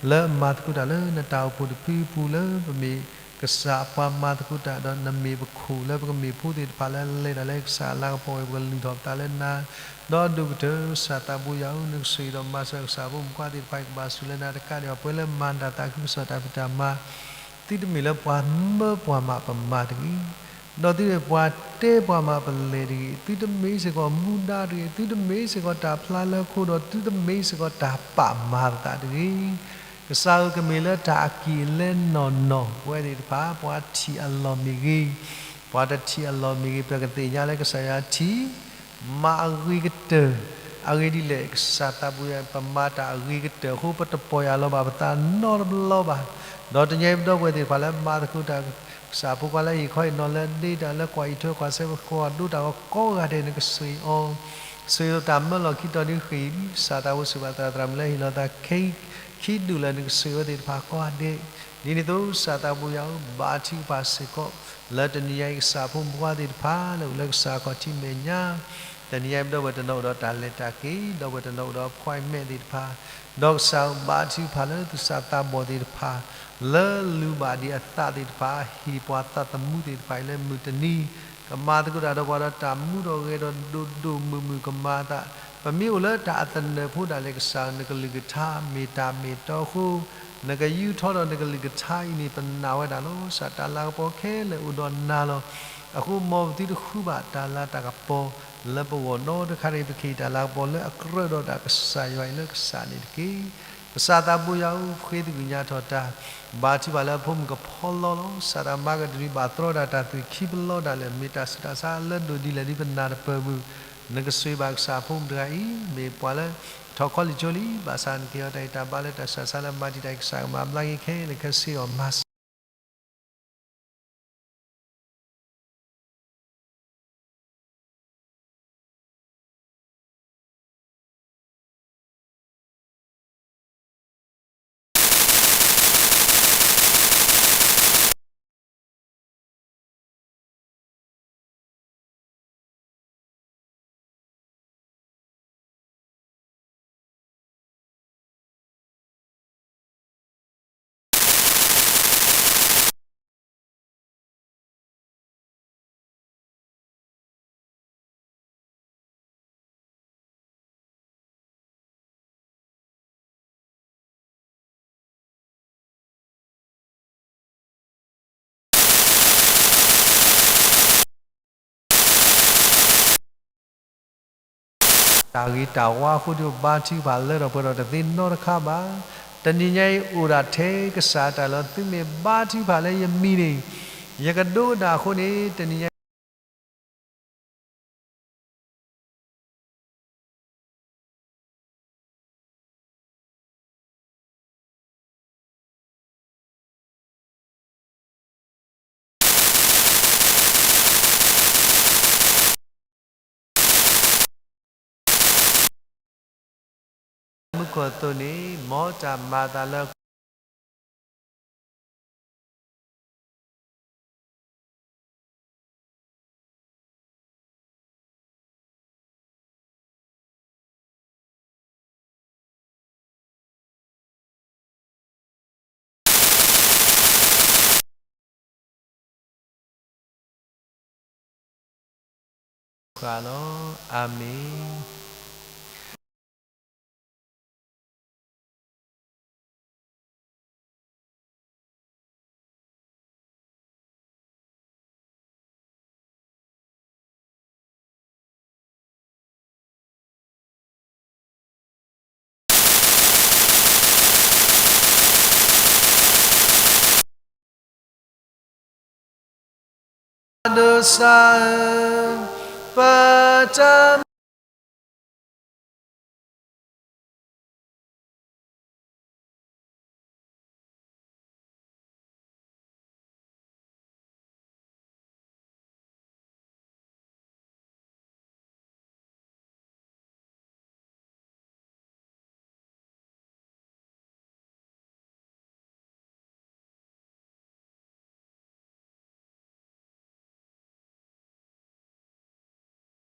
လၢမၤသကိးတၢ်လၢနတၢ်အိၣ်ဖှိၣ်တဖုအပူၤလၢပမ့ၢ် ကစၢ်ပှၤမၤသကိးတၢ် ဒီးနမ့ၢ်ပခိၣ်လၢပကမ့ၢ်ဖိသ့ၣ်တဖၣ်လၢလဲၤတၢ်လၢကစၢ်အလၤကပီၤဝဲ ပကလုၢ်ထီၣ်ပသးလၢနၤ ဒီးဒိၣ်ကတၢၢ်ကစၢ်သးဘိယွၤဧၢ နကဆိၣ်ဂ့ၤဒီးမၤစၢၤကစၢ်ဖိမုၣ်ဖိခွါသ့ၣ်တဖၣ်အံၤ ကဘၣ်ဆိၣ်ဂ့ၤလၢနၤတကးဒံးဘၣ်ပှဲၤလၢမၤတၢ်သးခုကစီၣ်တၢ်ဖံးတၢ်မၤ သုတမ့ၢ်လၢပှၤမၢပှၤမးပမၤတဂ့ၤ ဒီးသုမ့ၢ်ပှၤတဲပှၤမးပလဲၤတဂ့ၤ သုတမ့ၢ်စ့ၢ်ကီးမူဒါတဂ့ၤ သုတမ့ၢ်စ့ၢ်ကီးတၢ်ဖျါလၢခိ ဒီးသုတမ့ၢ်စ့ၢ်ကီးတၢ်ပာ်မၤပသးတဂ့ၤ. ကစၢ်ဧၢ ကမ့ၢ်လၢတၢ်အက့ၢ်အလဲနီၢ်နီၢ် ပဝဲသ့ၣ်တဖၣ် ပှၤထံၣ်အလီၢ်မ့ၢ်ဂ့ၤ ပှၤတထံၣ်အလီၢ်မ့ၢ်ဂ့ၤ ပကသ့ၣ်ညါလၢကစၢ်ယွၤထံၣ် မၤအဂ့ၤကတၢၢ် အဂ့ၢ်ဒ်လဲၣ် ကစၢ်သးဘိယွၤ ပမၤတၢ်အဂ့ၤကတၢၢ်အဃိ ပတပီၢ်ယၢ်လီၤဘၣ်ပသးနီတဘျီဘၣ်. ဒီးတနံၤအံၤ ပဒီပုၢ်ဝဲၢ်သ့ၣ်တဖၣ်လၢမၤသကိးတၢ် ကစၢ်ဖိခွါလၢဟ့ၣ်ခီဟ့ၣ်နီၤလၢဒ့တၢ်လၢကွၢ်အံးထွဲကွၢ်ဆၢ ပဃီဒိတၢ်ဂီၤကိးဂၤဒဲး နကဆိၣ်ဂ့ၤအီၤ ဆိၣ်ဂ့ၤလီၤတၢ်မၢလီၢ်ခံတီၤဒ်ဃ့ၢ်အံၤ ကစၢ်သးဘိယွၤဆိၣ်ဂ့ၤဘၣ်သရၣ်သရၣ်မုၣ်လၢဟ့ၣ်လီၤသးခဲခံဒူၣ်လၢ နကဆိၣ်ဂ့ၤအဝဲသ့ၣ်တဖၣ်ကိးဂၤဒဲး ဒ်န့ၣ်အသိး ကစၢ်သးဘိယွၤဧၢ ဘါထုကဖၣ်စ့ၢ်ကီး လၢတနံၤညါအံၤ ကစၢ်ဖိမုၣ်ဖိခွါသ့ၣ်တဖၣ်လၢအိၣ်လၢကစၢ်အခီၣ်ထံးမဲာ်ညါ တနံၤညါအံၤ ပဒီပုၢ်ဝဲၢ်တနီၤအိၣ်ဒီးတၢ်လဲၤတၢ်က့ၤ ဒီပုၢ်ဝဲၢ်တနီၤအိၣ်ဒီး appointment သ့ၣ်တဖၣ် ဒီးကစၢ်ဧၢ ဘါထုကဖၣ်လၢသူၣ်စၢ်သးဘီၣ်သ့ၣ်တဖၣ် လၢလူၤဘၣ်ဒံးအသးသ့ၣ်တဖၣ် ဟ့ၣ်ပှၤသးသမူသ့ၣ်တဖၣ်အံၤလၢမုၢ်တနံၤ ကမၤသကိးတၢ်ဒီးပှၤဒီးတၢ်မူထီၣ်ဂဲၤထီၣ်ဒိၣ်ဒိၣ်မုၢ်မုၢ်ကမၤအသး ပမ့ၢ်အိၣ်လၢတၢ်အသနၢၣ်ဖိဒၣ်လဲာ် ကစၢ်ဧၢ နကလုၢ်ကထါမ့ၢ်တၢ်မ့ၢ်တီအဃိ နကယူးထီၣ်ဒီးနကလုၢ်ကထါအံၤန့ၣ် ပနာ်ဝဲဒၣ်လီၤ. ကစၢ်တၢ်လၤကပီၤခဲလၢာ်အိၣ်ဒီးနၤလီၤ. အဃိ မ်ပသုတဃုဘၣ်တၢ်လၤတၢ်ကပီၤလၢပဂီၢ်နီတခါတဂ့ၤ ပကဟ့ၣ်တၢ်လၤကပီၤလၢအကြၢးဒီးတၢ်ကစၢ်ယွၤအံၤလၢကစၢ်န့ၣ်တက့ၢ်. ကစၢ်သးဘိယွၤဧၢ ဃ့သဂၢၢ်ညါထီၣ်တၢ် ဘါထုကဖၣ်လၢအဖိမုၣ်ကဖီလီလီၤ. ကစၢ်တၢ်မၤကတၢၢ်ဒံးဘၣ်တြီဒၣ်တၢ်သွံၣ်ခံပလီဒၣ်လဲာ် မ့ၢ်တၢ်ဆူးတၢ်ဆါလၢဒိၣ်ဒ်လဲၣ်ဒ်ပနၢ်တပၢၢ်မုၢ် နကဆိၣ်ဂ့ၤဘၣ်ကစၢ်ဖိမုၣ်တဂၤအံၤ မ့ၢ်ပှၤလၢထီၣ်ခီလံာ်ကၠိလံ ဘၣ်ဆၣ်နကဟ့ၣ်အီၤတၢ်ဂံၢ်တၢ်ဘါလၢတၢ်ဆူးတၢ်ဆါလၢမၤတံာ်တာ်အံၤ ကစၢ်ကမၤဘျါက့ၤခဲလၢာ်ခဲဆ့အီၤ မၤစၢၤတၢ်ဂ့ၤတၢ်ဝါအဃိ ဒိးဘါထုကဖၣ်လၢထီၣ်ပှဲၤထီၣ်တသ့နီတခါဘၣ်. တနံၤညါအံၤအိၣ်ဒၣ်ထဲကစၢ်အတၢ်လီၤ သုမ့ၢ်ဘါထုကဖၣ်လၢယမံၤန့ၣ် ယကဒိကနၣ်အဃိန့ၣ် တနံၤညါအံၤ မူခိၣ်အသိးန့ၣ် မ်တၢ်မၤအသးလၢ ဃၣ်လီၤ. အၤမ့ၣ်. ဒိးစၢ်ဧၢ, ပတၢ်